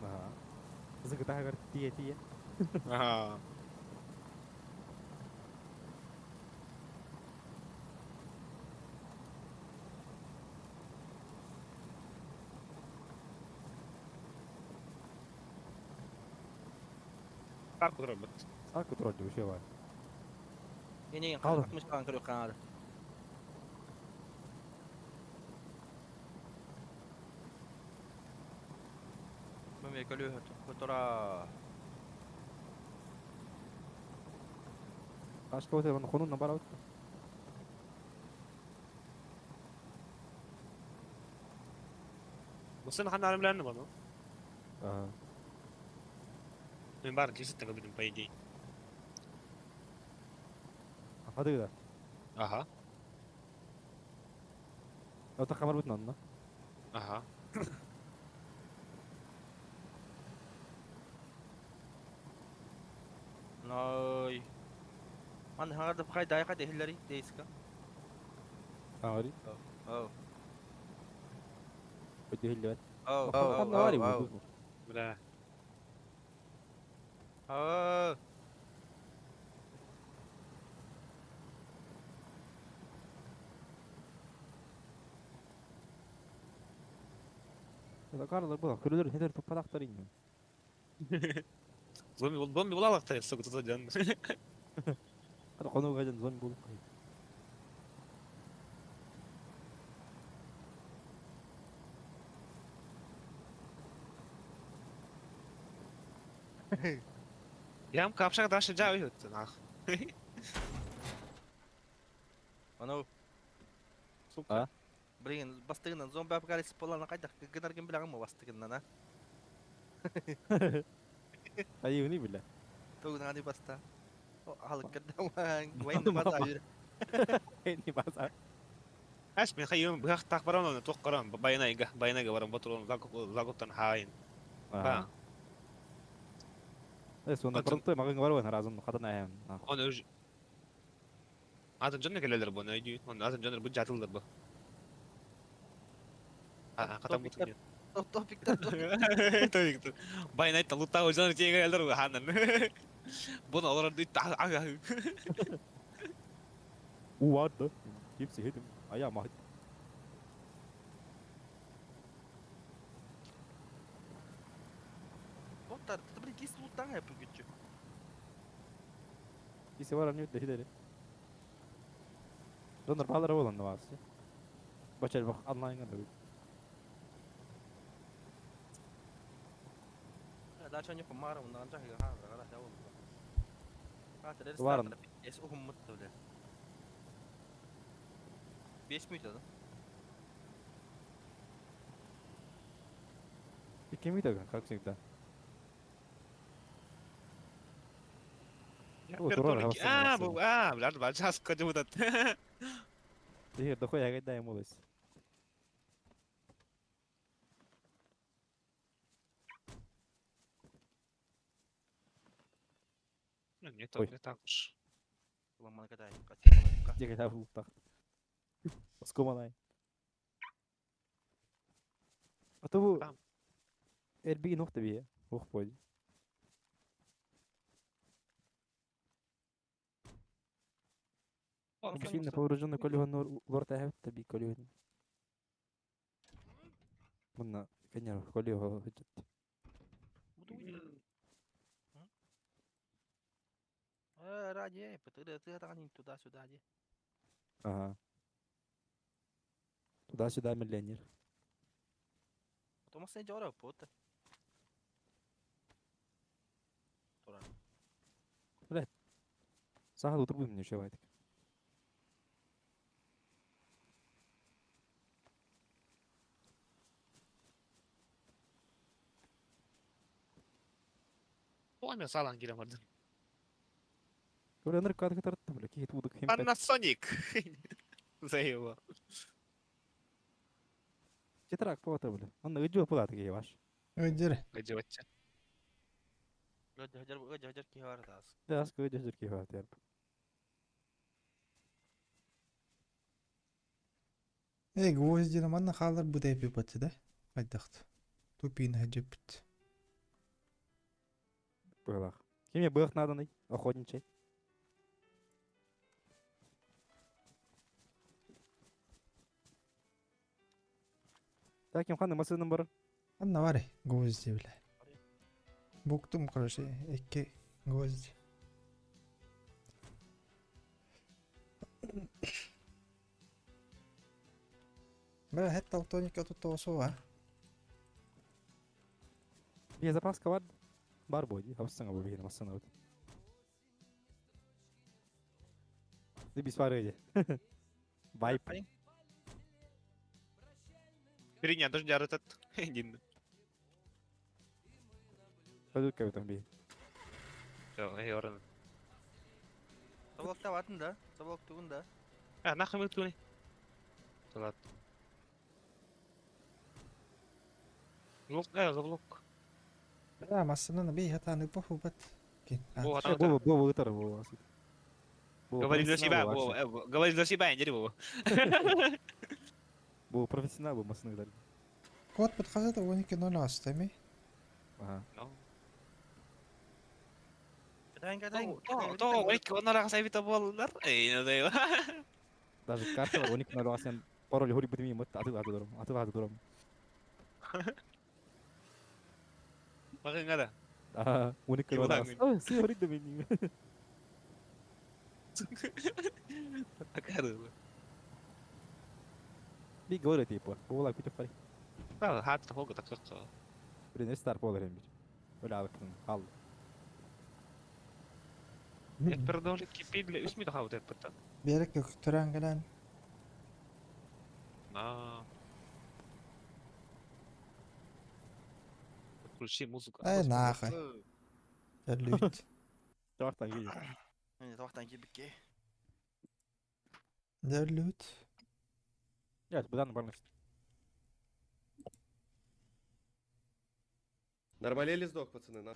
Ага. Закатагар тие тие. Aha. Park robot. Саку тролли вообще var. Не, Алло. 60 кылан көрүк канады. Маме көлү котора. Аш кого-то он хонун набарат. Masını hani aramlarını bana. Ага. Ben bari kesin takabilirim payı değil. Hadi да. Aha. Ота хамар бут нанна. Aha. Най. Ман хагарды бхай дайка дехиллери дейска. Ари. Оу. Бит хиллет. Оу. Оу, Оу. Оу. Бля. Оу. Карлар була, көрөлөр хедер тупалактар инде. Зомби зомби була лактар сука тут один. Ата кону гажан зомби болуп кайт. Ям капшак даша жау yuttu nah. Анау. Сука. Блин, бастыгынан зомби апокалипсис болан кайда гынарген билагын бастыгынан, а? Ай, уни биле. Тогун ани баста. О, алып кирдем. Вайн база бир. Ни баса. Аш мен хайым быхак так барам оны тоқ карам баянайга баянайга барам батырон закуп закуптан хайын. Ба. Э, сонда продукты магын бар ғой, разум катан аям. Оны өж Атын жонно келелер бу нөйдү. Оны атын жоннор бу жатылдыр бу. А катан бутун. Топиктер. Топиктер. Баянайта лута жоннор тиеге келелер бу ханан. Буну олар дүйт. Уарды. Кипси хедим. Ая махт. Боттар, ты блин, кис лутан я бүгүчү. Кисе бар не өтө хедери. Донор балары болан васы. Бачар бак онлайн гана. Дача не помара, он анжа ха ха ха ол. А, тедер Варн. Эс ухум мутты бля. 5 минут да? Кем видел, как всегда. А, бу, а, бля, бачас кожудат. Дихер дохой ягай дай молос. Не так, не так уж. Ламан кадай. Дихер да ултак. Скоманай. А то бу Эрби нохта бие. Ох пой. Сильно поврежденный колюган лорд ахавт би колюган. Мунна, конечно, колюга хочет. Туда дии, тыа туда-сюда дии. Ага. Туда-сюда миллионер. Потом sen жора пот. Тура. Саха утурбут мне чувак. Оме салан кире бардым. Көрөнөр кадык тарттым, бля, кихит удук хим. Panasonic. Заебал. Четрак повата, бля. Он ыджу пулат ки ваш. Өйдер. Гаджеватча. Өдө ки бар тас. Да, аск ыджу жир ки ват ярб. Эй, гвоздина манна халар будай пипатсы да? Айдахт. Тупин хаджипт. Быгылах. Киме быгых надо охотничай. Так, ким ханы масыным бар. Анна бар гвозди бля. Буктум, короче, эки гвозди. Бля, хет талтоника тут осова. Я запаска бар. Бар боди, хавсыңа бу бихин масына бут. Ты бис бар эди. Вайп. Переня тоже жарытат. Дин. Пойду как там би. Всё, эй, орын. Соболокта батын да. Соболок тугун да. А, нахуй мы туни. Салат. Блок, заблок. Бля, масына би хатаны поху бат. Во, Бо бо бо тар бо. Говори за себя, Вова. Говори за себя, не Вова. Бу профессионал бу масына дар. Код подхазата 12.0 астами. Ага. Катайн катайн. То, ой, он на сайта боллар. Эй, ну да. Даже карта бар 12.0 асен пароль хори бутми мат аты аты дурам. Аты аты дурам. Багыңа да. Ага, 12.0 ас. Ой, си хори дэмини. Акары. Би говори типа. Була күтүп бари. Да, хат хога так так. Блин, стар болар эми. Өлө алыктын. Ал. Я пердоль кипидли, үсми да хавт эппет. Берек төрөн келен. На. Включи музыку. Ай, нахуй. Лют. Тортан кийин. Мен тоқтан кибикке. Лют. Я будан бармын. Нормалели сдох, пацаны, на.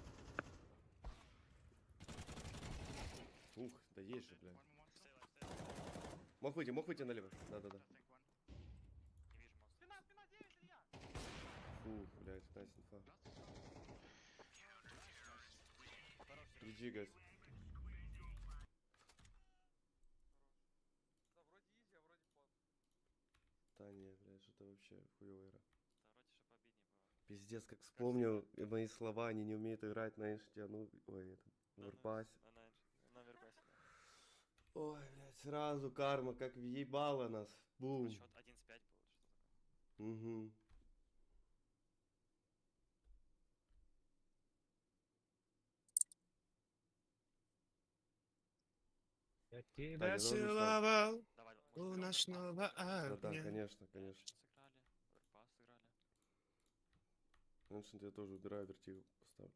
Ух, да есть же, бля. Мог выйти налево. Да-да-да. Фух, блядь, nice инфа. GG, guys. Да не, блядь, что-то вообще хуёвая игра. Пиздец, как вспомнил мои слова, они не умеют играть на инште, ну, ой, это, в Overpass. Ой, блядь, сразу карма, как въебала нас. Бум. Счет 1-5 был, что такое. Угу. Я Таня, тебя давай целовал Давай, у может, ночного Да, да, огня. конечно, конечно. Сыграли, Overpass сыграли. Ancient я тоже убираю, вертиго поставлю.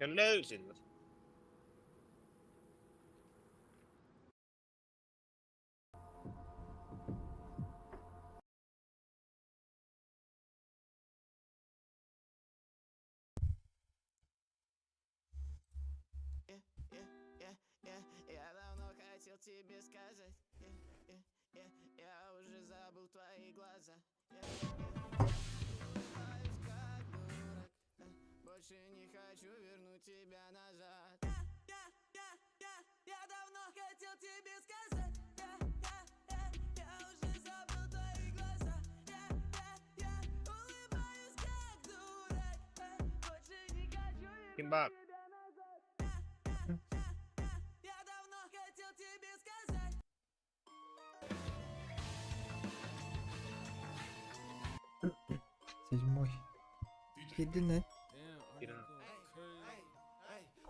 Löysin. Я давно хотел тебе сказать. Я уже забыл твои глаза. Больше не хочу вернуть тебя назад. Я давно хотел тебе сказать. Я уже забыл твои глаза. Я улыбаюсь как дурак. Больше не хочу Kim bak? тебя назад. Я давно хотел тебе сказать. Седьмой. Кидин Кирин.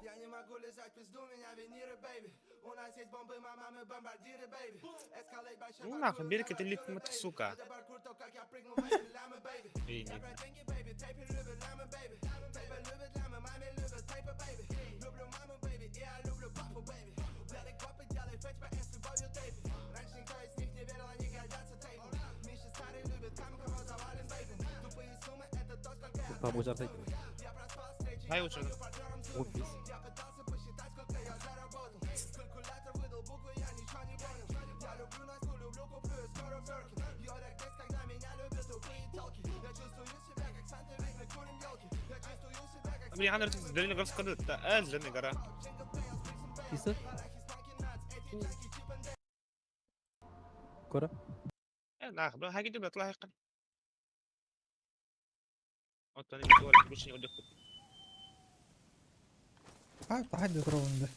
Я не могу лежать пизду, меня виниры, бэйби. У нас есть бомбы, мама, мы бомбардиры, бэйби. Эскалейт большой Ну нахуй, бери-ка ты лифт, сука. Это паркур, то как я прыгнул в эти лямы, бэйби. Эй, Я не. про деньги, бэйби, тейпы любят лямы, бэйби. Тейпы любят лямы, маме любят тейпы, бэйби. Люблю маму, бэйби, и я люблю папу, бэйби. Белый копы делай фетч по с любовью тейпы. Раньше никто из них не верил, они гордятся тейпом. Миша старый любит там, кого завален, бэйби. Тупые суммы, это то, сколько я Там уже артайт. Я проспал встречи, Ай, я лучше. звоню партнерам в Вот Zoom. здесь. Я пытался посчитать, сколько я заработал. Калькулятор выдал буквы, я ничего не понял. Я люблю Настю, люблю, куплю и скоро Бёркин. Йорик здесь, когда меня любят тупые телки. Я чувствую себя, как Санта, ведь мы курим елки. Я чувствую себя, как Бля, она долина горская, да, зеленая гора. Киса? Кора? Нахуй, бля, хаги дубля, тлахикан. Оттон bir tuvalet, bu şey oldu. А, тахадды туровунда.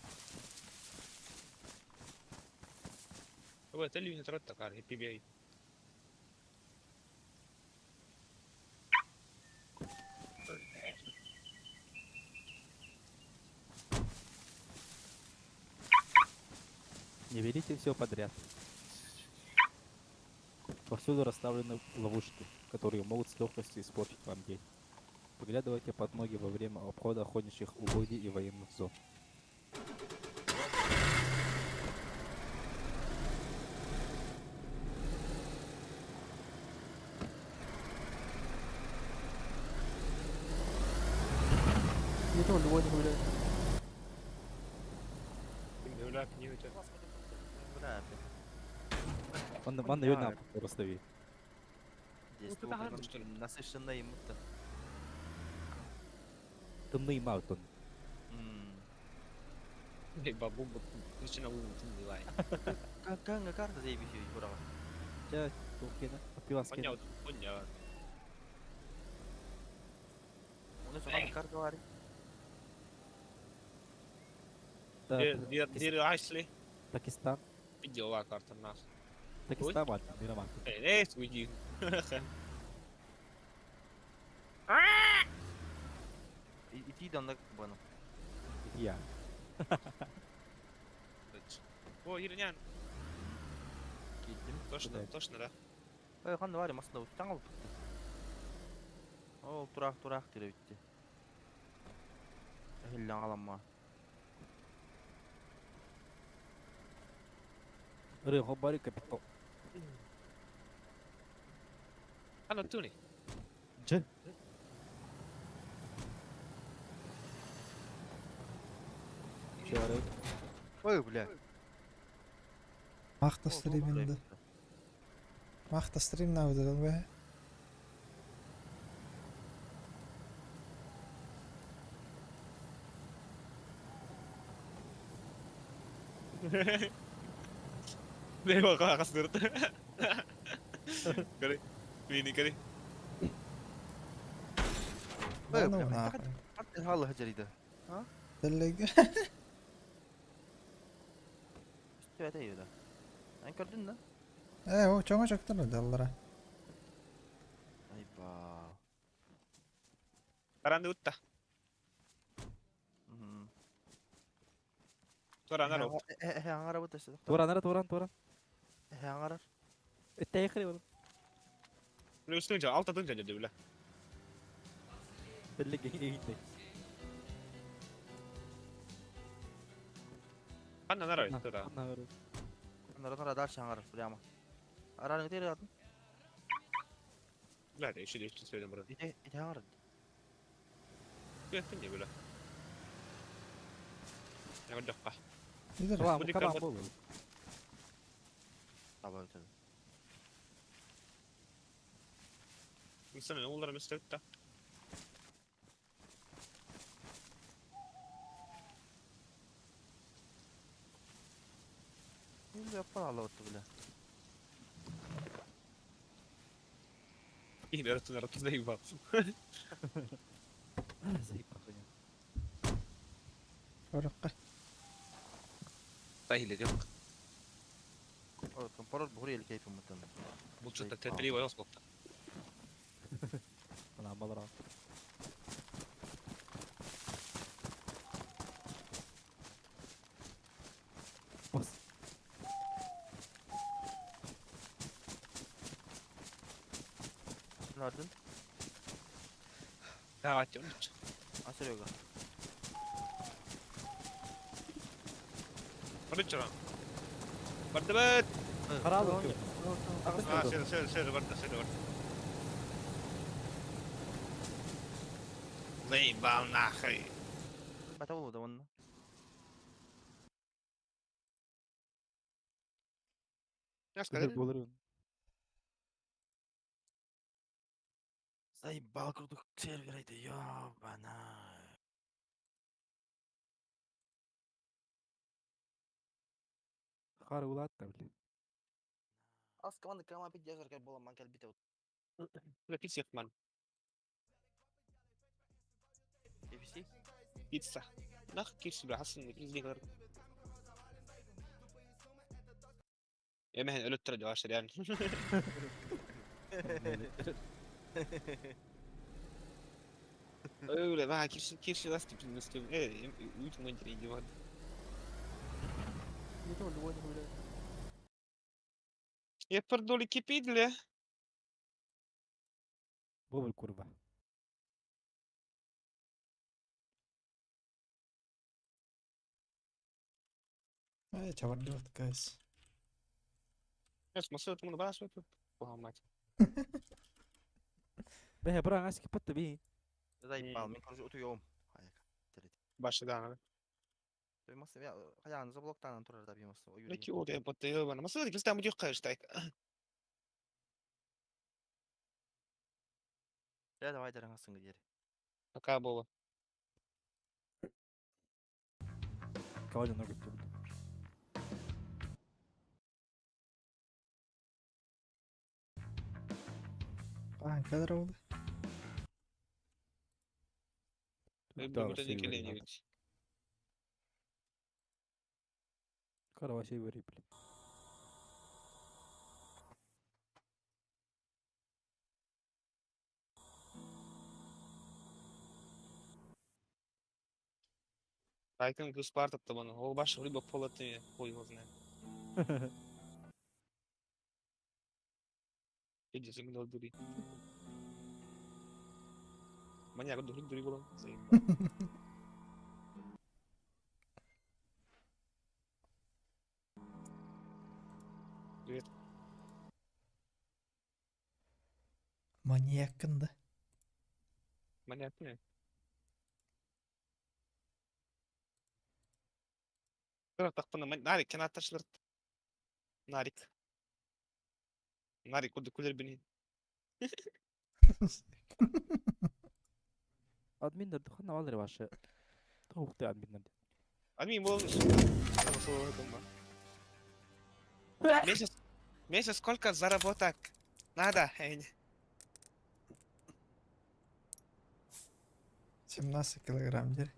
هو تلي نترتق على بي بي اي. Не берите все подряд. Повсюду расставлены ловушки, которые могут с легкостью испортить вам день. Поглядывайте под ноги во время обхода охотничьих угодий и военных зон. Не то, любой не гуляет. Бля, не это. Манна, манна, юна, расстави. Здесь Ну, ты что ли? насыщенный мутта. Тымный маутон. Бабу, начинал лай. Канга карта заебись браво. Ча, Туркина, Пиваскина. Понял, понял. У нас она карта вари. Дир, дир, Айсли. Пакистан. Видела карта нас. Пакистан, ладно, Мираман. Эй, уйди. Иди да на bueno. Я. О, Ирнян, Кидим. точно, точно, да. Ой, ханна вари масында уттан алып. О, турах турах дире битти. Хиллен аламма. Ры, хобари капитал. Анна Туни. Дж. Чары. Ой, бля. Махта стриминді. Махта стрим навыдыл бе. Ne bak kastırdı. Kare. Mini kare. Ой, Ну, бля. нахуй. Халла хаджарида. Теллег. Үстү әтә Ан көрдүн да? Э, о, чоңа чоктор даллара. Айба. Таранды утта. Туранар ол. Аңара бутасы. Туранара, туран, туран. Аңарар. Эттейхри бар. Үстүн жа, алта тын жа dedi бile. Теллег гейте. Ханна нарай, тыра. Нара нара дальше аңар прямо. Араны где рядом? Бля, еще 9 söyleyeyim burada. Ите ите аңар. Күөттүн не бля. Я көрдөххө. Идер. Кабан Будет кабан кабан. болу. Таба өтөдү. Мисалы олар эмес да. Бу яппар алып отты бля. И бері түнер заебал. Заебал. Ораққа. Тахиле жоқ. Пароль бугур ел кейфим мутан. Бұл что-то тетри ойос болду. Ана балара. Бас. Nereden? Давай, тёмныч. А Серега. Барычыран. Бардыбыт. Каралы. А, сері, сері, сері, барды, сері, барды. Заебал нахуй. Бата болду да онна. Я сказал. Болар. Заебал курдук сервер айты, ёбана. Хар улатта, бля. Аз команда кама пит жазар кел бола ман кел бите. Бля, пицца ман. KFC? Пицца. Нах кирси бля, хасын пиздец. Эмehen өлөттөр деп ашыр yani. Öyle vähän kirsi kirsi lasti pinnustum. Ei, uyut mun идиот. Я пердоли кипидли. Бобл курва. Ай, чавардыбат, guys. Yes, masıl bunu bana söyle. Oha мать. Бе, бра, аски патта би. Заебал, мен короче утуйом. Başladı Masıl ya хаянызы блоктан турар да бимас. Peki oraya batıyor bana. Masıl da bu yok karıştı. Я давай дараңасың дери. Пока было. Кавалды ногу бля. А, кадр oldu. Bu da ne Кара вообще бери, бля. Айкын кыз бар тапты bana. Ол башы либо полаты хуй его знает. Иди сигнал дури. Маньяк дури дури было. Заебал. Привет. Маньяккын да. Маньяк не. Нарик кенат ташлырт. Нарик. Нарик куды кулер бини. Админдер хана валер башы. Тоқты админдер. Админ болmuş. Месяц, месяц сколько заработок надо? 17 килограмм дер.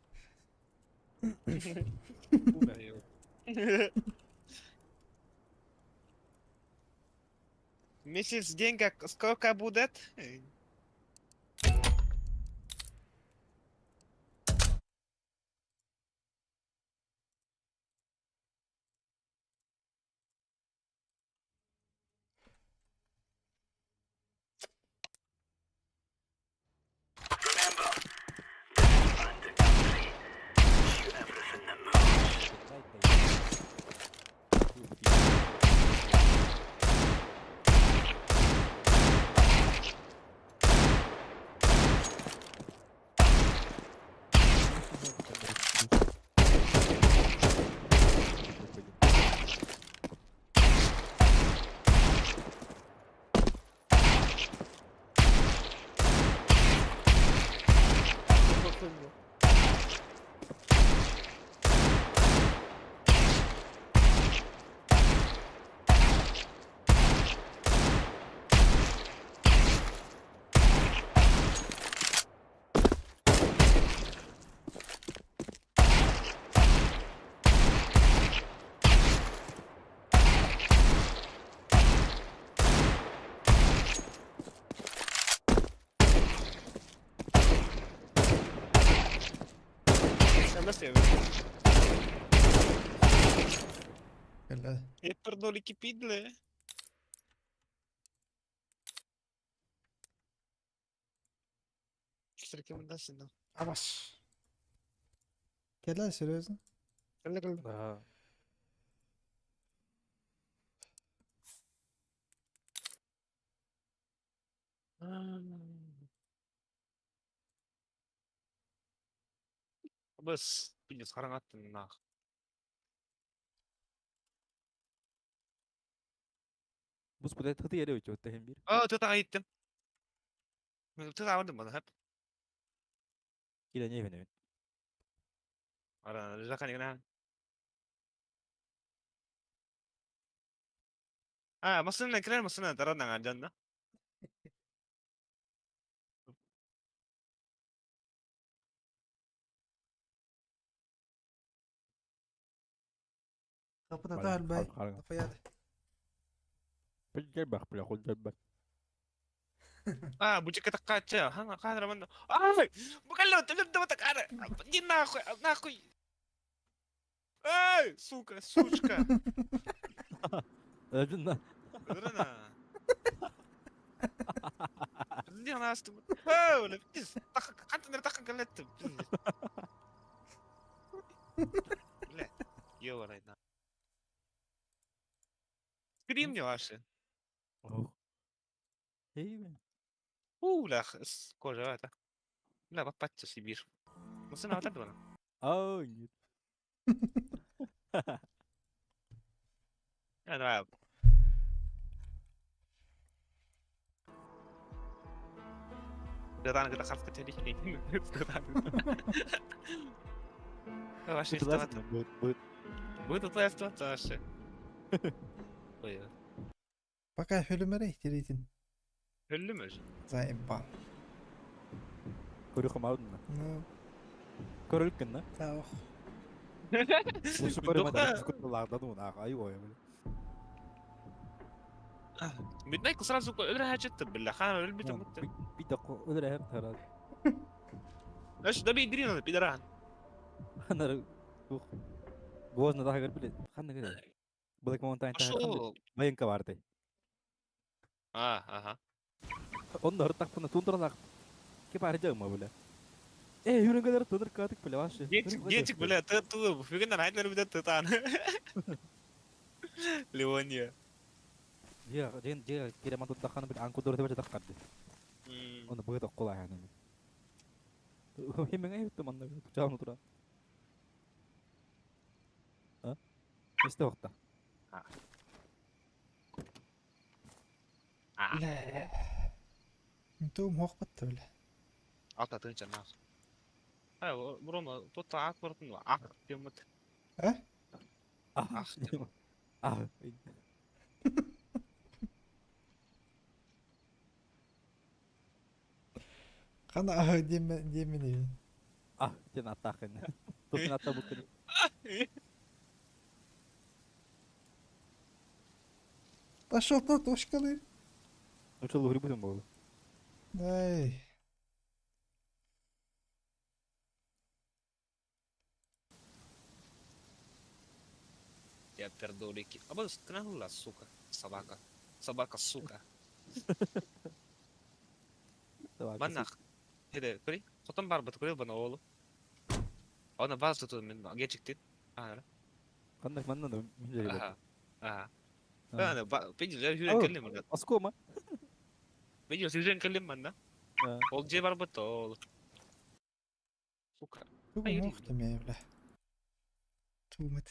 Месяц деньга сколько будет? Кэллэ. Пердолики пидле. Рекомендация. Абас. Кэллэ, серьезно? Кэллэ кэллэ. Да. Быс, пиздец, хараҥаттын нах. Бус куда тыты yere өтө өттө бир. Аа, тыта айттым. Тыта алдым бана хап. Киле не бене. Ара, жака не А, масына кирер масына таранна жанна. Капыта албай. Тафаят. Бил бах бля хол бах. А, бучика таккача. Хана кадра манда. Ай, букалlo, телеп да такара. Иди нахуй, нахуй. Эй, сука, сучка. Öldün Рана. Иди нас ты. Эй, пиздец. Так, кантын так галет. Бля, ёбаный на. Скрим не ваше. Ох. Эй, Ла, кожа это. Бля, бапатча Сибирь. Масына вот это Ау, нет. Я давай. Дан кыта хавка телих. Ваше Бут бут бут. Будет твоя ситуация. Ой. Пока хөлүмөрө ихтеритин. Хөллүмөр. Заебал. Көрү хомаудun. Ну, Көрүлкүн на. да ох. Ушу көрү мада скуталарда дуна ай ой. Midnight сразу өлөр хачетти билла хана өлбүтү мутты. Bir dakika öyle hep tarar. Эш да бейдрин пидоран. Ханар ух. Гозна тахагар биле. Ханна гыда. Black Mountain Ошол. Военка барды. А, ага. Онда хыртак пына тундыралак. Ке бары жагма биле. Э, юрөнгөлөр тундыр катык биле вашы. Гечик бля, ты ту фигена найдер бит тутан. Ливония. Же, же, же, кире ман тутта бил анку дор тебе таккарды. Оны быгы кула яны. Хемен ай битте манна жааны тура. А? Эсте окта. Бля. Тум хохпатта бля. Алта тынча нах. Ай, Рома, тут ак бартын, ак демет. А? Ах. А. Кана ах деме деме А, тен аттахын. Тутун атта букын. Пошел тотошкалы. Учул грибутун болду. Ай. Я пердолики. А вот скнанула, сука. Собака. Собака, сука. Маннах. Хеде, кори? Хотон бар бат кори бана олу. Она баз тут мен гечикти. А, Кандай манна да мен Аха. Аха. Ана ба пиди жа жүрен келем мында. Аскома. Пиди жүрен келем мында. Ол же бар бат ол. Сука. Тугу мохта ме бля. Тумат.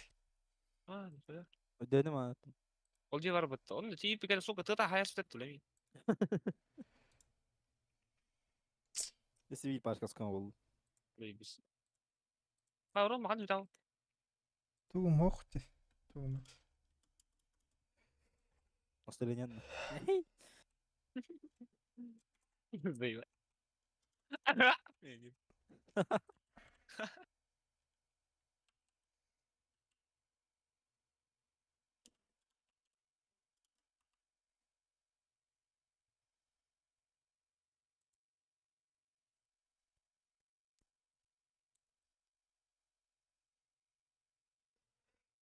А, нихуя. Дедим а. Ол же бар бат. Оны тип кен сука тыта хаяс тет түлеми. Эси бир пашка скан болду. Бейбис. А, Рома кандай тау? Тугу мохта. Тумат. Настроение. Бейб.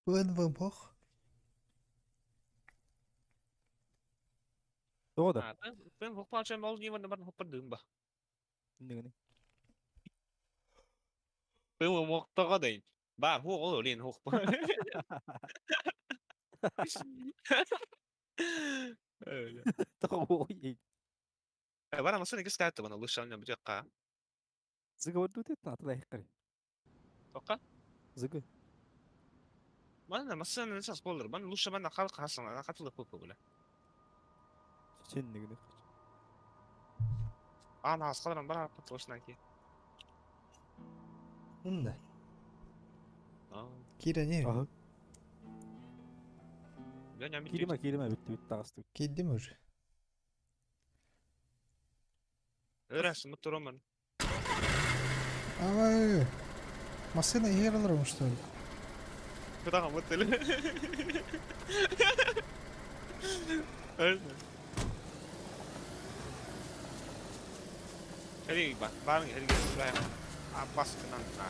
БНВ бох. Тоҕо да? Мен хоппаачам ол ньыман баран хоппардыым ба. Иннигини. Пыл мохтоҕо дэй. Баар хуох ол олин хуох. Тоҕо ой. Бара масына кис таатты бана лышалня бутякка. Зыга вот тут это надо ехали. Тоққа? Зыга. Мана масына несас болор. Бан лучше бана халк хасан, ана катылы купы була. Ченнигини. Ана асқаларан бара патрошна ки. Инна. Кира не? Ага. Я не Кириме кириме бүттү бүттү тагысты. Кидим уже. Өрәс, мутуроман. Авай. Машина иһэр что ли? Куда мутыл? Хели ба, баан хели баа. Аббас канан на.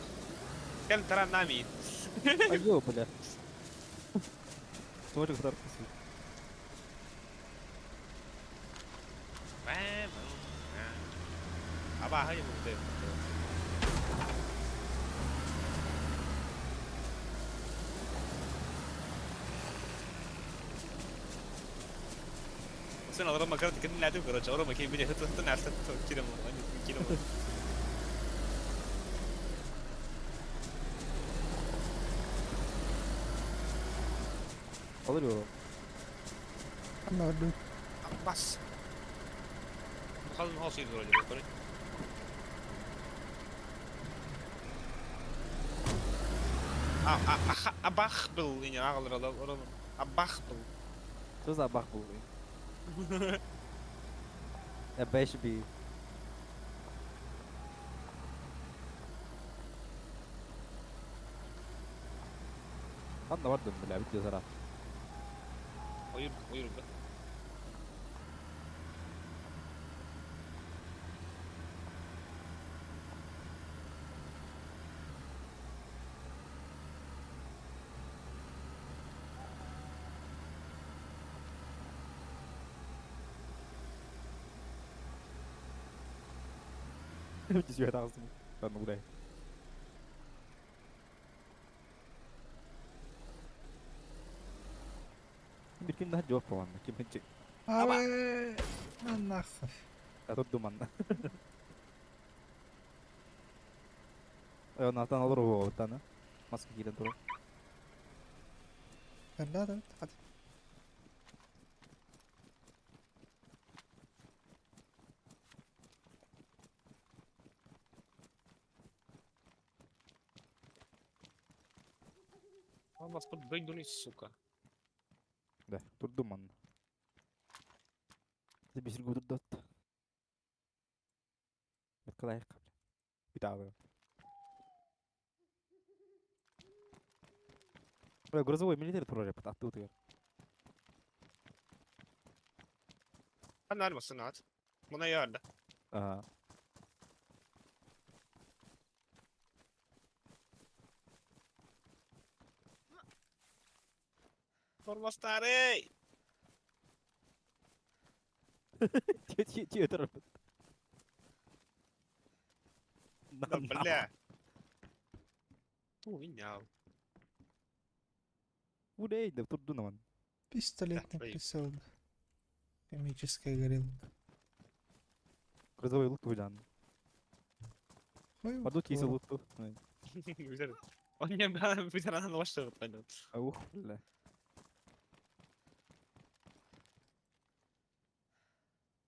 Кел тара нами. Айо, бля. Смотри, куда расписывать. Аба хай мутыл. Sen arama karate kendini nerede короче, arama ki bir hıtı hıtı nerede kilo mu? Hani kilo mu? Alır yo. Ана орду. Abbas. Bakalım nasıl gidiyor acaba yukarı? Абах был, не ағалар Абах был. Что за бах был? Бэш би. Ханна бардым бля, бүттү сара. Ойыр, ойыр бе. Бүттү сүрәт агыздым. Ладно, гуляй. Bir kim daha cevap var Kim hiç Авай. Нахуй. Турду манна. Натан алыр о таны. Маска кийден туруп. Да, да, хат. Он вас подбейдули, сука. Да, турду манна. Бисир гудурдот. Бит кылайык. Бит Бля, грузовой милитари турар япыт атты утугар. Ханна алмасын ат. Мына ярда. Ага. Тормостары! Тиө тиө турар. Да, бля. Ту меня. Улей, да турду наман. Пистолетный Да, прицел. Химическая горелка. Грузовой лук туйдан. Ой, Падут кисе вот. лукту. Он не битер лошадь пойдет. Ух, бля.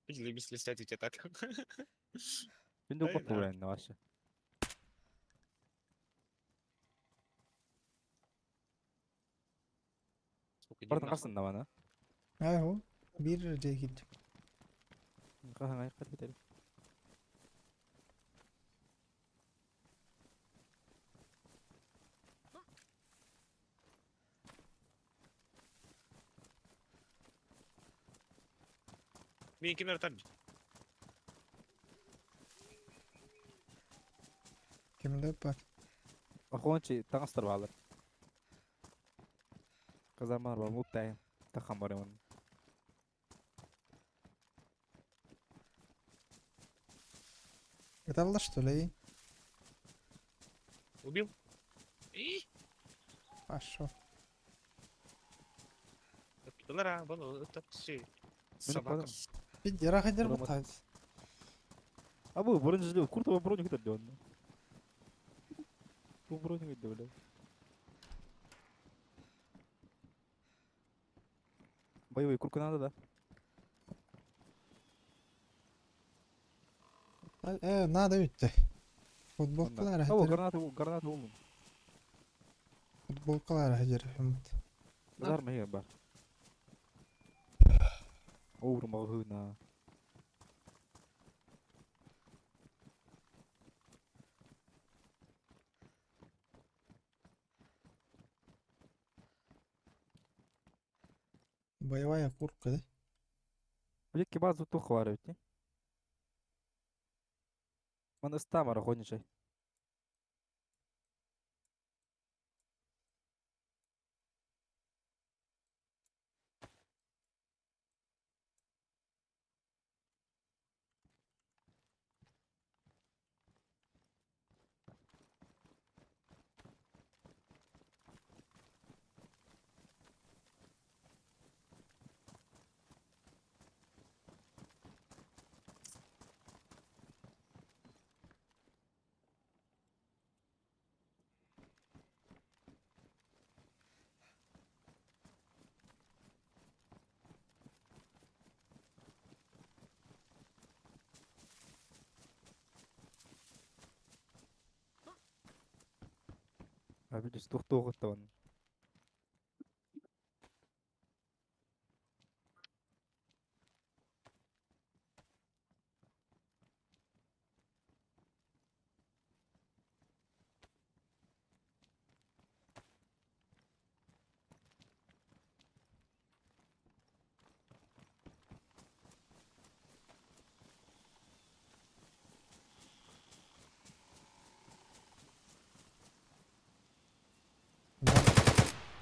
Видели, без листать у тебя так. Күндө Ай, упап да. буурайын вообще. Сука, иди Бартан нахуй. касын намана. Ай, бир жегит. Кахан айкат битер. Мин кимдер тар. Кимде бар? Охончи таңастар баалар. Казармалар бар, луттайын. Тахан бар оны. Ыталлар что ли? Убил? И? Пошел. Лара, вон, это все. Собака. Пиди, рахадер Рома. бутать. А бұл бронежилет, куртова броню көтөрдү онно. Бу броню көтөрдү, бля. Боевой куртка надо, да? Надо үтті. Футболкалар О, хадер. гранаты, гранаты болдум. Футболкалар хадер. Базар меге бар. Оур мағына. Боевая куртка, да? Блекке базу тух бар өтті. Ман ыстамара хоничай. А видишь, тух тух он. Да.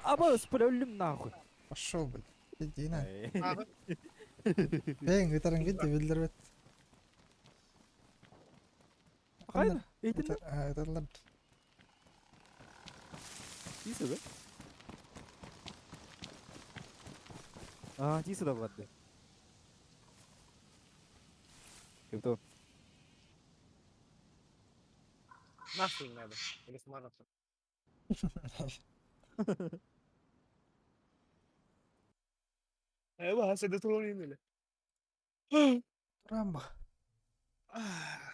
Аба, спалю нахуй. Пошел, блядь. Иди на. Бэйн, ытаран китти билдер бет. Кайда? Эйтин Ытарлар. Тисы, да? А, тисы да барды. Кепто. Нахуй надо. Или смазаться. Эва, се детонили. Рамбо. Ah.